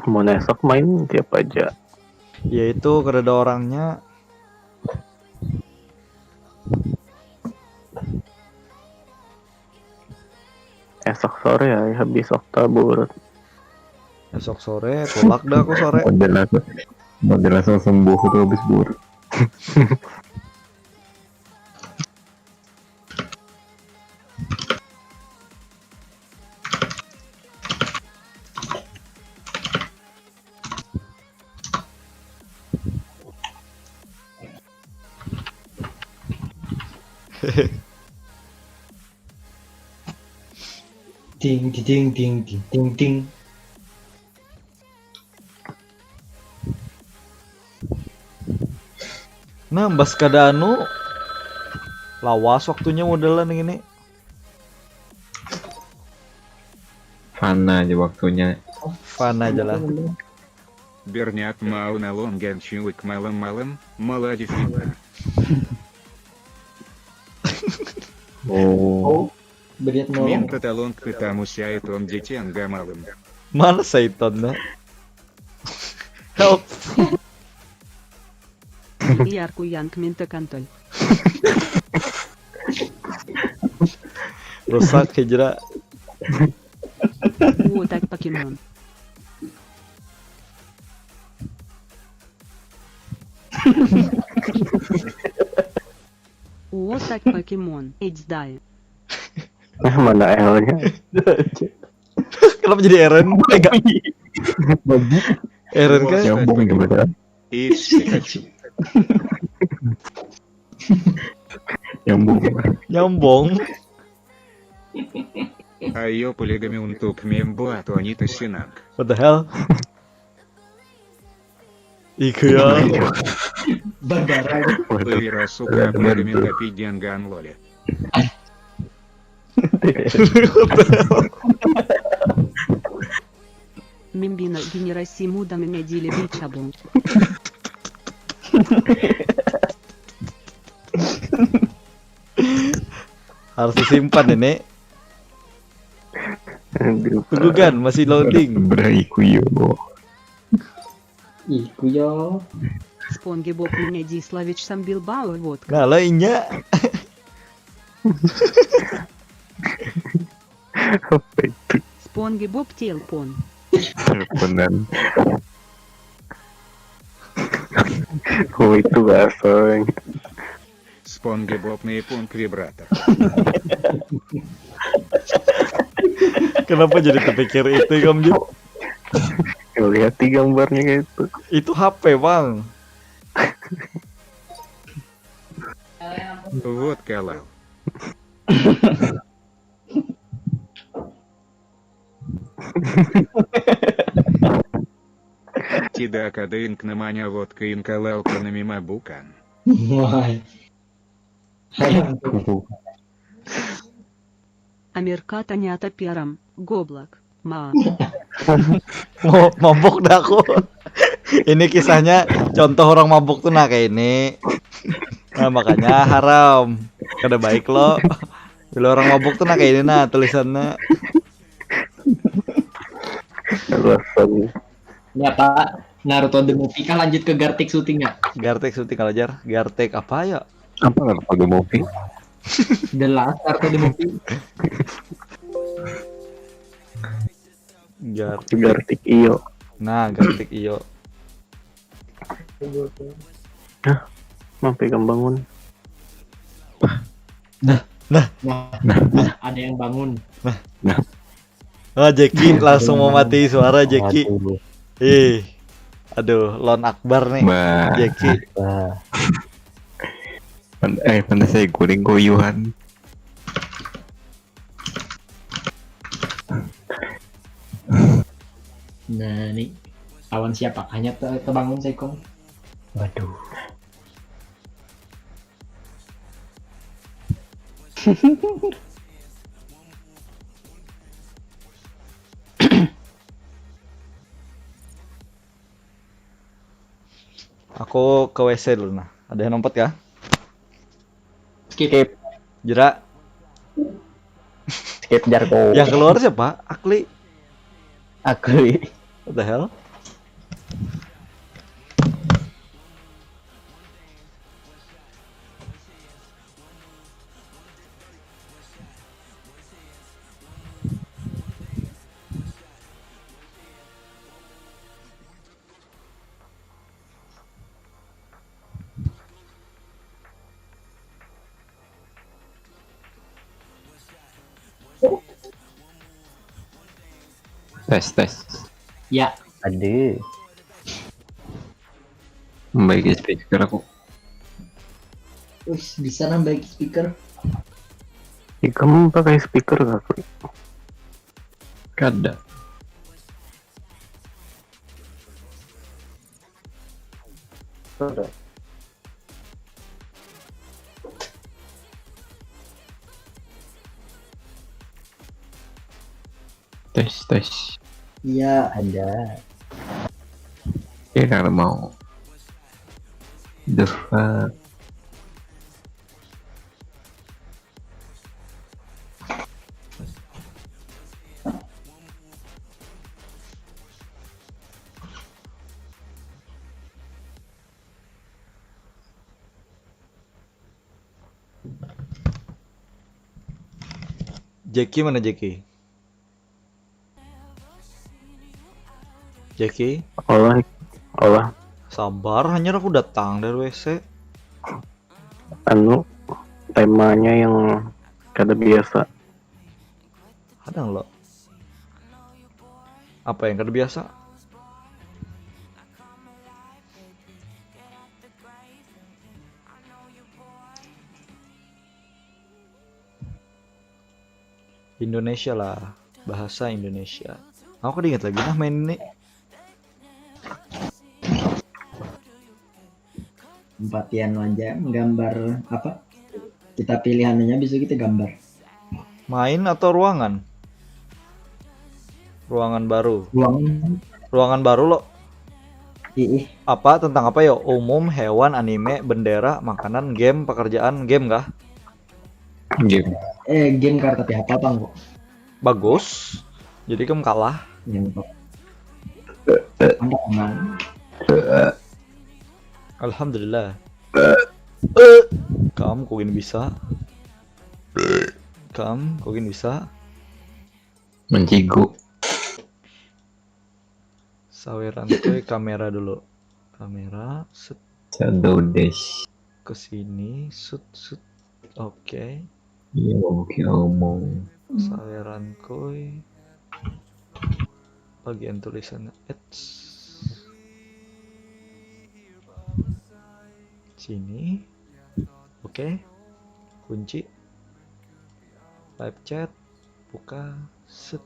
Mun esok main tiap aja. Ya itu kada ada orangnya. Esok sore ya, habis okta burut. Esok sore tulak dah aku sore. Model aku, model aku sembuh itu habis burut. Ding ding ding ding ding ding ding. Nah, mbas kada anu, lawas waktunya modelan ini. Fana aja waktunya. Fana aja lah. Berniat mau nalon gan cilik malam-malam, malah difitnah. Oh. Oh, berniat mau. Minta tolong ke tamu Syaiton di Ciangga malam. Mana Syaiton dah? Help. Biar ku yang minta kantoi. Rusak hijrah. Utak Pokemon. Utak Pokemon. Age die. Nah, mana L-nya? Kenapa jadi Eren? Enggak. Eren kan? Nyambung gitu kan. It's Pikachu. Nyambung. Nyambung. Ayo poligami untuk membuat wanita senang. What the hell? Iku ya. Barbara. Pira suka poligami tapi jangan lole. Mimbina generasi muda mengaji lebih cabung. Harus disimpan ini. Aduh, Tunggu kan, masih loading. Beraiku yo. Iku yo. SpongeBob mengaji Slavic sambil bawa vodka. Nah, lah inya. Apa itu? SpongeBob telepon. Teleponan. Oh, itu bahasa. SpongeBob nih pun vibrator. Kenapa jadi terpikir itu, Om Ju? Lihat di gambarnya kayak itu. Itu H P, Bang. Vodka lah. Tidak ada yang namanya vodka yang kalau kena mabukan. Wah. Amerika ternyata piaram, goblok. Ma. Mau mabuk dah aku. Ini kisahnya contoh orang mabuk tuh nah kayak ini. Nah, makanya haram. Kada baik lo. Bila orang mabuk tuh nah kayak ini nah tulisannya. Alasan. Nyata Naruto the movie kah lanjut ke Gartic syuting ya? Gartek syuting kalau jar. Gartek apa ya? Apa Naruto the movie? The Last Naruto the movie. Gar Gartik iyo. Nah, Gartek iyo. Mampai kam bangun. Nah, nah, ada yang bangun. Ah, Jeki langsung mau mati suara Jeki. Aduh. Ih. Aduh, lawan Akbar nih. Bah. Jeki. Bah. Pan- eh, pantas saya guring kuyuhan. Nah, nih lawan siapakahnya te- tebangun Saikong? Waduh. Aku ke W C dulu nah. Ada yang nompet kah? Skip. Jera. Skip jarko. Yang keluar siapa? Akli. Akli. What the hell? Tes, tes. Ya. Aduh. Membaiki speaker aku. Wih, bisa nambahi speaker. Ikam pakai speaker kah? Kada. Sudah. Tes, tes. Iya. Ada. Ya, karena mau. The fuck. Jeki mana Jeki? Jeki, Olah, olah. Sabar, hanyar aku datang dari W C. Anu, temanya yang kada biasa. Hadang lo. Apa yang kada biasa? Indonesia lah, bahasa Indonesia. Aku kada ingat lagi nah main ini. Empatian aja, gambar apa? Kita pilihannya bisa kita gambar. Main atau ruangan? Ruangan baru. Ruang Ruangan baru lo. Ih, Apa, tentang apa yo? Umum, hewan, anime, bendera, makanan, game, pekerjaan, game kah? Game. Eh, game kartu P H P apa kok? Bagus. Jadi kamu kalah. Yang top. Mantap, Bang. Alhamdulillah. Kamu kok gini bisa? Kamu kok gini bisa? Mencigu. Saweran kuy kamera dulu. Kamera, set, Shadow Dash. Ke sini, sut, sut. Oke. Iya, oke, omong. Saweran kuy. Bagian tulisannya ads. Sini. Oke. Kunci. Live chat. Buka. Set.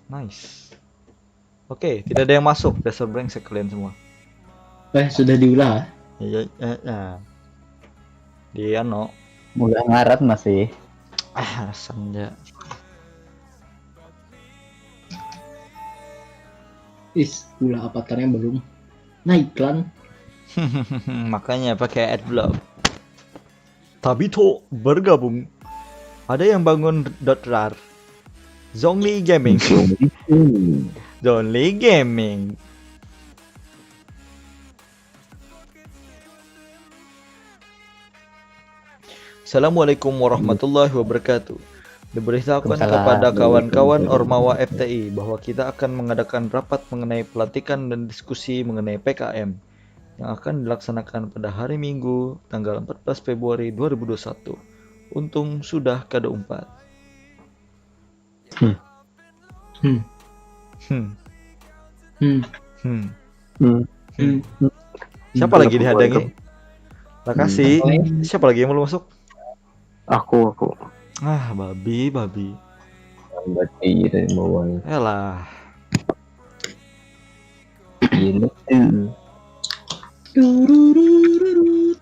Nice. Oke, tidak ada yang masuk. Dasar brengsek kalian semua. Eh, sudah diulah. Ya, ya, ya. Di ano. Mudah ngarat masih. Ah, senja. Is, ulah avatarnya belum. Nah, iklan. Makanya pakai adblock. Tabito bergabung. Ada yang bangun dot rar. Zongli Gaming. Zongli Gaming. Assalamualaikum warahmatullahi wabarakatuh. Diberitahukan kepada kawan-kawan Ormawa F T I bahwa kita akan mengadakan rapat mengenai pelantikan dan diskusi mengenai P K M yang akan dilaksanakan pada hari Minggu tanggal empat belas Februari dua ribu dua puluh satu. Untung sudah kada umpat. Hmm. Hmm. Hmm. Hmm. Hmm. Hmm. Siapa lagi Aku dihadangi? itu. Makasih. Siapa lagi yang belum masuk? Aku, aku. Ah, babi, babi. Lambat iya tadi bawaan. Elah. Iya betul. Tururururut.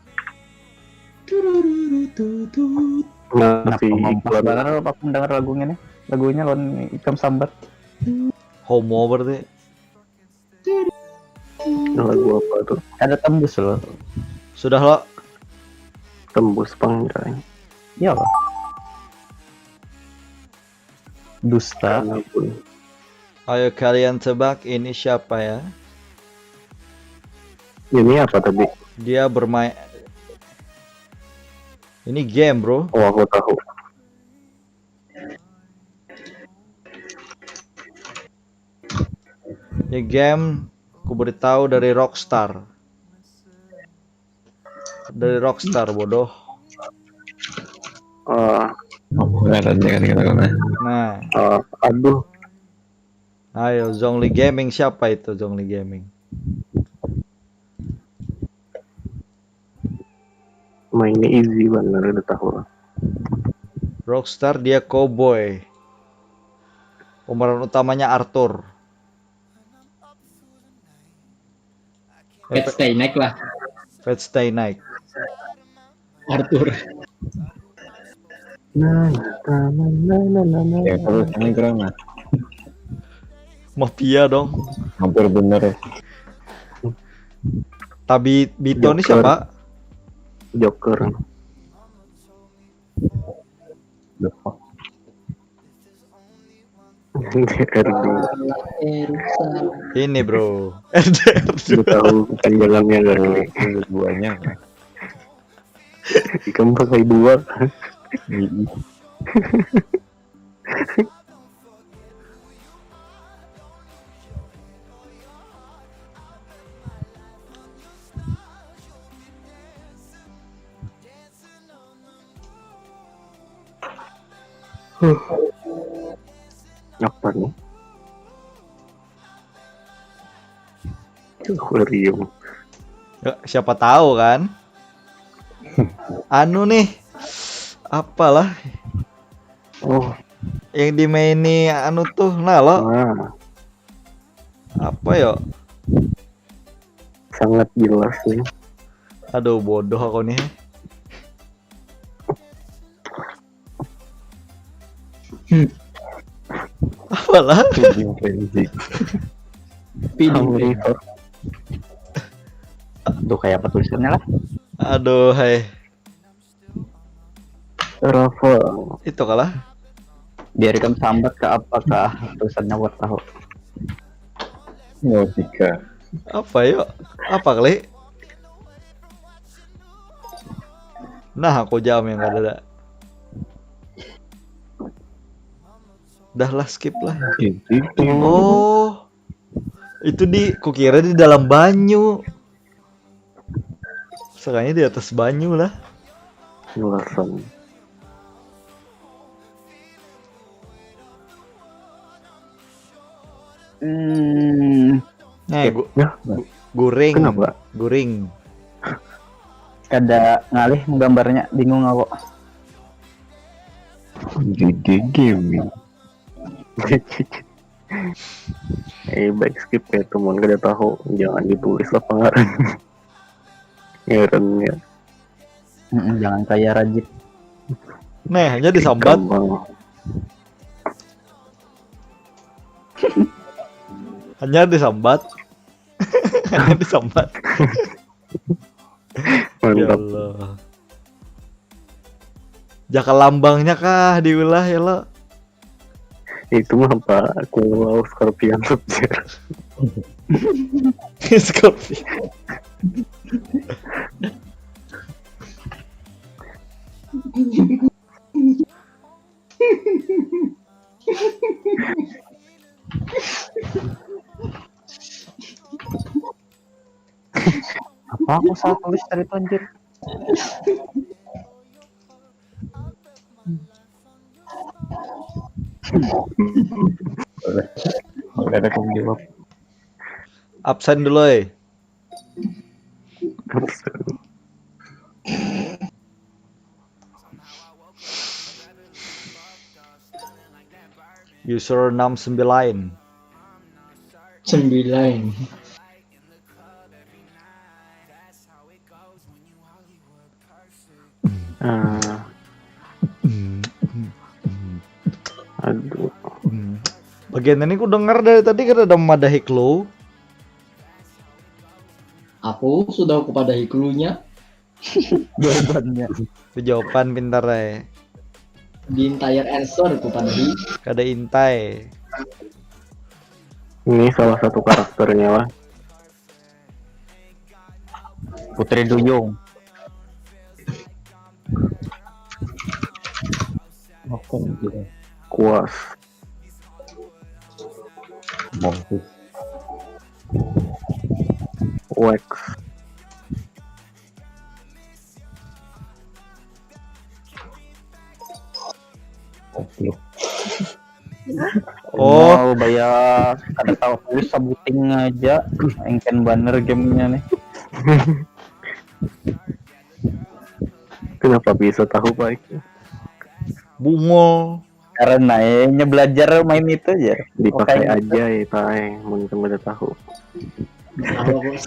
Turururututut. Nah, Kenapa si ngomong pas iklan banget apa mendengar lagunya nih? Lagunya lawan ikam sambat. Homo berarti. Nah, lagu apa tuh? Ada tembus loh. Sudah lo. Tembus pang, Jay. Ya apa? Dusta. Ampun. Ayo kalian tebak ini siapa ya? Ini apa tadi? Dia bermain. Ini game, bro. Oh, aku tahu. Ini game. Ku beritahu dari Rockstar. Dari Rockstar, bodoh. Eh, Apa ngarannya kan kita kena? Nah, Eh, aduh, ayo Zongli Gaming, siapa itu Zongli Gaming? Mainnya easy bener, udah tahu lah. Rockstar, dia cowboy. Pemeran utamanya Arthur. Let's stay naik lah. Let's stay naik. Arthur. Nah, nah, nah, nah, nah, nah, nah, nah. Ya terus ini kurang lah. Mafia dong. Hampir bener. Tapi Bito ini Joker. Siapa? Joker. The fuck. R D. Eh, rusak. Ini bro. R D R. Udah tahu kepanjangannya gak Kalau nih? Itu duanya lah. Ikam pakai dua. Ii. Apa nih? Aquarium. Ya, siapa tahu kan? Anu nih. Apalah Oh, yang dimaini anu tuh nah lo nah, apa yo? Sangat jelas nih. Aduh bodoh aku nih. Apalah? Feeding frenzy. Feeding Hungry frenzy. Hawk. Tuh kayak apa tulisannya lah? Aduh hai. Rafa. Itu kalah. Biar ikam sambat ke apakah tulisannya buat tahu. Musika. Apa yuk? Apa kali? Nah aku jam yang ada. Dah lah skip lah. Itu. Oh, itu di, kukira di dalam banyu. Sukanya di atas banyu lah. Jelasan. Hmm, Nah, gu- Ya, guring. Kenapa? Guring. Kada ngalih menggambarnya, bingung aku. G G Gaming. Eh, baik skip ya teman, kada tahu, jangan ditulis lah pengaran. Herannya. Mm-mm, jangan kayak Rajib. Nah, hanya disambat, Gampang. Hanya disambat. Hanya disambat. Ya Mantap. Allah. Jaka lambangnya kah diulah ya lo? Itu mah apa? Aku mau Scorpion Sub-Zero. Scorpion. Apa aku salah tulis tadi tuh anjir? Boleh. Boleh ada aku jawab. Absen dulu eh. User enam sembilan. Sembilan. Ah, aduh. Hmm. Bagian ini ku dengar dari tadi kada ada memadahi clue. Aku sudah kupadahi clue-nya. Jawabannya. Itu jawaban pintar eh. The entire answer kupadahi. Kada intai. Ini salah satu karakternya lah. Putri Duyung. Oke, gitu. Kuas. Bagus. Wax. Oh, baya kada tahu tulis, sabuting aja. Engken banar gamenya nih. Kenapa bisa tahu, Pak? Bungul. Karena inya belajar main itu aja. Dipakai aja ya, Pak. Mun kada tahu.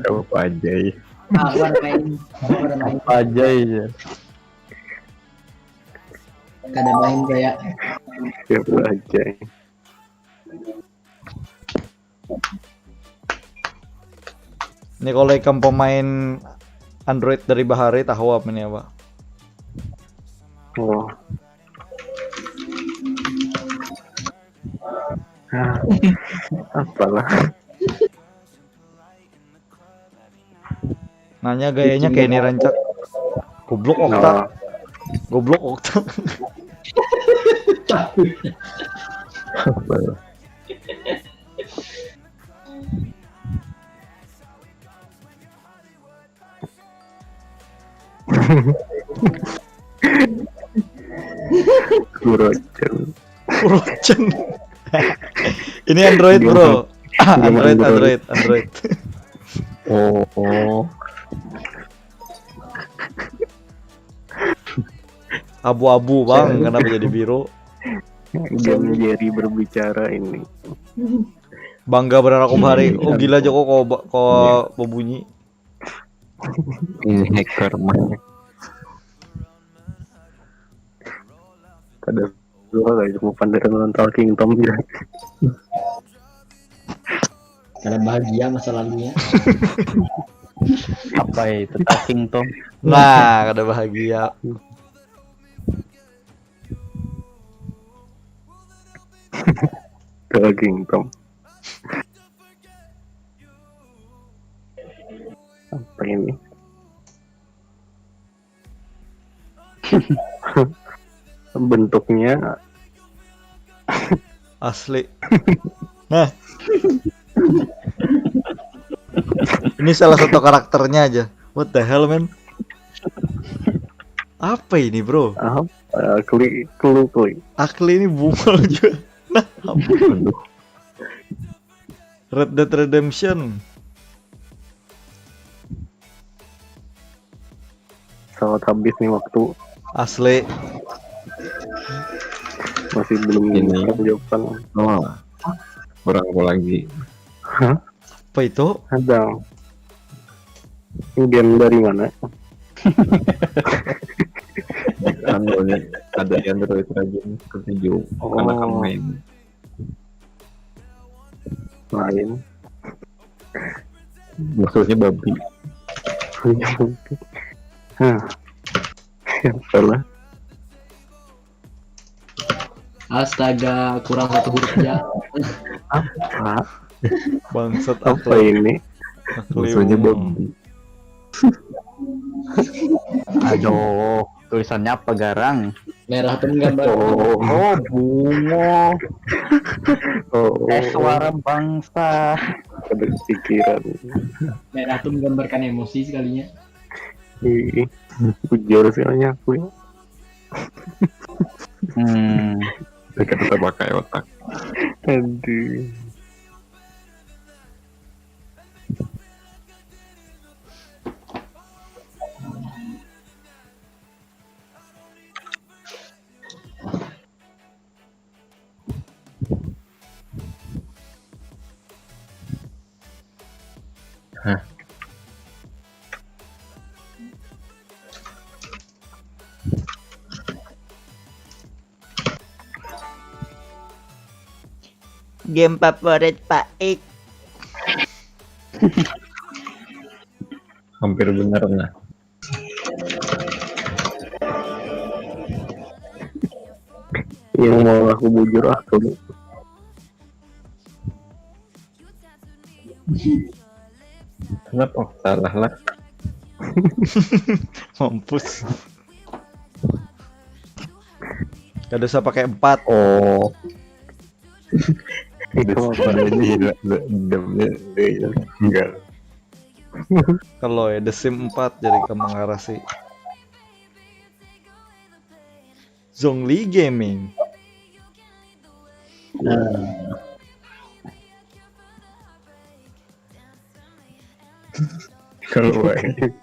Tahu apa aja ya. Apa main? Apa main? Apa aja ya. Kada main kayak Siapa aja. Ini kalau ikam pemain Android dari bahari, tahu apa ini apa? Oh. Ah, apalah. Nanya gayanya kayak ini, rancak. Goblok Okta. Oh, Goblok Okta. apalah. Kurocen. Kurocen. Ini Android, bro. Android, Android, Android. Oh, oh. Abu-abu, bang. Kenapa jadi biru? Game Jerry berbicara ini. Bangga benar aku bahari. Oh, gila, Joko, kok kok berbunyi. Ini hacker mah. Kada suka guys, mau panderan nonton Talking Tom ya. Karena bahagia masa lalunya. Apa itu Talking Tom? Nah, kada bahagia. Talking Tom. Apa ini? Bentuknya asli. Nah. Ini salah satu karakternya aja. What the hell, man? Apa ini, bro? Apa? Klik, klik, klik. Akli ini bungul juga. Nah, apa? Red Dead Redemption. Sangat habis nih waktu. Asli. Masih belum Ini. Jawaban. Oh, kurang apa lagi? Hah? Apa itu? Ada. Ini game dari mana? Anu nih, ada di Android Rajin ketujuh. Oh. Anak main. Lain. Maksudnya babi. Hah. Salah. Astaga, kurang satu huruf ya. Apa? Bangsat Apa Akli. Ini? Akli Maksudnya bungul. Babi. Aduh, tulisannya apa garang? Merah pun gambar. Oh, Oh, bungo. Oh, Eh, suara bangsa. Kepikiran. Merah tuh menggambarkan emosi sekalinya. Ih, bujur sekalinya aku. Hmm. Kita pakai otak. Aduh. Game favorit Pak Ik. Hampir benar nah. Yang mau aku bujur ah kamu. Kenapa salah lah? Mampus. Kada usah pakai empat. Oh, Itu apa ini? Enggak. Kalau ya The Sims empat jadi kamu ngarasi. Zhongli Gaming. Nah, Kalau baik.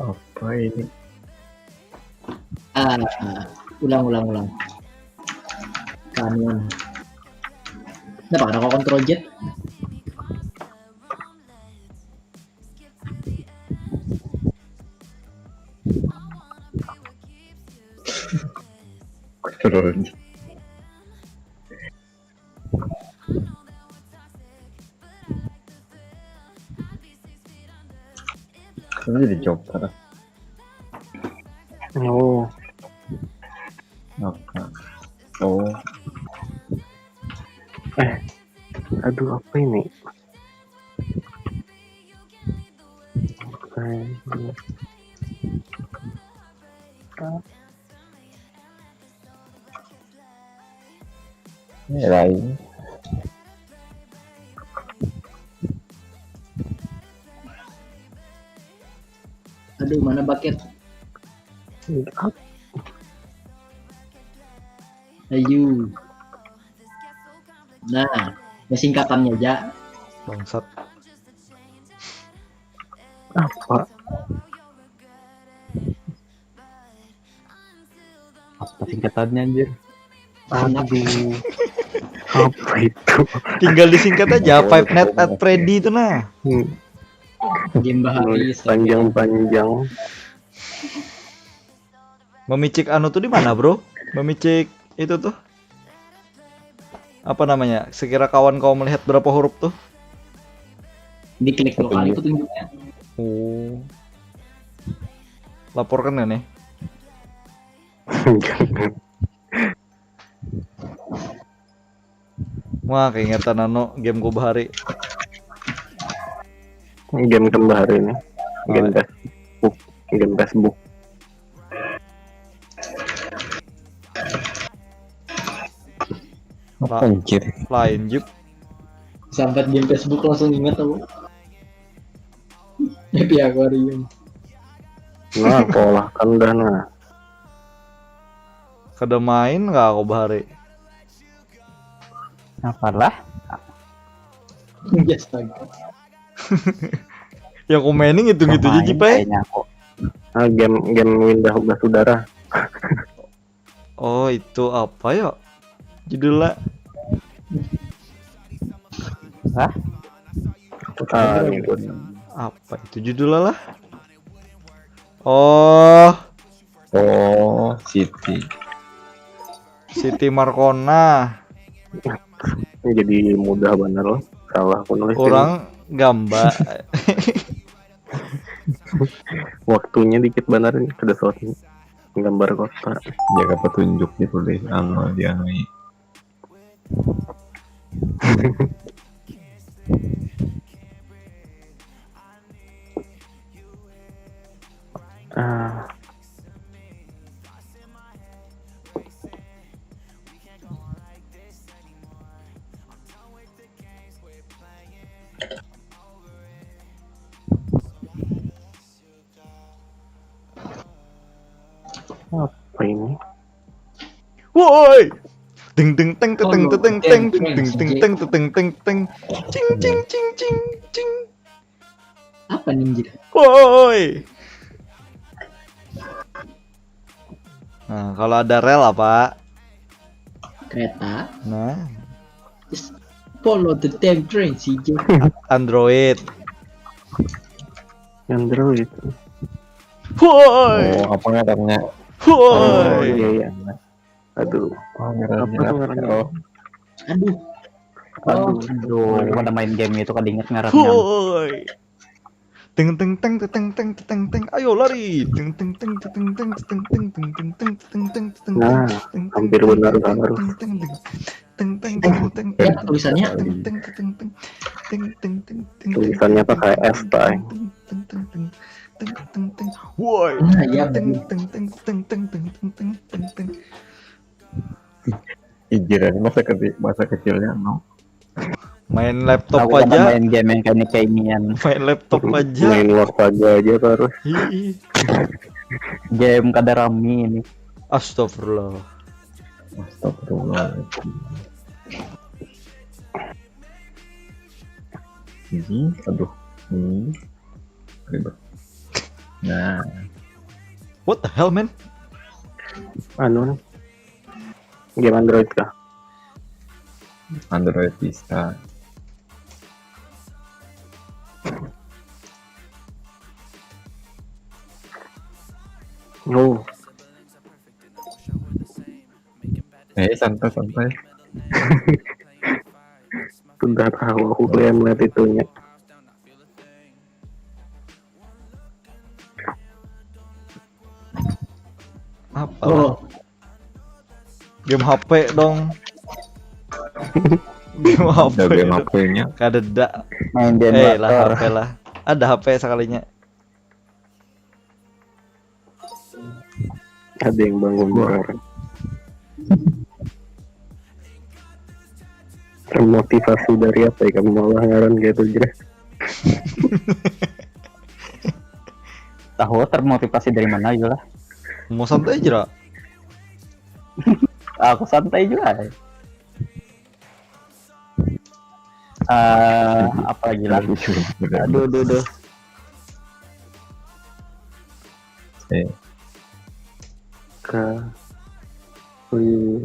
Apa ini? Ah, ulang, ulang, ulang. Kanuan. Kenapa ada kau control Z? Terus. Ini jadi job apa? Oh, Apa? Oh, aduh, apa ini? Apa ini? ini lain. Aduh, mana bucket? Apa? Ayu. Nah, ya singkatannya aja. Bangsat. Apa? Apa singkatannya, anjir? Aduh. Apa itu? Tinggal disingkat aja, Five Nights at Freddy itu nah. Hmm, Game nulis bahari. Panjang-panjang. Memicik anu tuh di mana, Bro? Memicik itu tuh. Apa namanya? Sekira kawan kau melihat berapa huruf tuh? Diklik dua kali petunjuknya. Oh. Laporkan gak nih? Wah, keingetan anu game ku bahari. Game kembar ini. Game Facebook. Game Facebook. La- Anjir. Lain juk. Sampai game Facebook langsung ingat aku. Happy Aquarium. Nah, kolahkan dah nah. Kada main nggak aku bahari. Apalah? Iya, astaga. Yang ku mainin gitu-gitu aja, Main Ji, Pai. Kayaknya aku. Nah, game game Windah Basudara. Oh, itu apa ya? Judulnya Hah? Ah, ngikut. Apa itu judulnya lah? Oh, Oh, Siti. Siti Markona. Jadi mudah bener loh. Salah aku nulis. Orang gambar. Waktunya dikit bener nih, kada salah gambar kota. Jaga petunjuk ditulis anu di anu. Ah, apa ini? Woi. Ding ding teng teteng teteng teng ding ding teng teteng teng teng. Cing cing cing cing cing. Apa ninja? Woi. Nah, kalau ada rel apa? Kereta. Nah, Follow the damn train, C J. Android. Android. Woi. Oh, apa ngarannya? Oh Woi. iya iya. Aduh. Oh, ngarannya Apa tuh ngarannya? Oh, Aduh. Aduh. Aduh, pada main game itu kada ingat ngarannya. Woi. Teng teng teng teng teng teng teng. Ayo lari. Teng teng teng teng teng teng teng teng teng teng teng teng teng. Nah, hampir benar, Bang Arif. Teng teng teng teng teng teng. Ya, tulisannya. Teng teng teng teng teng teng teng teng. Tulisannya pakai F, Pak. Teng teng teng teng teng teng. Woi. Nah, ya, Teng benar. teng teng teng teng teng teng teng teng. Ijiran masa kecil, masa kecilnya no. Main laptop Aku kada aja. Main game yang kayak kayak inian. Main laptop aja. Main War Saga aja terus. Ih. Game kada rami ini. Astagfirullah. Astagfirullah. Ini, aduh, ini ribet. Nah, What the hell, man? Anu, game Android kah? Android bisa. Oh, Eh, santai santai. Sudah tahu aku pengen lihat itunya. Apa? Oh. Game H P dong. Game H P. Ada game H P-nya. Kada ada. Main di Eh lah emulator. H P lah. Ada H P sekalinya. Ada yang bangun orang. Termotivasi dari apa ya, kamu malah ngaran kayak itu, Jra? Tahu termotivasi dari mana aja lah. Mau santai aja lah. Aku santai juga. Eh, apa lagi lah? Aduh, aduh, aduh. Eh, Ke Wih.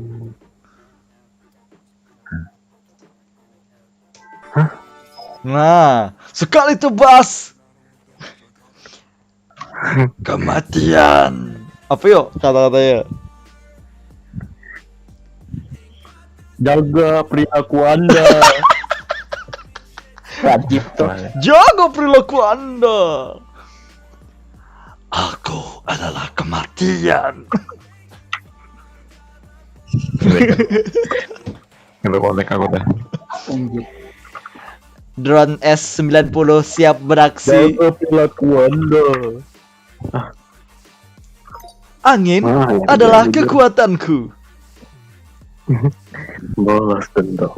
Nah, sekali tebas. Kematian. Apa yuk kata-katanya? Jaga perilaku Anda. Wajib tuh. Jaga perilaku Anda. Aku adalah kematian. Nggak connect aku dah. Lanjut. Drone S sembilan puluh siap beraksi. Jaga perilaku Anda. Angin Wah, yang adalah terjadi. Kekuatanku. Balas dendam.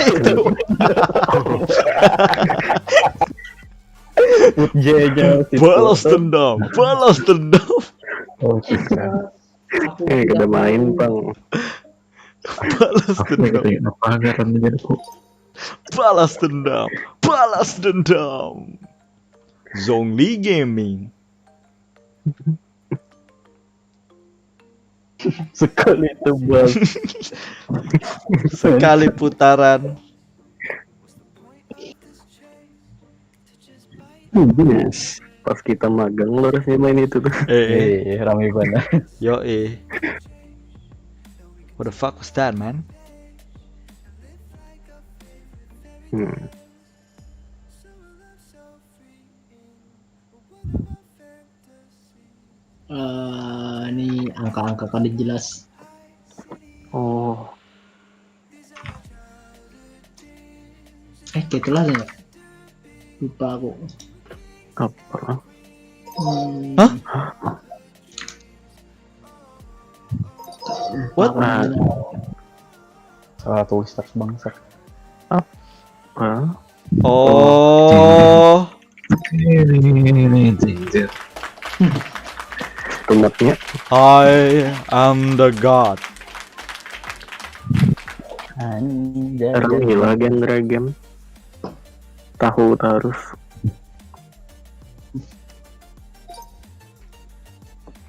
Itu. Put J aja. Balas dendam, balas dendam, Oh, bisa. Aku Eh, kada main, Bang. balas Aku dendam, ingat apa ngaran aja aku. Balas dendam, balas dendam. Zongli Gaming. Sekali tebas. Sekali putaran. Yes. Pas kita magang lo harusnya main itu tuh. Eh, Eh, rame banget. Yo eh. What the fuck was that, man? Hmm. Eh, ini angka-angka kada jelas. Oh, Eh, gitulah ya. Lupa aku. Apa? Hmm. Hah? What? Nah, Salah tulis terus bangsat. Hah? Oh, Ini, ini, ini, ini. Tomatnya I am the god. Anjay. Sekarang gila genre game. Tahu harus.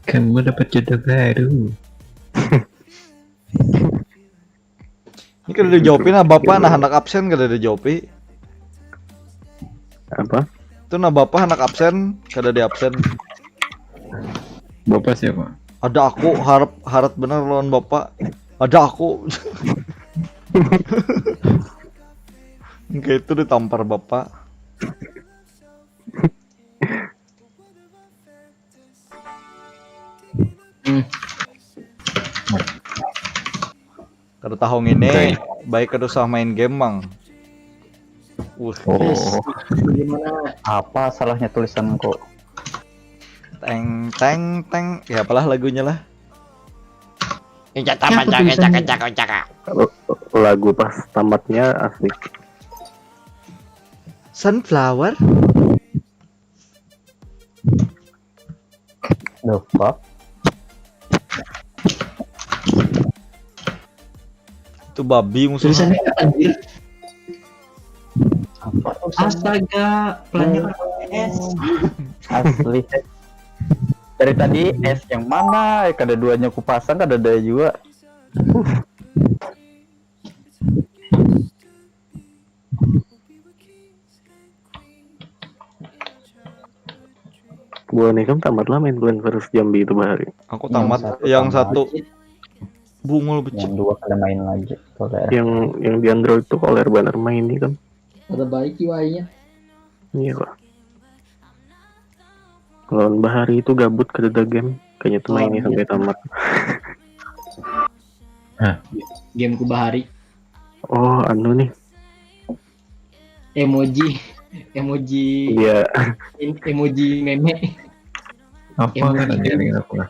Kamu dapat jodoh baru. Ini kada dijawabi nah bapak, nah anak absen kada dijawabi. Apa? Itu nah bapak anak absen kada di absen. Bapak siapa? Ada aku harap harat bener lawan bapak. Ada aku. Kayak itu ditampar bapak. Hmm. Kada tahu ngini, Baik. Baik kada usah main game mang. Wah, Oh, Bagaimana? Apa salahnya tulisanku? Teng teng teng. Ya apalah lagunya lah. Apa tulisannya? Lagu pas tamatnya asik. Sunflower. The fuck? Itu babi musuhnya. Tulisannya apa anjir? Apa tuh? Astaga, pelannya pakai S. Asli. Dari tadi S yang mana? Kada duanya kupasang, kada ada juga. Buhan ikam tamat lah main Plants versus Zombie itu bahari. Aku tamat yang satu, bungul becek. Yang dua kada main lagi. Kalau Yang yang di Android tuh koler banar main nih kan. Ada baik U I-nya. Iya lah. Lawan bahari itu gabut kada ada game. Kayaknya tuh main nih sampai tamat. Game ku bahari. Oh, anu nih. Emoji, emoji, Iya. in- emoji meme. Apa Yang kan mana ada game? Yang aku lah.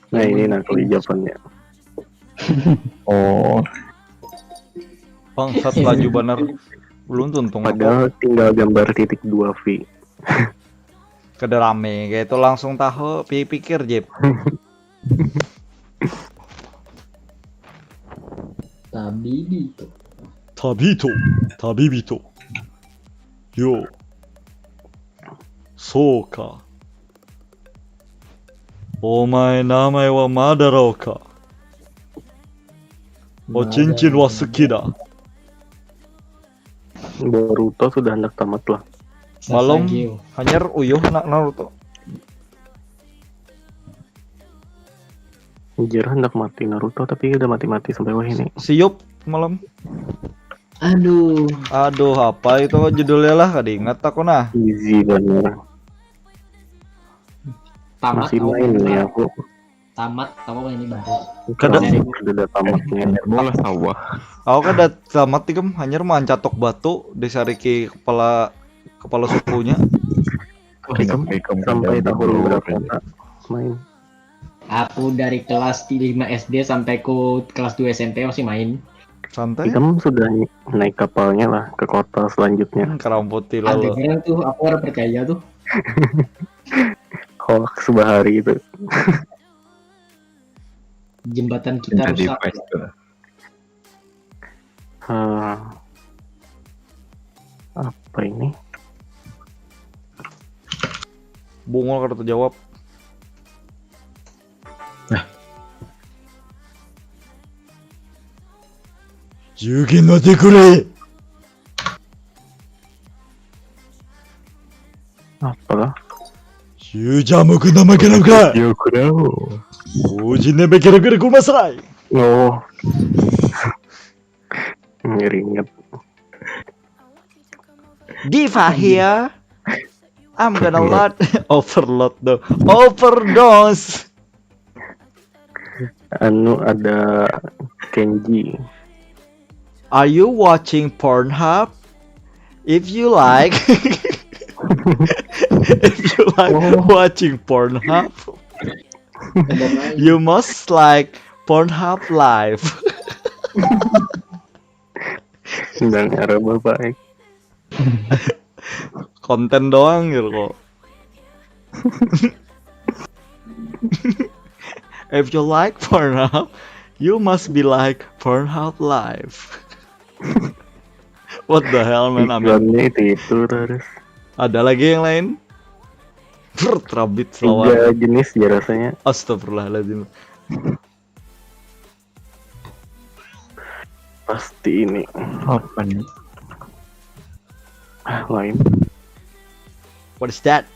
Nah, ini nah kebijakannya. Oh, Bangsat laju banar. Belum tuntung aku. Padahal tinggal gambar titik dua V. Kada rame kayak itu langsung tahu pi- pikir Jep. Tabibi itu. Tabito, Tabibito. Yo. Soka. Omae namae wa mada rau ka? O cincin wa suki da. Boruto sudah hendak tamat lah. Malum Sasageo. Hanyar uyuh nak Naruto. Anjir, hendak mati Naruto tapi udah mati-mati sampai wah ini. Siup malum. Aduh, Aduh, apa itu judulnya lah? Kada ingat aku nah. Easy banget. Tamat. Masih main nih aku. Tamat apa ini baru? Kada. Kada ada tamatnya. Bola sawah. Aku kada tamat ikam, hanyar mancatok batu disariki kepala kepala sukunya. Ikam sampai tahun berapa, Kak, main? Aku dari kelas lima S D sampai ku kelas dua S M P masih main. Santai. Ikam sudah naik kapalnya lah ke kota selanjutnya. Hmm, karamputi Ada lalu. Keren tuh, aku orang percaya tuh. Hoax bahari itu. Jembatan kita Jadi rusak. Pfizer. Eh, apa ini? Bungul kada terjawab. Yugi no tekure. Apa? Yujamu kuna makanam ka. Yo kurau. Uji nebe kira-kira kumasrai. Oh. Ngeringet. Diva here. I'm gonna load overload though. Overdose. Anu ada Kenji. Are you watching Pornhub? If you like, if you like watching Pornhub, you must like Pornhub Live. Dengar bapak. Konten doang gitu kok. If you like Pornhub, you must be like Pornhub Live. What the hell man, I mean, Iklannya itu itu terus. Ada lagi yang lain? Brr, terabit selawan. Tiga jenis ya rasanya. Astagfirullahaladzim. Pasti ini. Apa nih? Ah, lain. What is that?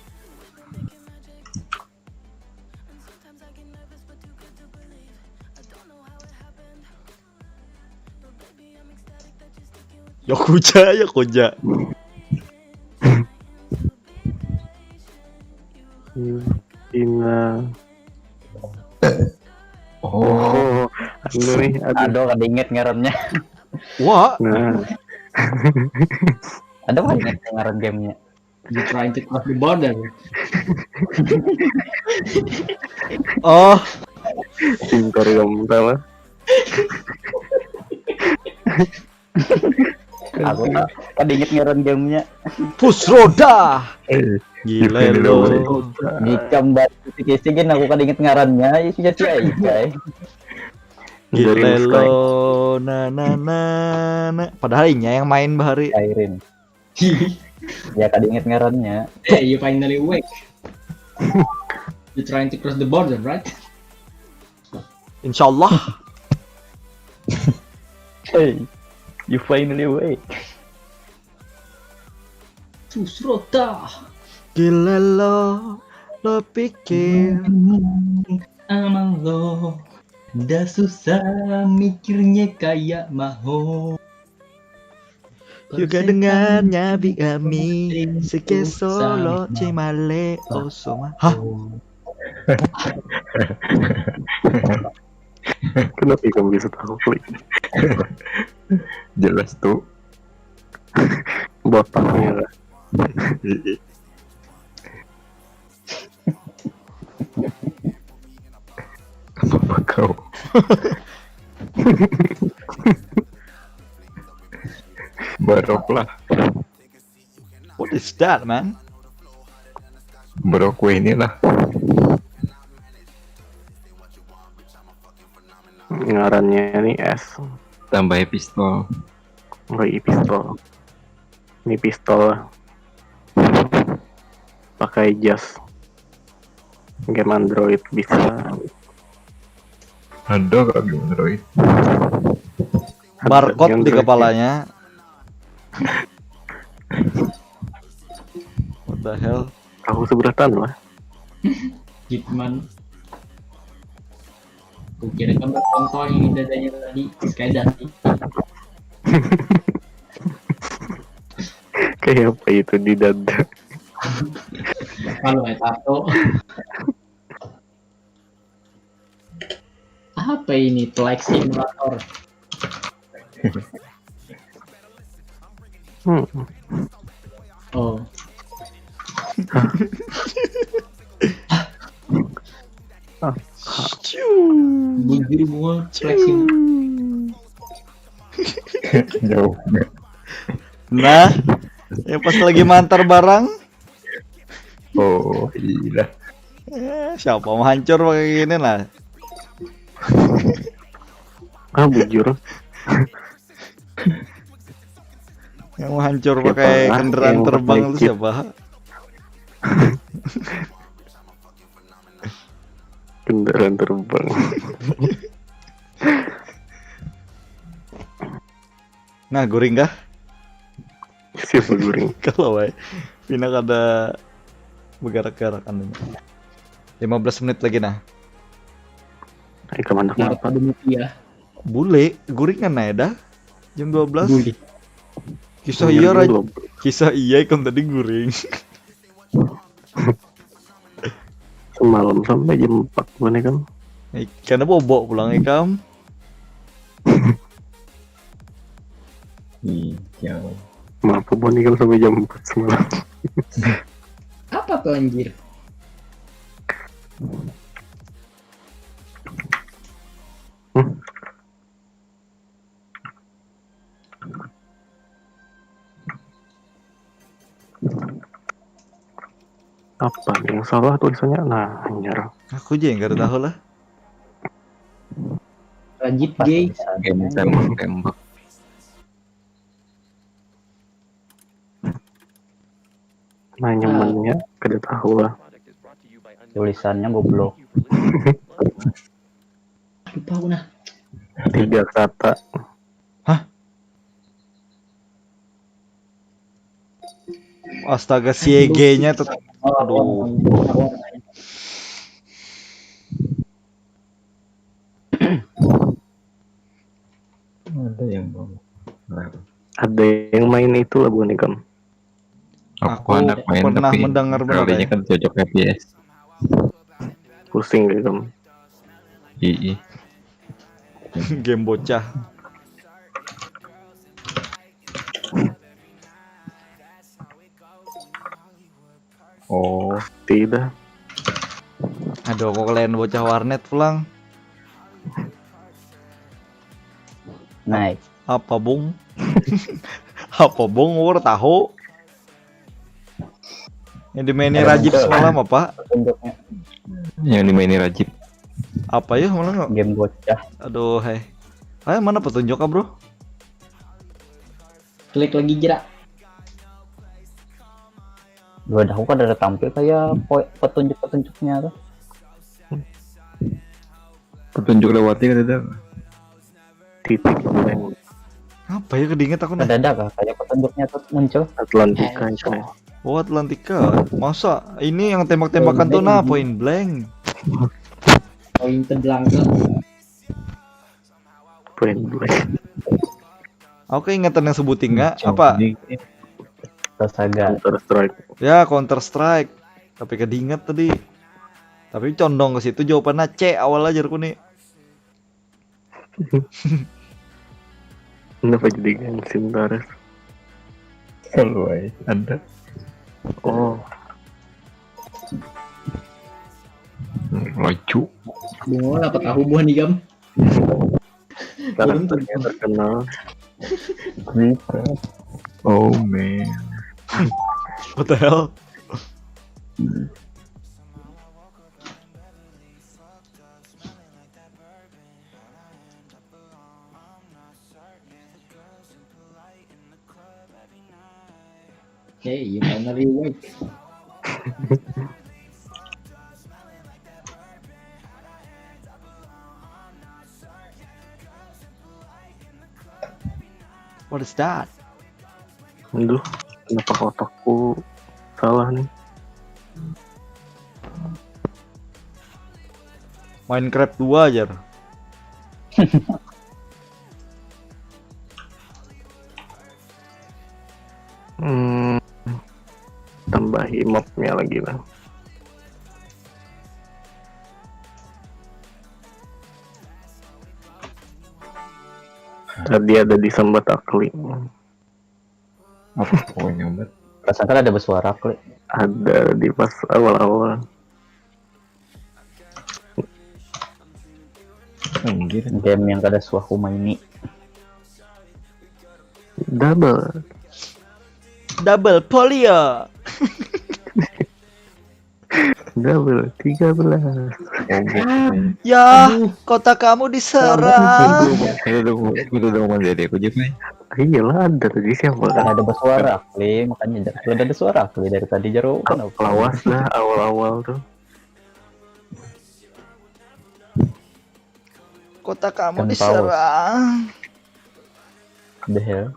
Yakuza, Yakuza. Ina. Oh, Oh, anu nih, aduh. Aduh, kada inget ngarannya. Wah, Nah, Ada kada inget ngaran gamenya? You trying to cross the border. Oh, pintar kamu, salah. Aku tak kada inget ngaran gamenya. Pusroda. Eh, Gila lo. Nikam baru kisih gin aku kada inget ngarannya, ya sudah si Aikai. Gila lo. Na na na na. Padahal inya yang main bahari. Kairin. Ya kada inget ngarannya. Hey, you finally awake. You trying to cross the border, right? Insyaallah. Hey, you finally awake. Susrota. Gila lo. Lo pikir Amang lo. Dah susah mikirnya kayak maho. Juga dengannya bi kami. Seke solo cemale osoma. Hah? Kenapa kamu bisa tahu klik? Jelas tuh. Botaknya lah. Apa kau? Barok lah. What is that, man? Barok ini lah. Ngarannya nih S. Tambahi pistol. Tambahi pistol. Ini pistol. Pakai jas. Game Android bisa. Ada kak game Android. Barcode di kepalanya. What the hell? Aku seberatan lah. Hitman. Kukira kan bercontoh ini dadanya tadi. Sekadar sih. Kayak apa itu di dada? Kalau tato. Apa ini? Flight simulator. Hmm. Oh. Bujur gua flight sim. Jauh. Nah, yang pas lagi mantar barang. Oh iya. Eh, siapa mau hancur pakai gini lah? Ah bujur. Yang mau hancur pakai kendaraan terbang itu siapa? Kendaraan terbang. Nah, guring kah? Siapa guring? Kalau wae. Pina kada bergerak-gerak anunya. lima belas menit lagi nah. Ayo ke mana? Nah, pada mati ya. Bule, guring kan nah dah. Jam dua belas. Bule. Kisah iya raja. Kisah iya ikam tadi guring. Semalam sampai jam empat mana kan? Karena bobok pulang ikam. Iya. Kenapa buat ikam sampai jam empat semalam? Apa tuh anjir? Apa yang salah tulisannya? Nah, anjir. Aku aja yang gak tahu lah. Rajit gay. Game tembak-tembak. Nah, nyamannya kada tahu lah. Tulisannya goblok. Lupa aku nah. Tiga kata. Hah? Astaga, si E G-nya tetap. Aduh. Ada yang mau. Ada yang main itu lagu nih kan? Aku, aku pernah mendengar benar. Kan cocok F P S. Pusing gitu kan. Iya. Game bocah. Oh, tidak. Aduh, kok kalian bocah warnet pulang? Naik. Apa bung? Apa bung? Ur tahu. Yang dimaini Rajib semalam apa? Yang dimaini Rajib. Apa ya malam? Game bocah. Aduh, hai. Hai, mana petunjuknya, Bro? Klik lagi, Jera. Dua dah kan ada tampil kayak petunjuk-petunjuknya tuh. Petunjuk lewatnya kan ada. Titik. Apa ya, kedinget aku nih. Ada kah kayak petunjuknya tuh muncul? Atlantika itu. Oh, Atlantika. Masa ini yang tembak-tembakan tuh nah, point blank. Point blank. Point blank. Aku ingetan yang sebuting nggak? Apa? Astaga. Counter Strike. Ya, Counter Strike. Tapi kedinget tadi. Tapi condong ke situ jawabannya C awal aja aku nih. Kenapa jadi gengsi ntar? Kalau ada. Oh. Lucu. Bingung apa tahu buah nih, Gam? Karakternya terkenal. Oh man. What the hell? Hey, you finally awake. What is that? Aduh, kenapa kotakku salah nih? Minecraft dua aja. Hmm, tambahi mobnya lagi lah. Tadi ada di sambat akli. Apa pokoknya bet? Perasaan kan ada bersuara akli. Ada di pas awal-awal. Anjir. Game yang kada suah ku maini. Double. Double polio. Double tiga belas. Ya, kota kamu diserang. Itu dong, itu dong menjadi aku juga. Iyalah ada tadi siapa kan? Ada bersuara akli, makanya kalau ada suara akli dari tadi jero. Lawas lah awal-awal tuh. Kota kamu diserang. The hell?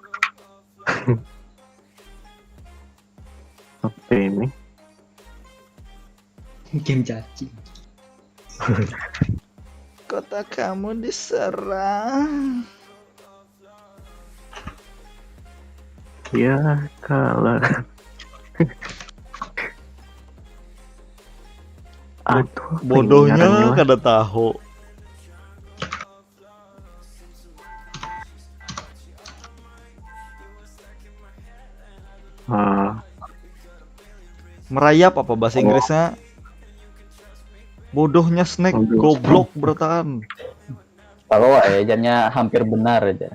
Apa ini? Game cacing. Kota kamu diserang. Ya kalah. Aduh, bodohnya kada tahu. Ah. Merayap apa bahasa Inggrisnya? Bodohnya snack, goblok bertahan. Kalau eh jamnya hampir benar aja.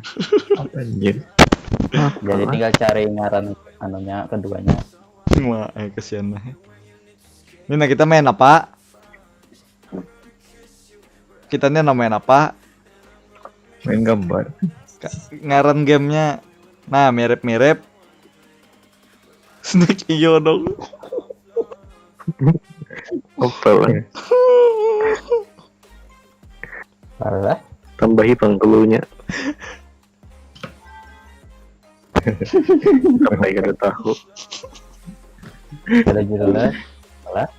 Anjir. Jadi tinggal cari ngaran anunya keduanya. Wah, eh kesian lah. Ini nah kita main apa? Kita ini main apa? Main gambar. Ngaran gamenya, nah mirip-mirip. Snack iyo dong. Apa lah? Parah. Tambahi pangkelunya. Sampai kada tahu. Kada jelas. Salah.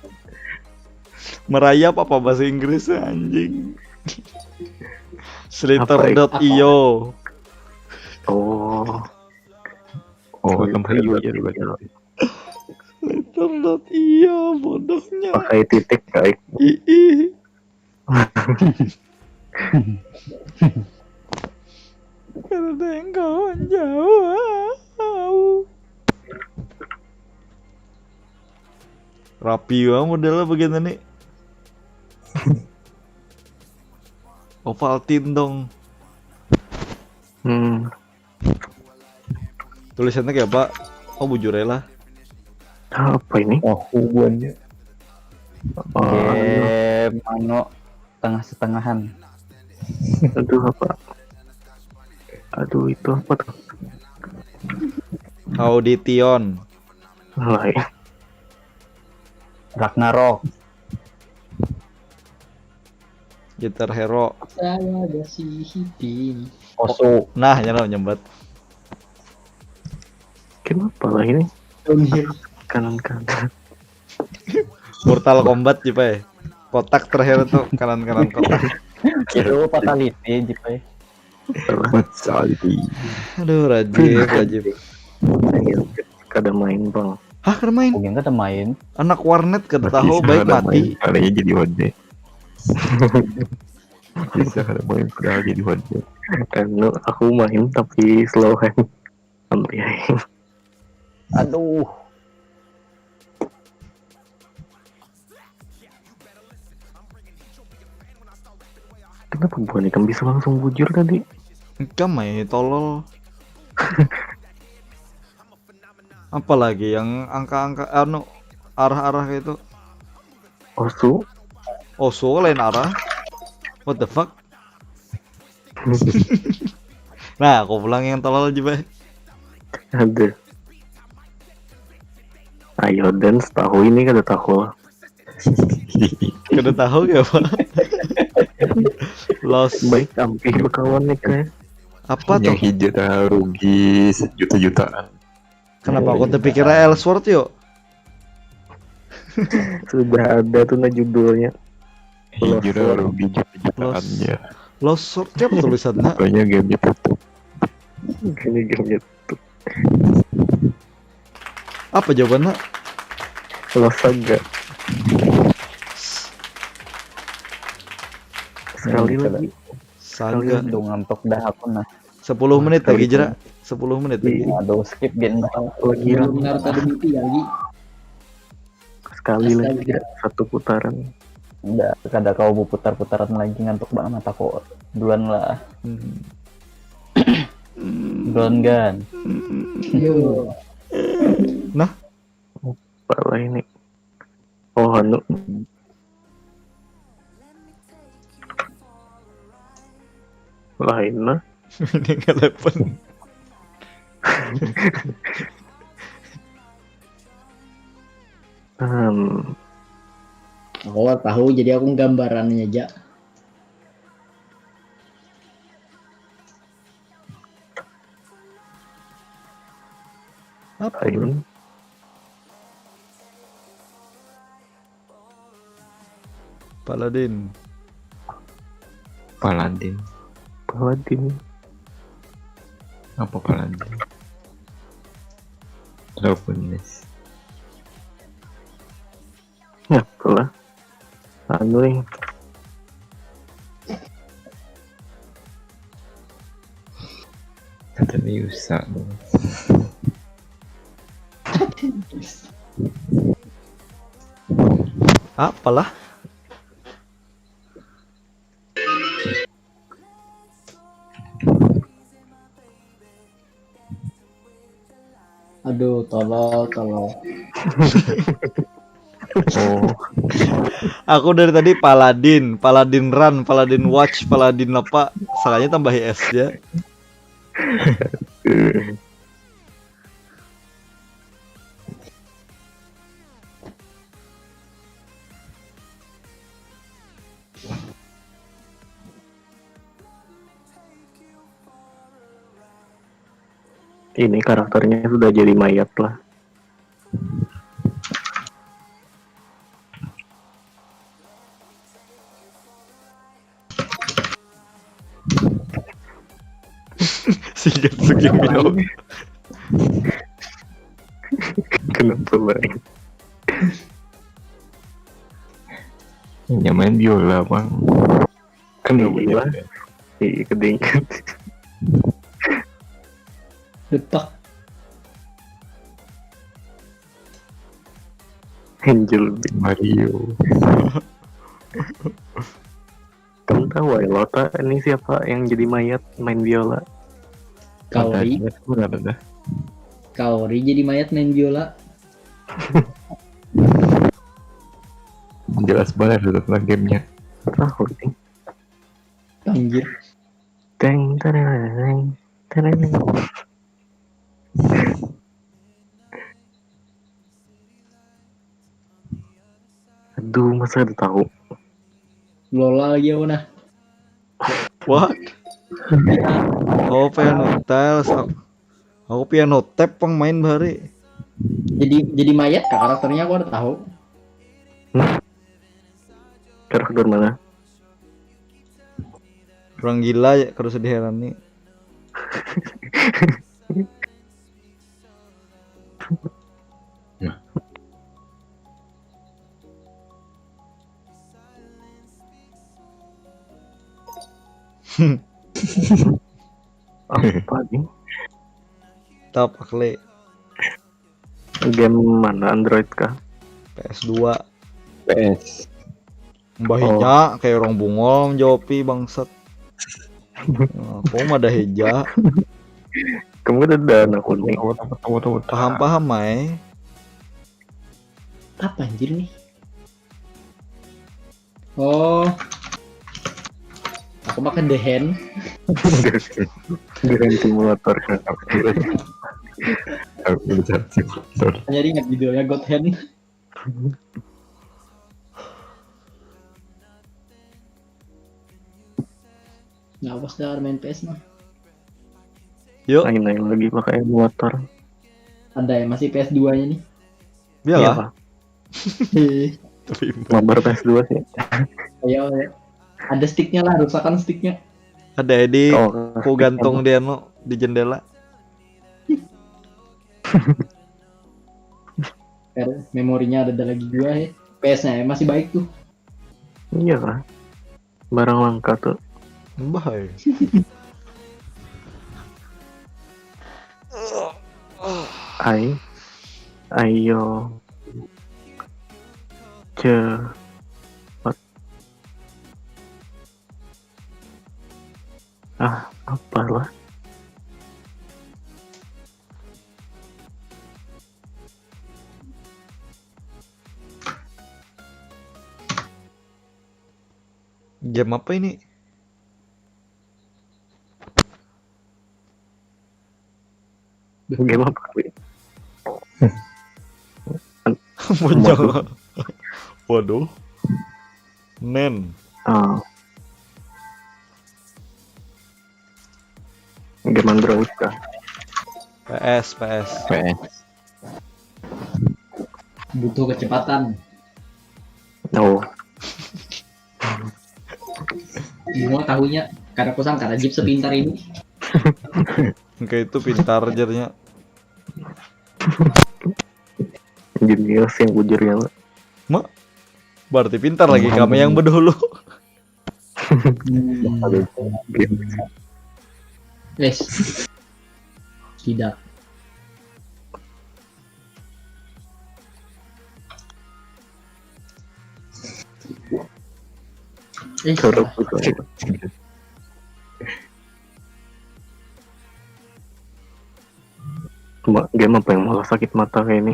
Merayap apa bahasa Inggris anjing? Slither.io. Oh. Oh, tempat iya jadi betul. Slither.io bodohnya. Pakai titik kayak. Ih. Kada ada yang kawan jauh. Rapi banget modelnya bagian ini. Ovaltine dong. Hmm. Tulisannya kayak apa? Oh bujur ya lah. Apa ini? Tahu buannya. Oh, Game anu tengah setengahan. Aduh, apa? Aduh, itu apa tuh? Audition. Lain. Ragnarok. Guitar Hero. Saya ada si Hipin. Osu. Nah, nyala nyambat. Kenapa lah ini? Downhill. Kanan-kanan. Mortal Kombat, Jipai. Kotak terakhir tuh, kanan-kanan kotak. Itu fatality, Jipai. Fatality. Aduh, Rajib, Rajib. Ayo, kada main, Bang. Hah, kada main? Mungkin kada main. Anak warnet kada tahu, Bisa baik kada mati. Main, palingnya jadi hode. Bisa kada main padahal jadi hode. Anu, aku main tapi slow hand. Santai. Aduh. Kenapa buan ikam bisa langsung bujur tadi? Ikam ai tolol. Apalagi yang angka-angka, anu, arah-arah itu. Osu, Osu lain arah. What the fuck? Nah, aku pulang yang tolol aja, Bay. Ada. Ayo, dan tahu ini kada tahu. Kada tahu ya, Pak. Los. Baik ampih bekawan nih, kayak. Apa Yang tuh? Hijrah rugi sejuta-jutaan. Kenapa aku terpikir Ellsworth, yuk? Sudah ada tuh, nah, judulnya. Hijrah rugi juta-jutaan ya. Lost Sword, siapa tulisannya? Pokoknya game itu tuh. Ini game itu. Apa jawabannya? Lost Saga. Sekali Hmm, lagi. Saga. Aduh, ngantuk dah aku nah. Sepuluh menit lagi, Jera. Sepuluh menit lagi. Aduh, skip gen dah. Lagi Belum Naruto Demon lagi. Sekali lagi, ya, satu putaran. Nggak, kada kau putar-putaran lagi, ngantuk banget aku. Duluan lah. Hmm. Duluan gan. Yo. Apa lah ini? Oh, anu. Lain lah. Ini ngelepon. Hmm. Aku tahu, jadi aku gambarannya aja. Apa? Ayo. Paladin. Paladin. Paladin. Apa Paladin? Dragonis. Apa lah? Anu, yang Kata Yusa. Apalah? Aduh, tolol, tolol. Oh, Aku dari tadi Paladin, Paladin Run, Paladin Watch, Paladin apa? Salahnya tambahi S ya. Ini karakternya sudah jadi mayat lah. Singkat segini. Kenapa lain? Yang main biola, Bang. Kan udah punya. Iya, kedingat. Depak. Angel. Mario. Kamu tahu ya, Lota, ini siapa yang jadi mayat main biola? Kaori. Ada, ada. Kaori jadi mayat main biola. Jelas banget itu tentang gamenya. Tahu sih. Anjir. Teng tereng tereng. Aduh, masa ada tahu? Lola lagi aku nah. What? Oh, pengen tiles. Aku piano tap pang main bahari. Jadi jadi mayat kah karakternya, aku ada tahu. Karakter mana? Orang gila ya, kada usah diherani. Apa nih? Top akli. Game mana, Android kah? P S dua. P S. Mbah Hija kayak orang bungol menjawabi bangsat. Nah, aku mah ada Hija. Kamu ada dana kuning. Paham-paham mai. Apa anjir nih? Oh. Aku makan dehen. Dehen simulator. Aku ucap simulator. Nyari ingat videonya God Hand. Nggak apa sih main P S mah. Yuk. Main lagi pakai motor. Ada yang masih P S dua-nya nih. Iya lah. Tapi mabar P S dua sih. Ayo, ayo. Ada sticknya lah, rusakan sticknya. Ada di oh, ku gantung di anu di jendela. Memorinya ada lagi dua ya. P S-nya ya, masih baik tuh. Iya lah. Barang langka tuh. Bahaya. Ai. Ayo. Cepat. Ah, apalah. Game apa ini? Game apa? Waduh. Waduh. Nen. Ah. Game Android kah? P S, P S. P S. Butuh kecepatan. Oh. Semua tahunya karena kusang karena Jeep sepintar ini. Enggak itu pintar jarnya. Jenius yang bujur ya, Pak. Mak, berarti pintar lagi kami yang berdahulu. Yes. Tidak. Eh, cuma game apa yang malah sakit mata kayak ini?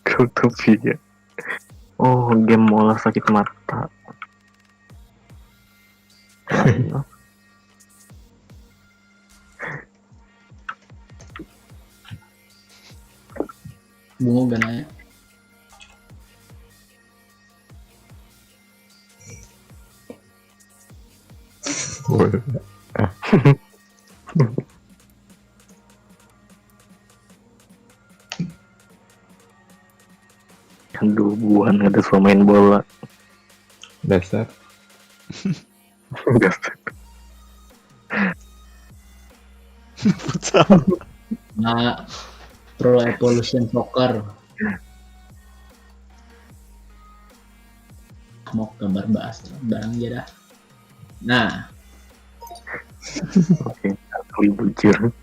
Kau tuh ya. Oh, game mola sakit mata. Bungo gananya. Aduh, buhan ada suah main bola. Dasar. Dasar. Futsal. Nah, Pro Evolution Soccer. Mau gambar bahas barang aja dah. Nah. Oke, aku bujur.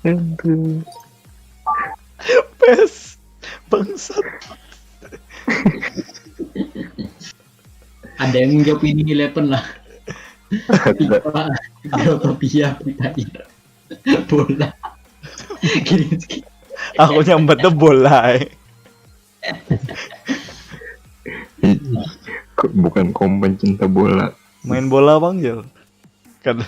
Aduh. Pes. Bangsat. Ada yang jawab ini eleven lah. Pak, jawab apa ya, Pak? Bola. Gini, Aku nyambat tuh bola. Eh. Ih, kok bukan kompen cinta bola. Main bola bang Jel. Kan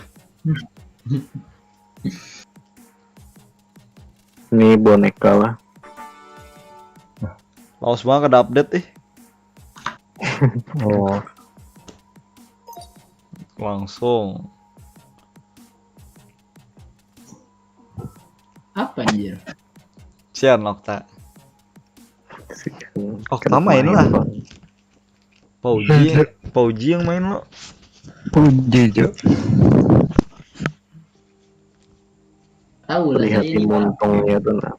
Ini boneka lah. Laos banget ada update eh. Oh, Langsung. Apa anjir? Sian Okta. Okta main lah. Pauji, Pauji yang main lo. Puji jo. Tahu lah saya Lihatin ini, Pak. Muntungnya tuh nah.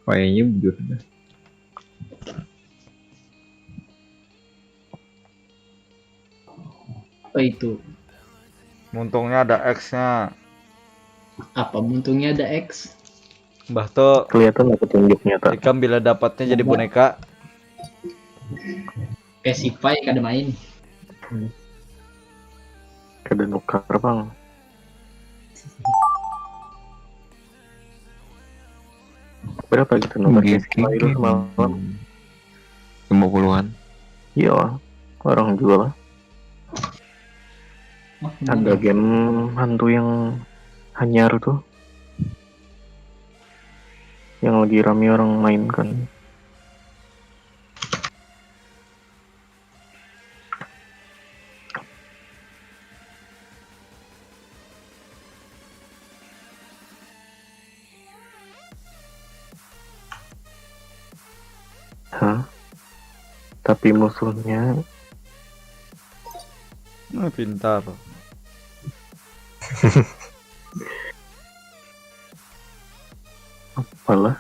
Kayaknya bujur dah. Apa itu? Muntungnya ada X-nya. Apa Muntungnya ada X? Mbah tuh Kelihatan lah petunjuknya tak. Ikam bila dapatnya jadi boneka. Kayak si Pai kada main. Kada nukar bang. Berapa gitu nomornya si Pai itu semalam? Lima puluhan. Iya, orang jual lah. Oh, Ada game hantu yang hanyar tuh, yang lagi rame orang mainkan. Hah? Tapi musuhnya Nah, pintar. Apalah?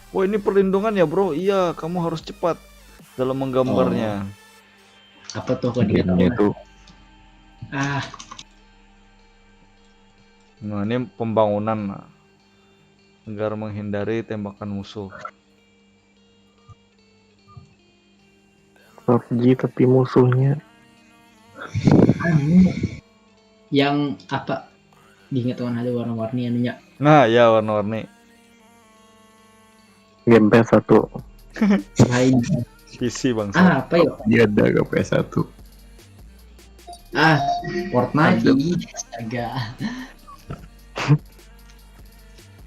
Wah, ini perlindungan ya bro. Iya, kamu harus cepat dalam menggambarnya. Apa tuh kok Gamenya dikatakan? Tuh Ah, Nah, ini pembangunan, nah. Agar menghindari tembakan musuh. PUBG tapi musuhnya anu, yang apa? Diingat orang ada warna-warni anunya. Nah, ya warna-warni. Game PS satu. Lain. P C bangsa. Ah, apa ya? Dia ada ke PS satu. Ah, Fortnite. Ih, astaga.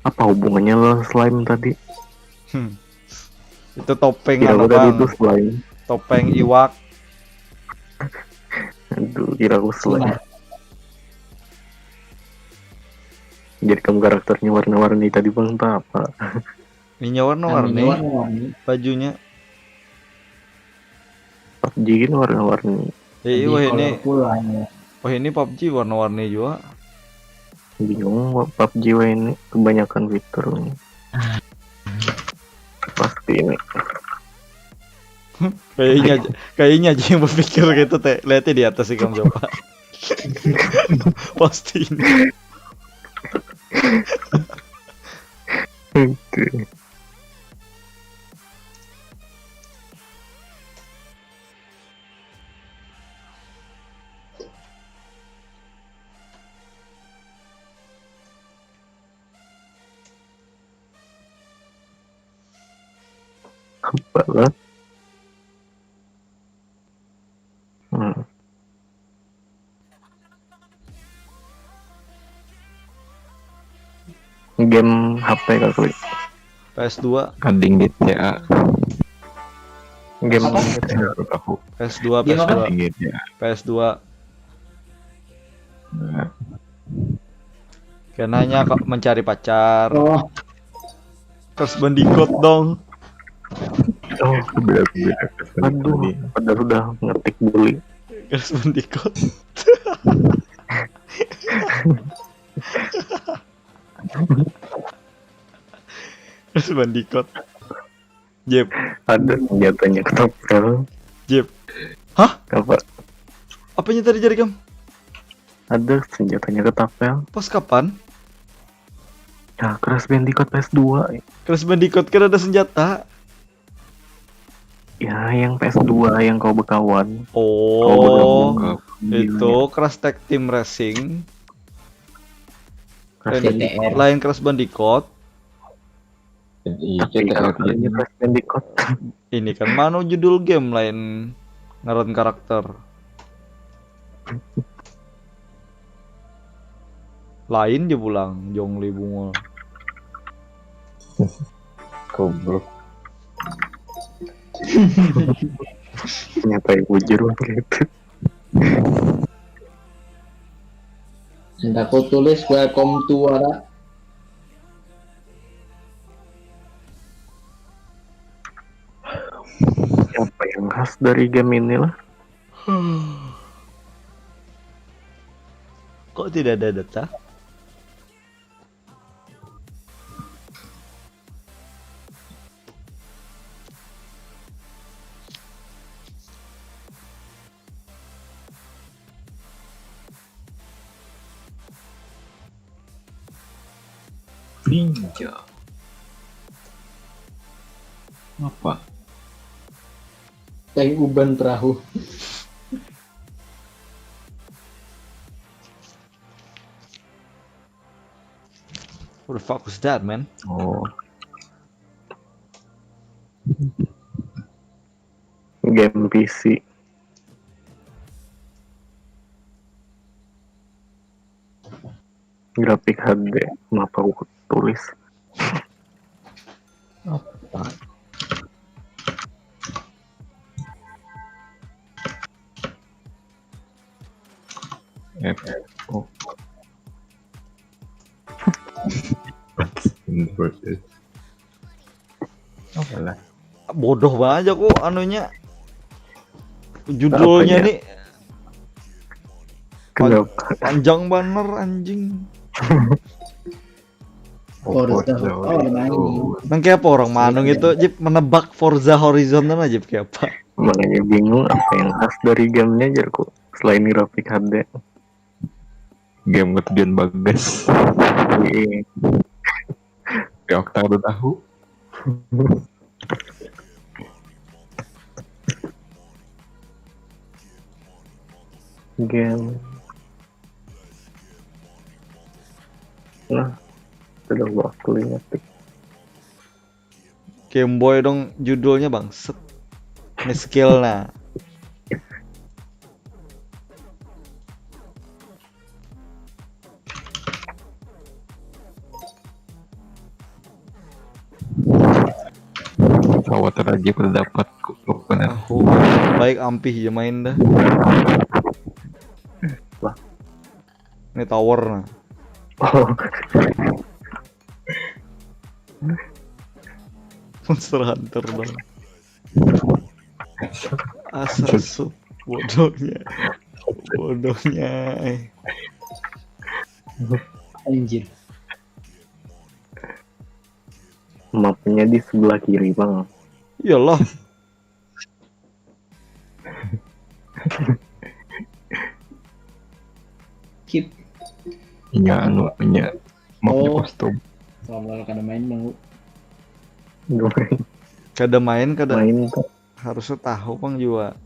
Apa hubungannya lawan slime tadi? Hmm. Itu topeng Kira anu aku tadi bang. Itu slime. Topeng iwak. Aduh, kira aku slime. Jadi kamu karakternya warna-warni tadi bang, tak apa? Inya warna-warni. Warna-warni. Bajunya. PUBG kan warna-warni. Eh, Lebih wah ini, colorful lah ya. Wah ini PUBG warna-warni juga. Bingung PUBG wah ini kebanyakan fitur. Pasti ini. Kayaknya, kayaknya aja yang berpikir gitu teh. Lihatnya di atas sih kamu coba. Pasti ini. Oke. Apalah? Hmm. Game H P kali. P S dua. Ading G T A. Game Apa? Menurut aku. P S dua, Game apa? P S dua. Ading G T A. P S dua. Nah, Kenanya kok mencari pacar. Oh, Terus Bandicoot dong. Oh, beda beda. Aduh, pada sudah ngetik bully. Terus Bandicoot. Terus Bandicoot. Jep, Ada senjatanya ketapel. Jep. Apa? Apanya tadi jadi kam? Ada senjatanya ketapel. Pas kapan? Nah, Crash Bandicoot P S dua. Crash Bandicoot kan ada senjata. Ya, yang P S dua yang kau bekawan. Kau Oh, bergabung ke itu Crash Tag Team Racing. Crash Lain, C T R. Lain Crash Bandicoot. Iya, Tapi kalau C T R kalinya ini. Crash Bandicoot. Ini kan mana judul game lain ngaran karakter. Lain je pulang Jongli Bungul. Goblok. Nyata bujur gitu. Enda ku tulis welcome to Wara. Apa yang khas dari game ini lah? Kok tidak ada data? Ninja. Apa? Teh uban perahu. What the fuck was that, man? Oh. Game P C. Grafik H D, kenapa aku tulis? Apa? F F O. Inverted. Apa lah? Bodoh banget aku anunya. Judulnya Apanya? Nih Kenapa? Panjang banar anjing. Forza. Oh, main. Nang kayak apa orang manung itu Jip menebak Forza Horizon tuh aja kayak apa? Makanya bingung apa yang khas dari gamenya, jarku, selain grafik H D. Game ketujuan bagas. Iya. Ya, kita udah tahu. Game. Nah, sudah waktu ingat. Game Boy dong judulnya bangset. Ini skill nah. Khawatir aja kalau dapat goblok bener. Aku baik ampih aja main dah. Wah. Ini tower nah. Oh, Monster Hunter dong. Asal sup bodohnya. Bodohnya. Eh. Anjir. Mapnya di sebelah kiri, Bang. Iyalah. Keep. Iya, anu, iya. Mapnya Oh. Custom. Soalnya kada main, Bang. Nggak main. Kada main kada Main tuh. Harusnya tahu pang juga.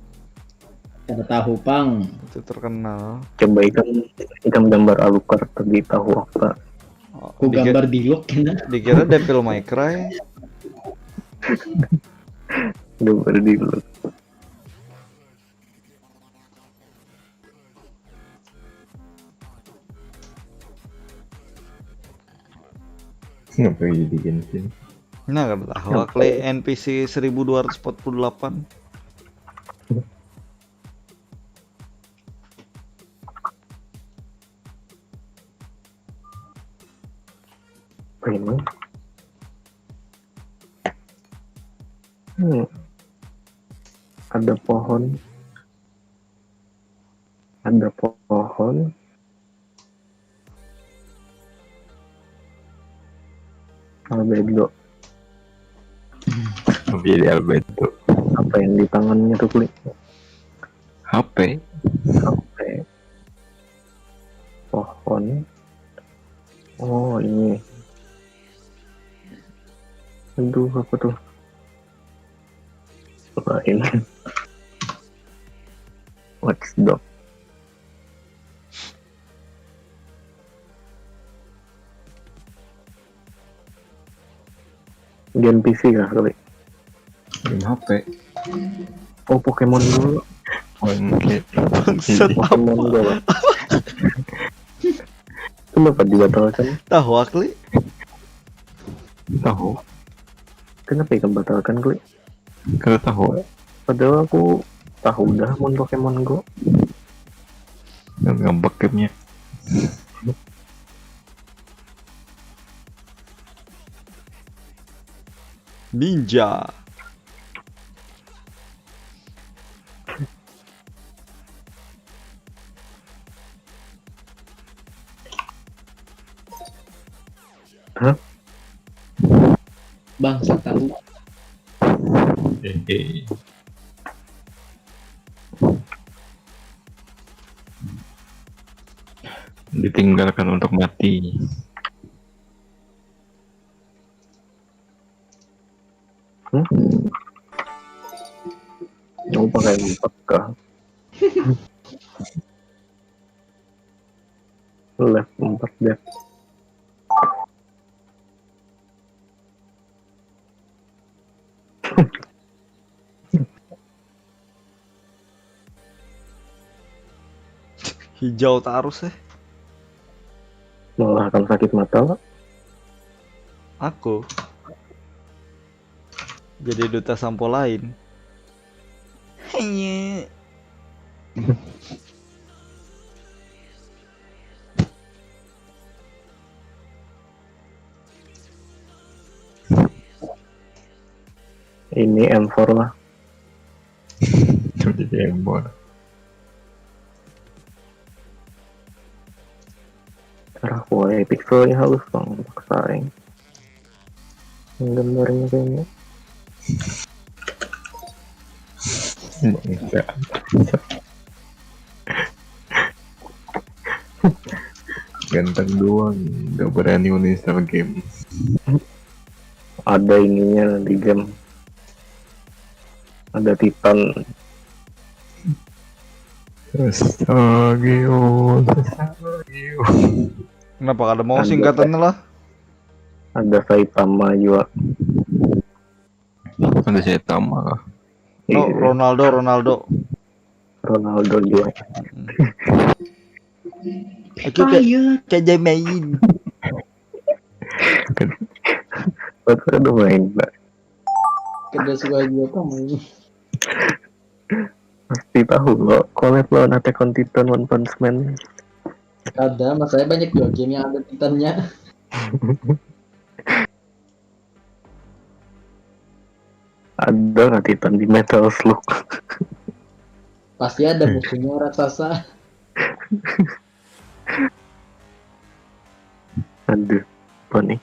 Kada tahu, Pang. Itu terkenal. Coba ikam, ikam gambar Alucard, tapi tahu apa? Oh, Ku dikira, gambar Diluc kena. Dikira Devil May Cry. Gambar Diluc. Kenapa jadi Genshin? Nah, kada tahu. Kali N P C seribu dua ratus empat puluh delapan. Apa ini? Hmm. Ada pohon. Ada pohon. Albedo. Jadi Alberto. Apa yang di tangannya tuh, Klik? H P. Apa? Pohon. Oh, ini. Aduh, apa tuh? Lain. Watchdog. Game P C kah kali? Game H P. Oh, Pokemon Go. Oke. Bangsat. Pokemon Go. Kenapa dibatalkan? Tahu akli. Tahu. Kenapa itu batalkan kali? Kada tahu. Padahal aku tahu dah mun Pokemon Go. Ngambek gamenya. Ninja. Hah? Bangsa tahu. Hehe. Ditinggalkan untuk mati. Hmm? Mau pakai empat kah? Left empat deh. Hijau tarus eh. Malah akan sakit mata lah. Aku jadi duta sampo lain. Hanya. Ini M four lah. Jadi M four. Arah kuai pixelnya halus bang, paksa aing. Gambarnya kayaknya. Bangsa. Ganteng doang, nggak berani uninstall game. Ada ininya di game. Ada Titan. Sasageo, Sasageo. Kenapa kada mau singkatannya lah? Ada Saitama juga. Ada Saitama kah? No, iya. Ronaldo, Ronaldo. Ronaldo juga. Hmm. Aku kayak, kayak dia main. Betul ada main, Pak. Kada suka juga apa main. Pasti tahu lo, collab lawan Attack on Titan, One Punch Man. Ada, mas saya banyak juga game yang ada Titannya. Ada nggak Titan di Metal Slug? Pasti ada musuhnya raksasa. Aduh, apa nih?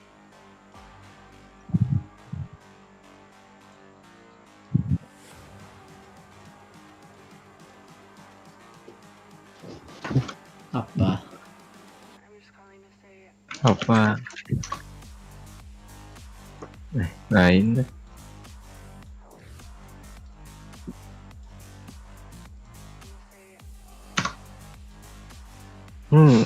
Apa? Apa? Eh, lain deh. Hmm.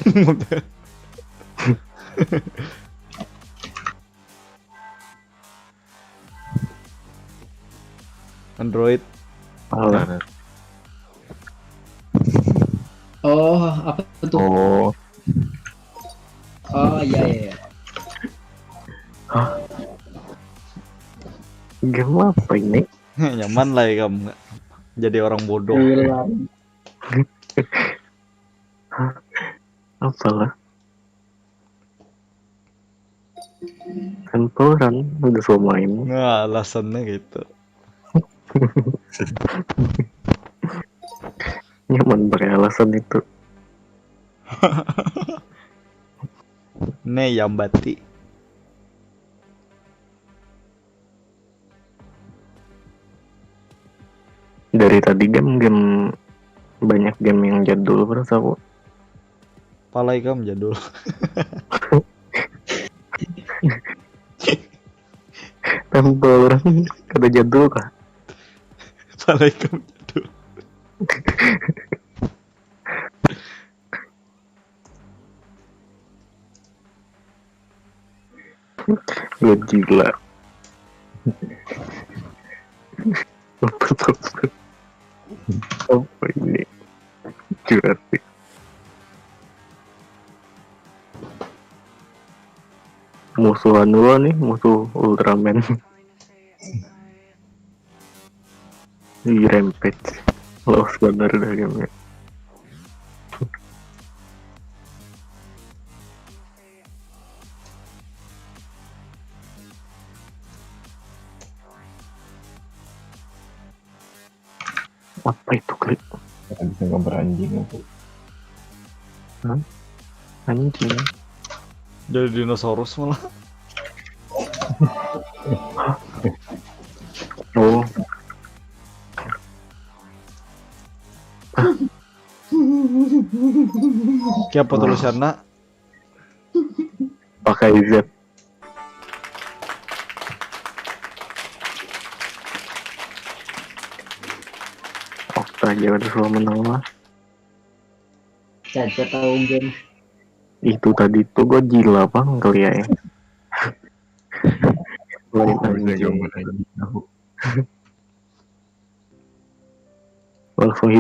Android. Halo. Oh, apa tuh? Oh. Oh, iya, iya, iya. Hah? Game apa ini? Nyaman lah ya kamu nggak jadi orang bodoh. Iya. Hah? Apalah? Kan orang udah suka main. Nah, alasannya gitu. Nyaman pakai alasan itu. Nih, Yambati. Dari tadi game-game, banyak game yang jadul, perasa aku. Palai kam jadul. Temple orang kada jadul kah? Assalamualaikum. Jadul. Godzilla. Apa tuh? Apa ini? Jurassic. Musuh anu lah nih, musuh Ultraman. Ini Rampage. Los bener dah gamenya. Apa itu klik? Bisa gambar anjing aku. Anjing. Jadi dinosaurus malah. Oh. Siapa tulisannya? Pakai Z. Okta aja udah selalu menang lah. Caca tahu game. Itu tadi tuh Godzilla bang kali ya. Lain Bisa anjing. Gambar anjing aku. Langsung